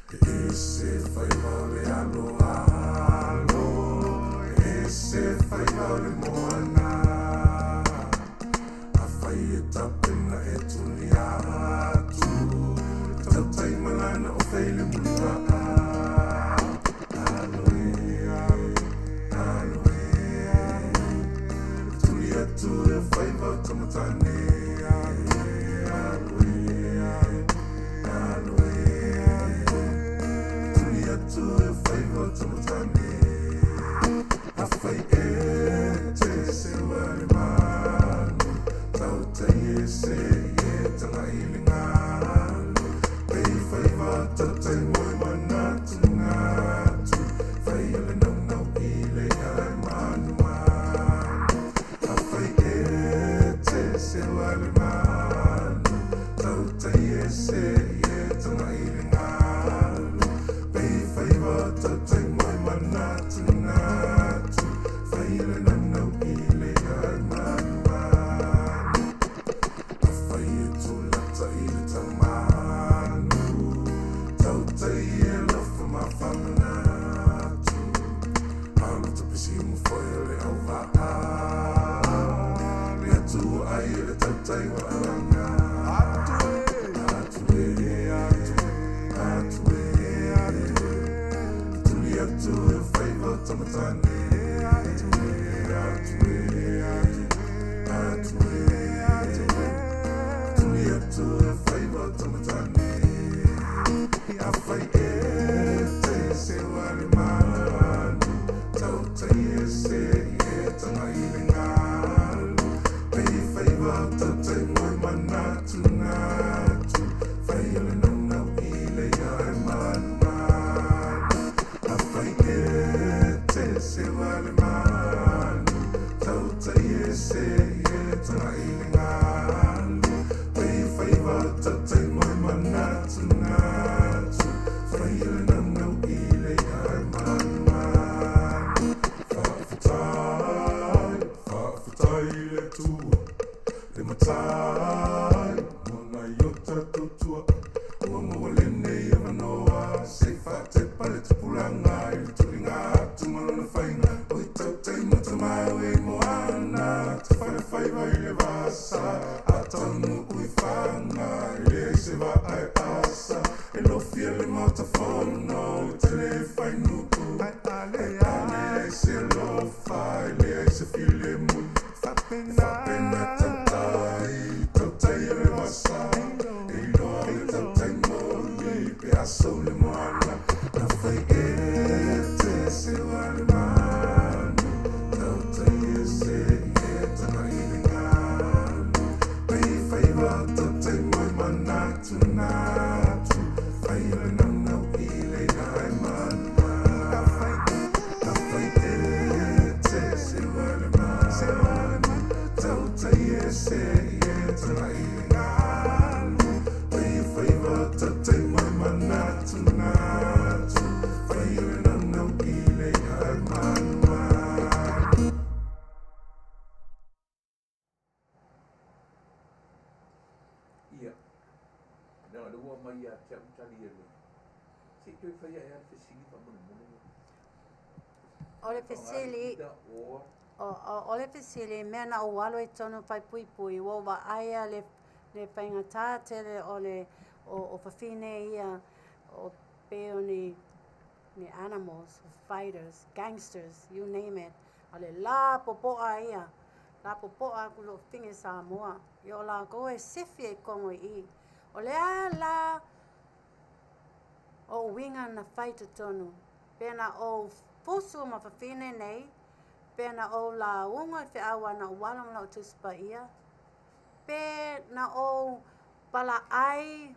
E se faiva o le aloalo, e se faiva o le moana, afai e tapena e tuli atu, e tautai ma lana o fei le mulimaa. Alo e, alo e, tuli atu e faiva o tamatane. Alo e, alo e, tuli atu e faiva o tamatane. Afai e te seua le manu, tautai e se e taga i le se e tanga i le ngalu Pei whaiwa tautai moe manatu natu Whai le naunau i le ai manu manu A whai e tūlata i le tamanu Tautai e lofa ma whamanatu Alo tapisi mo foi o le au vaa Le atu ai e le tautai wa alanga Atu e, atu e, atu e, atu e Tuli atu e whaiva o tamatane Atu e, atu e, atu e, atu e, atu e Tuli atu e whaiva o tamatane A whai e te se wale manu Tautai e se e tanga i le ngalu Pei whaiva o tautai moe manatu natu Whai le naunau i le ia e manu manu A whai e te se wale manu Tautai e se e tanga i le ngalu Pei whaiva o tautai moe manatu natu Whai le naunau i le ia e manu manu Whawhitai, whawhitai le tua Le matai, mona i o tātou tua Ua maua lenei e wanoa Se i whaatepa le tupulanga I le tulinga atu ma lona whainga O i tautai mo tamau e moana Te whare whaiva i le vasa A taunu ui whanga I le ai se va ai asa E lofia le mauta fono I te le whainuku Ai ale ai se lofa I le ai se file mu Whapena tautai Tautai e le vasa E iloa le tautai moli Pe aso le moana Na whai e te se wale manu Tautai e se e tanga i le ngalu Pei whaiva tautai moe manatu natu Whai le naunau i le ia e manu Na whai e te se wale manu Tautai e se e tanga i le ngalu Pei whaiva tautai moe manatu natu Whai le naunau i le ia e manu manu Ia, leaga le ua mai ia te au tali e le. Se i toe fai ae a le fesili faamolemole. O le fesili, Oa. o le fesili, mea na ou alo i tonu fai puipui, ua ou vaaia le, le faigatā tele o le o fafine ia o pei o ni ni animals, fighters, gangsters, you name it. A le lapopoa ia, lapopoa aku loo fafine Samoa. Ia o lakou e sefi e kogo i i. O le a la o uiga na fai totonu, pe na ou fusu ma fafine nei, pe na ou lauga i le feau a na ou alo ma lau Tusi Paia, pe na ou palaai,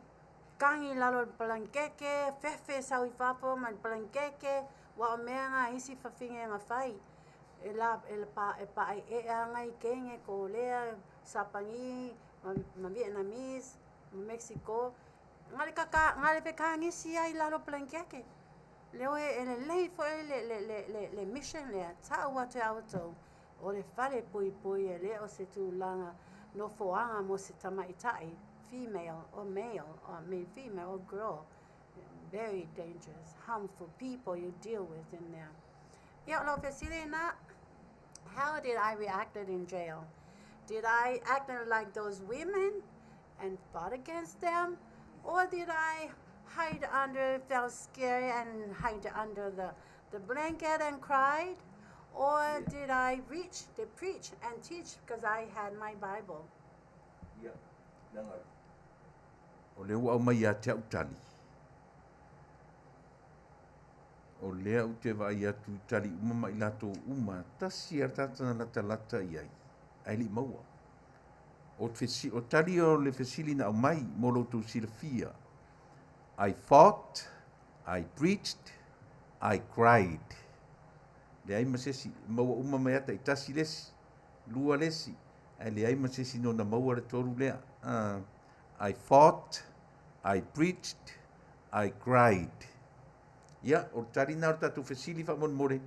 kagi i lalo o le palankeke, fefe sau i fafo ma le palankeke, ua o mea ga a isi fafine na fai. E la e pa e paaie'e aga i kege, Kolea, Sapani, ma, ma Vietnamese, ma Mexico. Ga le kaka ga le fekagisi ai i lalo o palankeke. Leo e e lelei fo'i le le le le le mission lea, ta'u atu iā outou, o le fale puipui e lē o se tulaga nofoaga mo se tamaita'i, female or male, or I mean female or girl, very dangerous, harmful people you deal with in there. Ia o lau fesili lena, how did I reacted in jail? Did I act like those women and fought against them? Or did I hide under, felt scary and hide under the, the blanket and cried? Or did I reach, to preach and teach because I had my Bible? Ia, leaga o lea ua aumai ia te au tali. O lea ou te vaai atu i tali uma ma i latou uma, tasi a le tagata na latalata i ai, ae le i maua. O, fesi, o tali o le fesili na aumai mo lo outou silafia. I fought, I preached, I cried. Leai ma se isi, maua uma mai lava taitasi le isi, lua le isi, ae leai ma se isi nona maua le tolu lea. I fought, I preached, I cried. Ia, o le tali lena o le tatou fesili faamolemole,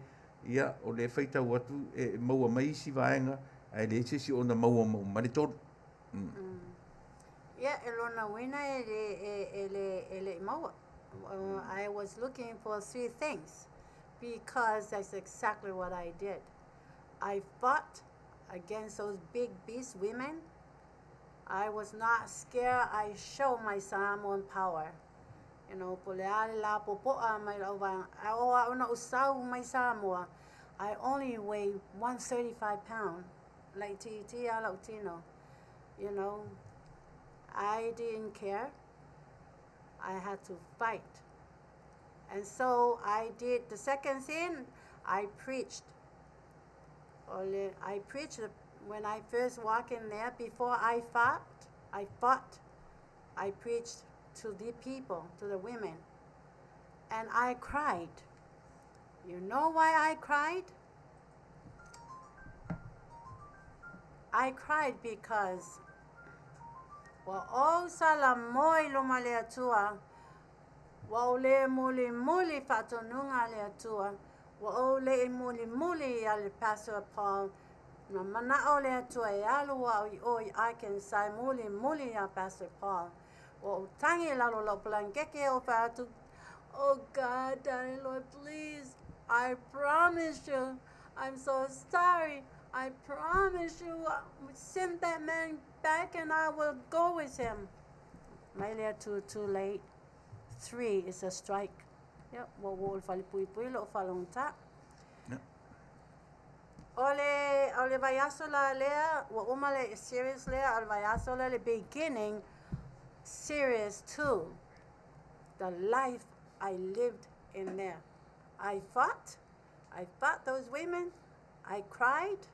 ia, o lea e faitau atu e maua mai isi vaega, ae leai se isi o ona maua uma mai le tolu. Mm. Ia, e lona uiga e le, e, e le, e le i maua. I was looking for three things because that's exactly what I did. I fought against those big beast women. I was not scared. I showed my Samoan power. You know, po le a le la popo'a mai lau vaega. A o a'u na ou sau mai Samoa, I only weigh 135 pound. Laitiiti lava la'u tino. You know, I didn't care. I had to fight. And so I did the second thing, I preached. I preached when I first walked in there, before I fought, I fought, I preached to the people, to the women. And I cried. You know why I cried? I cried because ua ou salamoa i luma o le Atua, ua ou le mulimuli faatonuga a le Atua, ua ou le i mulimuli ia le Pastor Paul, na mana'o le Atua e alu a'u i o i Arkansas e mulimuli iā Pastor Paul. Ua ou tagi i lalo o la'u palanakeke ou fai atu, Oh God, Daddy Lord, please, I promise you, I'm so sorry, I promise you, send that man back and I will go with him. Mai le Atua, too late. Three is a strike. Ia, ua ua o le falepuipui lo'u faalogotā. O le, o le vaiaso la lea, ua uma le series lea, o le vaiaso lea le beginning series 2, the life I lived in there. I fought, I fought those women, I cried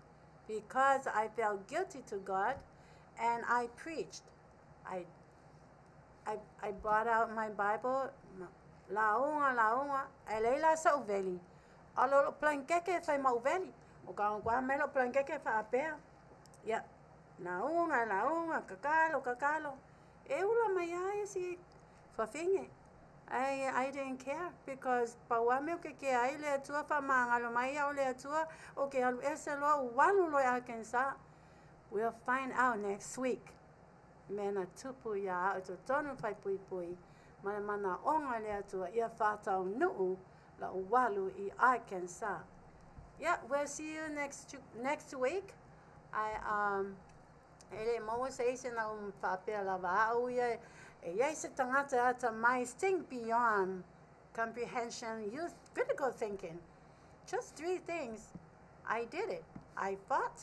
because I felt guilty to God, and I preached. I, I, I brought out my Bible, lauga, lauga, e leai la sa'u veli, A o lou palankeke e fai ma ou veli. O ka kua mai lou palankeke e faapea. Ia, lauga, lauga, kakalo, kakalo. E ula mai lava isi fafine. I, I didn't care because pau lava mea ou ke kea ai le Atua faamagalo mai au le Atua o ke alu ese loa ua alu loa i Arkansas. We'll find out next week. Mea na tupu iā au i totonu faepuipui ma le manaʻoga o le Atua ia faataunuu la'u alu i Arkansas. Yeah, we'll see you next next week. I um e le maua se isi na um faapea lava a'u ia e iai se tagata atamai think beyond comprehension, use critical thinking. Just three things. I did it. I fought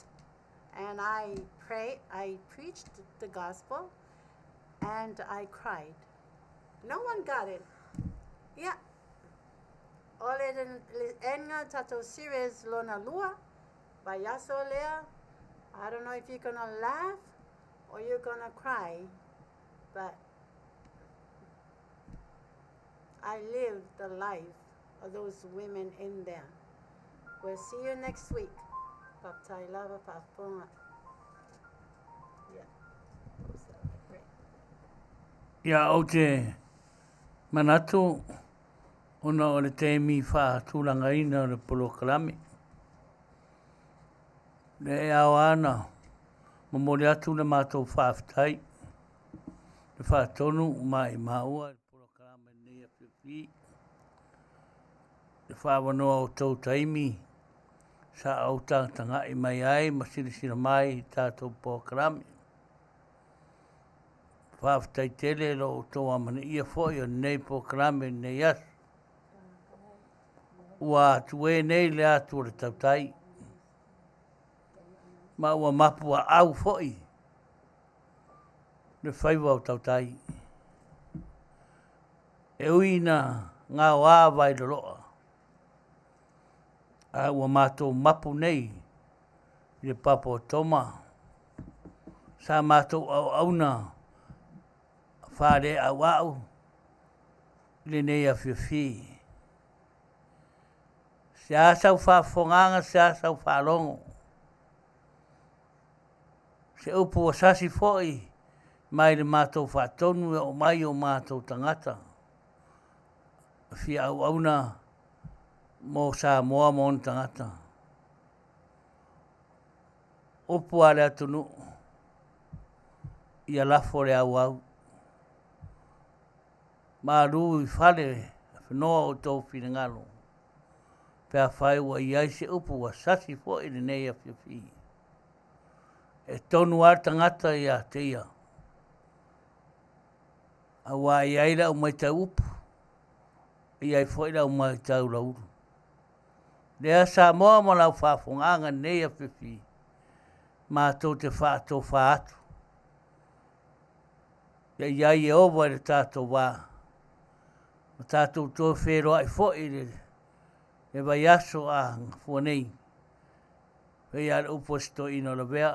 and I pray, I preached the gospel and I cried. No one got it. Yeah. O le, le enga tatou series lona lua, vaiaso lea, I don't know if you're gonna laugh or you're gonna cry, but I lived the life of those women in there. We'll see you next week. Faafetai lava faafofoga. Yeah. Ia, ou te manatu ona o le taimi faatulagaina o le polokalame. Lea e ao lava ona momoli atu le matou faafetai i le faatonu ma i maua i le polokalame i lenei afiafi. Le faaavanoa o tou taimi sa ou tagatagai mai ai ma silasila mai i tatou polokalame. Faafetai tele lo outou amanaia foi o lenei polokalame i lenei aso. Ua atu e nei le atu o le tautai, ma ua mapuaau foi le faiva o tautai. E ui ina gaoa Vailoloa, a ua matou mapu nei i le papa o Toma, sa matou auauna faaleauau i lenei afiafi. Se a sau faafofogaaga, se a sau faalogo, se upu ua sasi foi. Mai le matou faatonu e oo mai o matou tagata fia auauna mo Samoa ma ona tagata. Upu a le atunuu, ia lafo le auau. Malu i fale fanoa outou finagalo, pe afai ua i ai se upu ua sasi foi i lenei afiafi. E tonu lava le tagata ia te ia, auā e i ai le au matau upu, e i ai foi le au matau laulu. Lea Samoa ma lau faafofogaaga i lenei afiafi, matou te faatofa atu, ia i ai Ieova i le tatou va, ma tatou toe feiloai foi i le vaiaso a gafua nei. Pei lava o le upu a si toeaina o Lavea,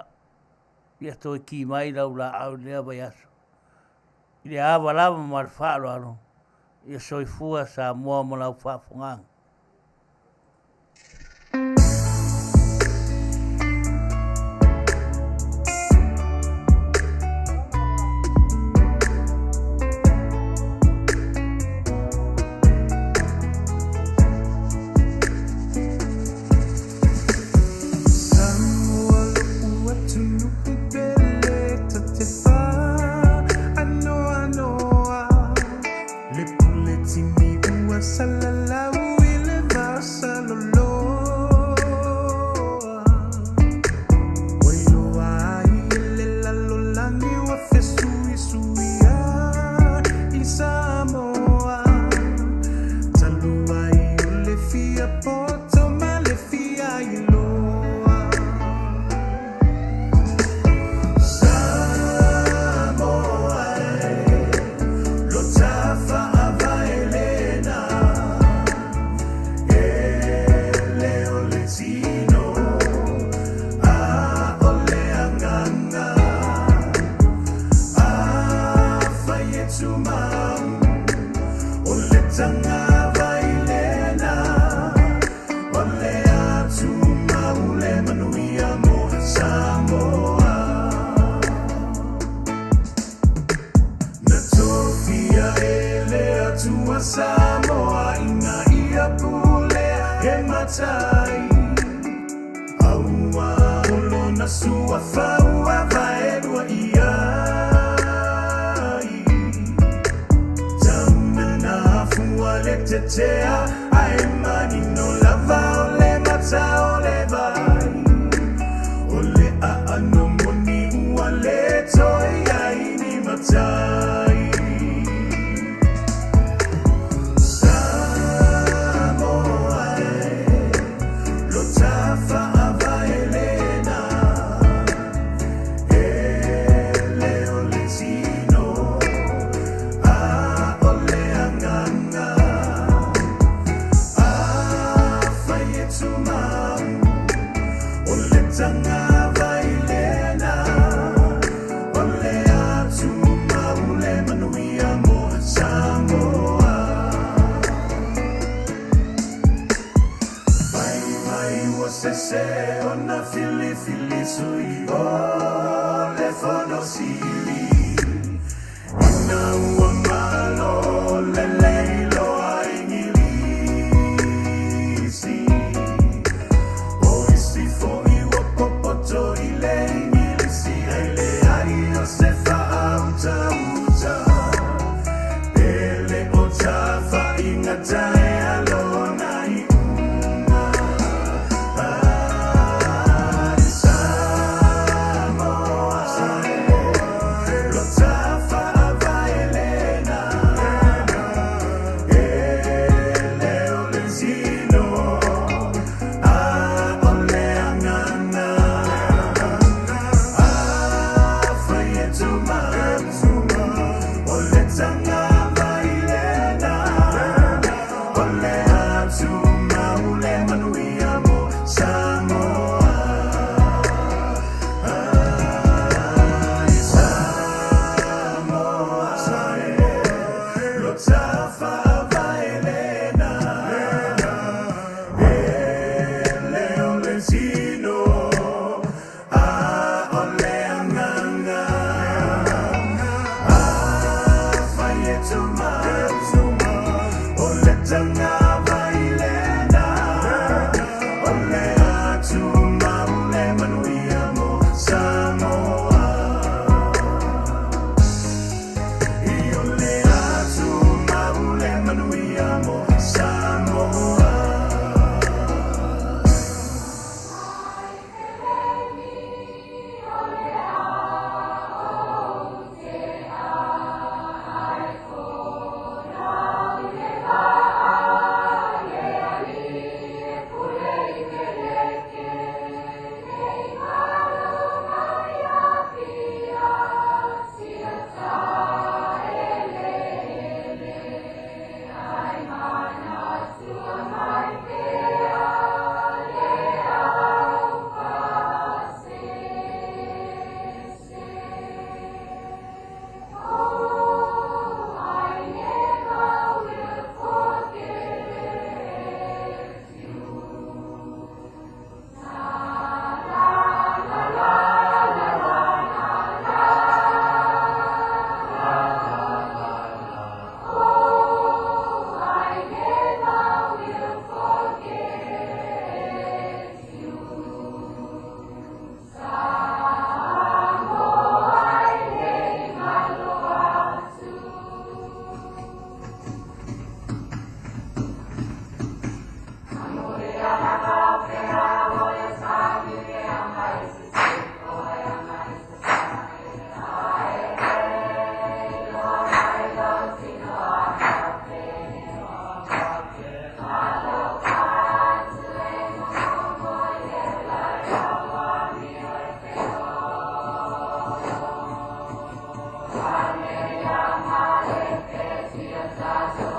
ia toe ki mai lau laau i lea vaiaso. I le ava lava ma le faaaloalo, ia soifua Samoa ma lau faafofogaaga. Tatou.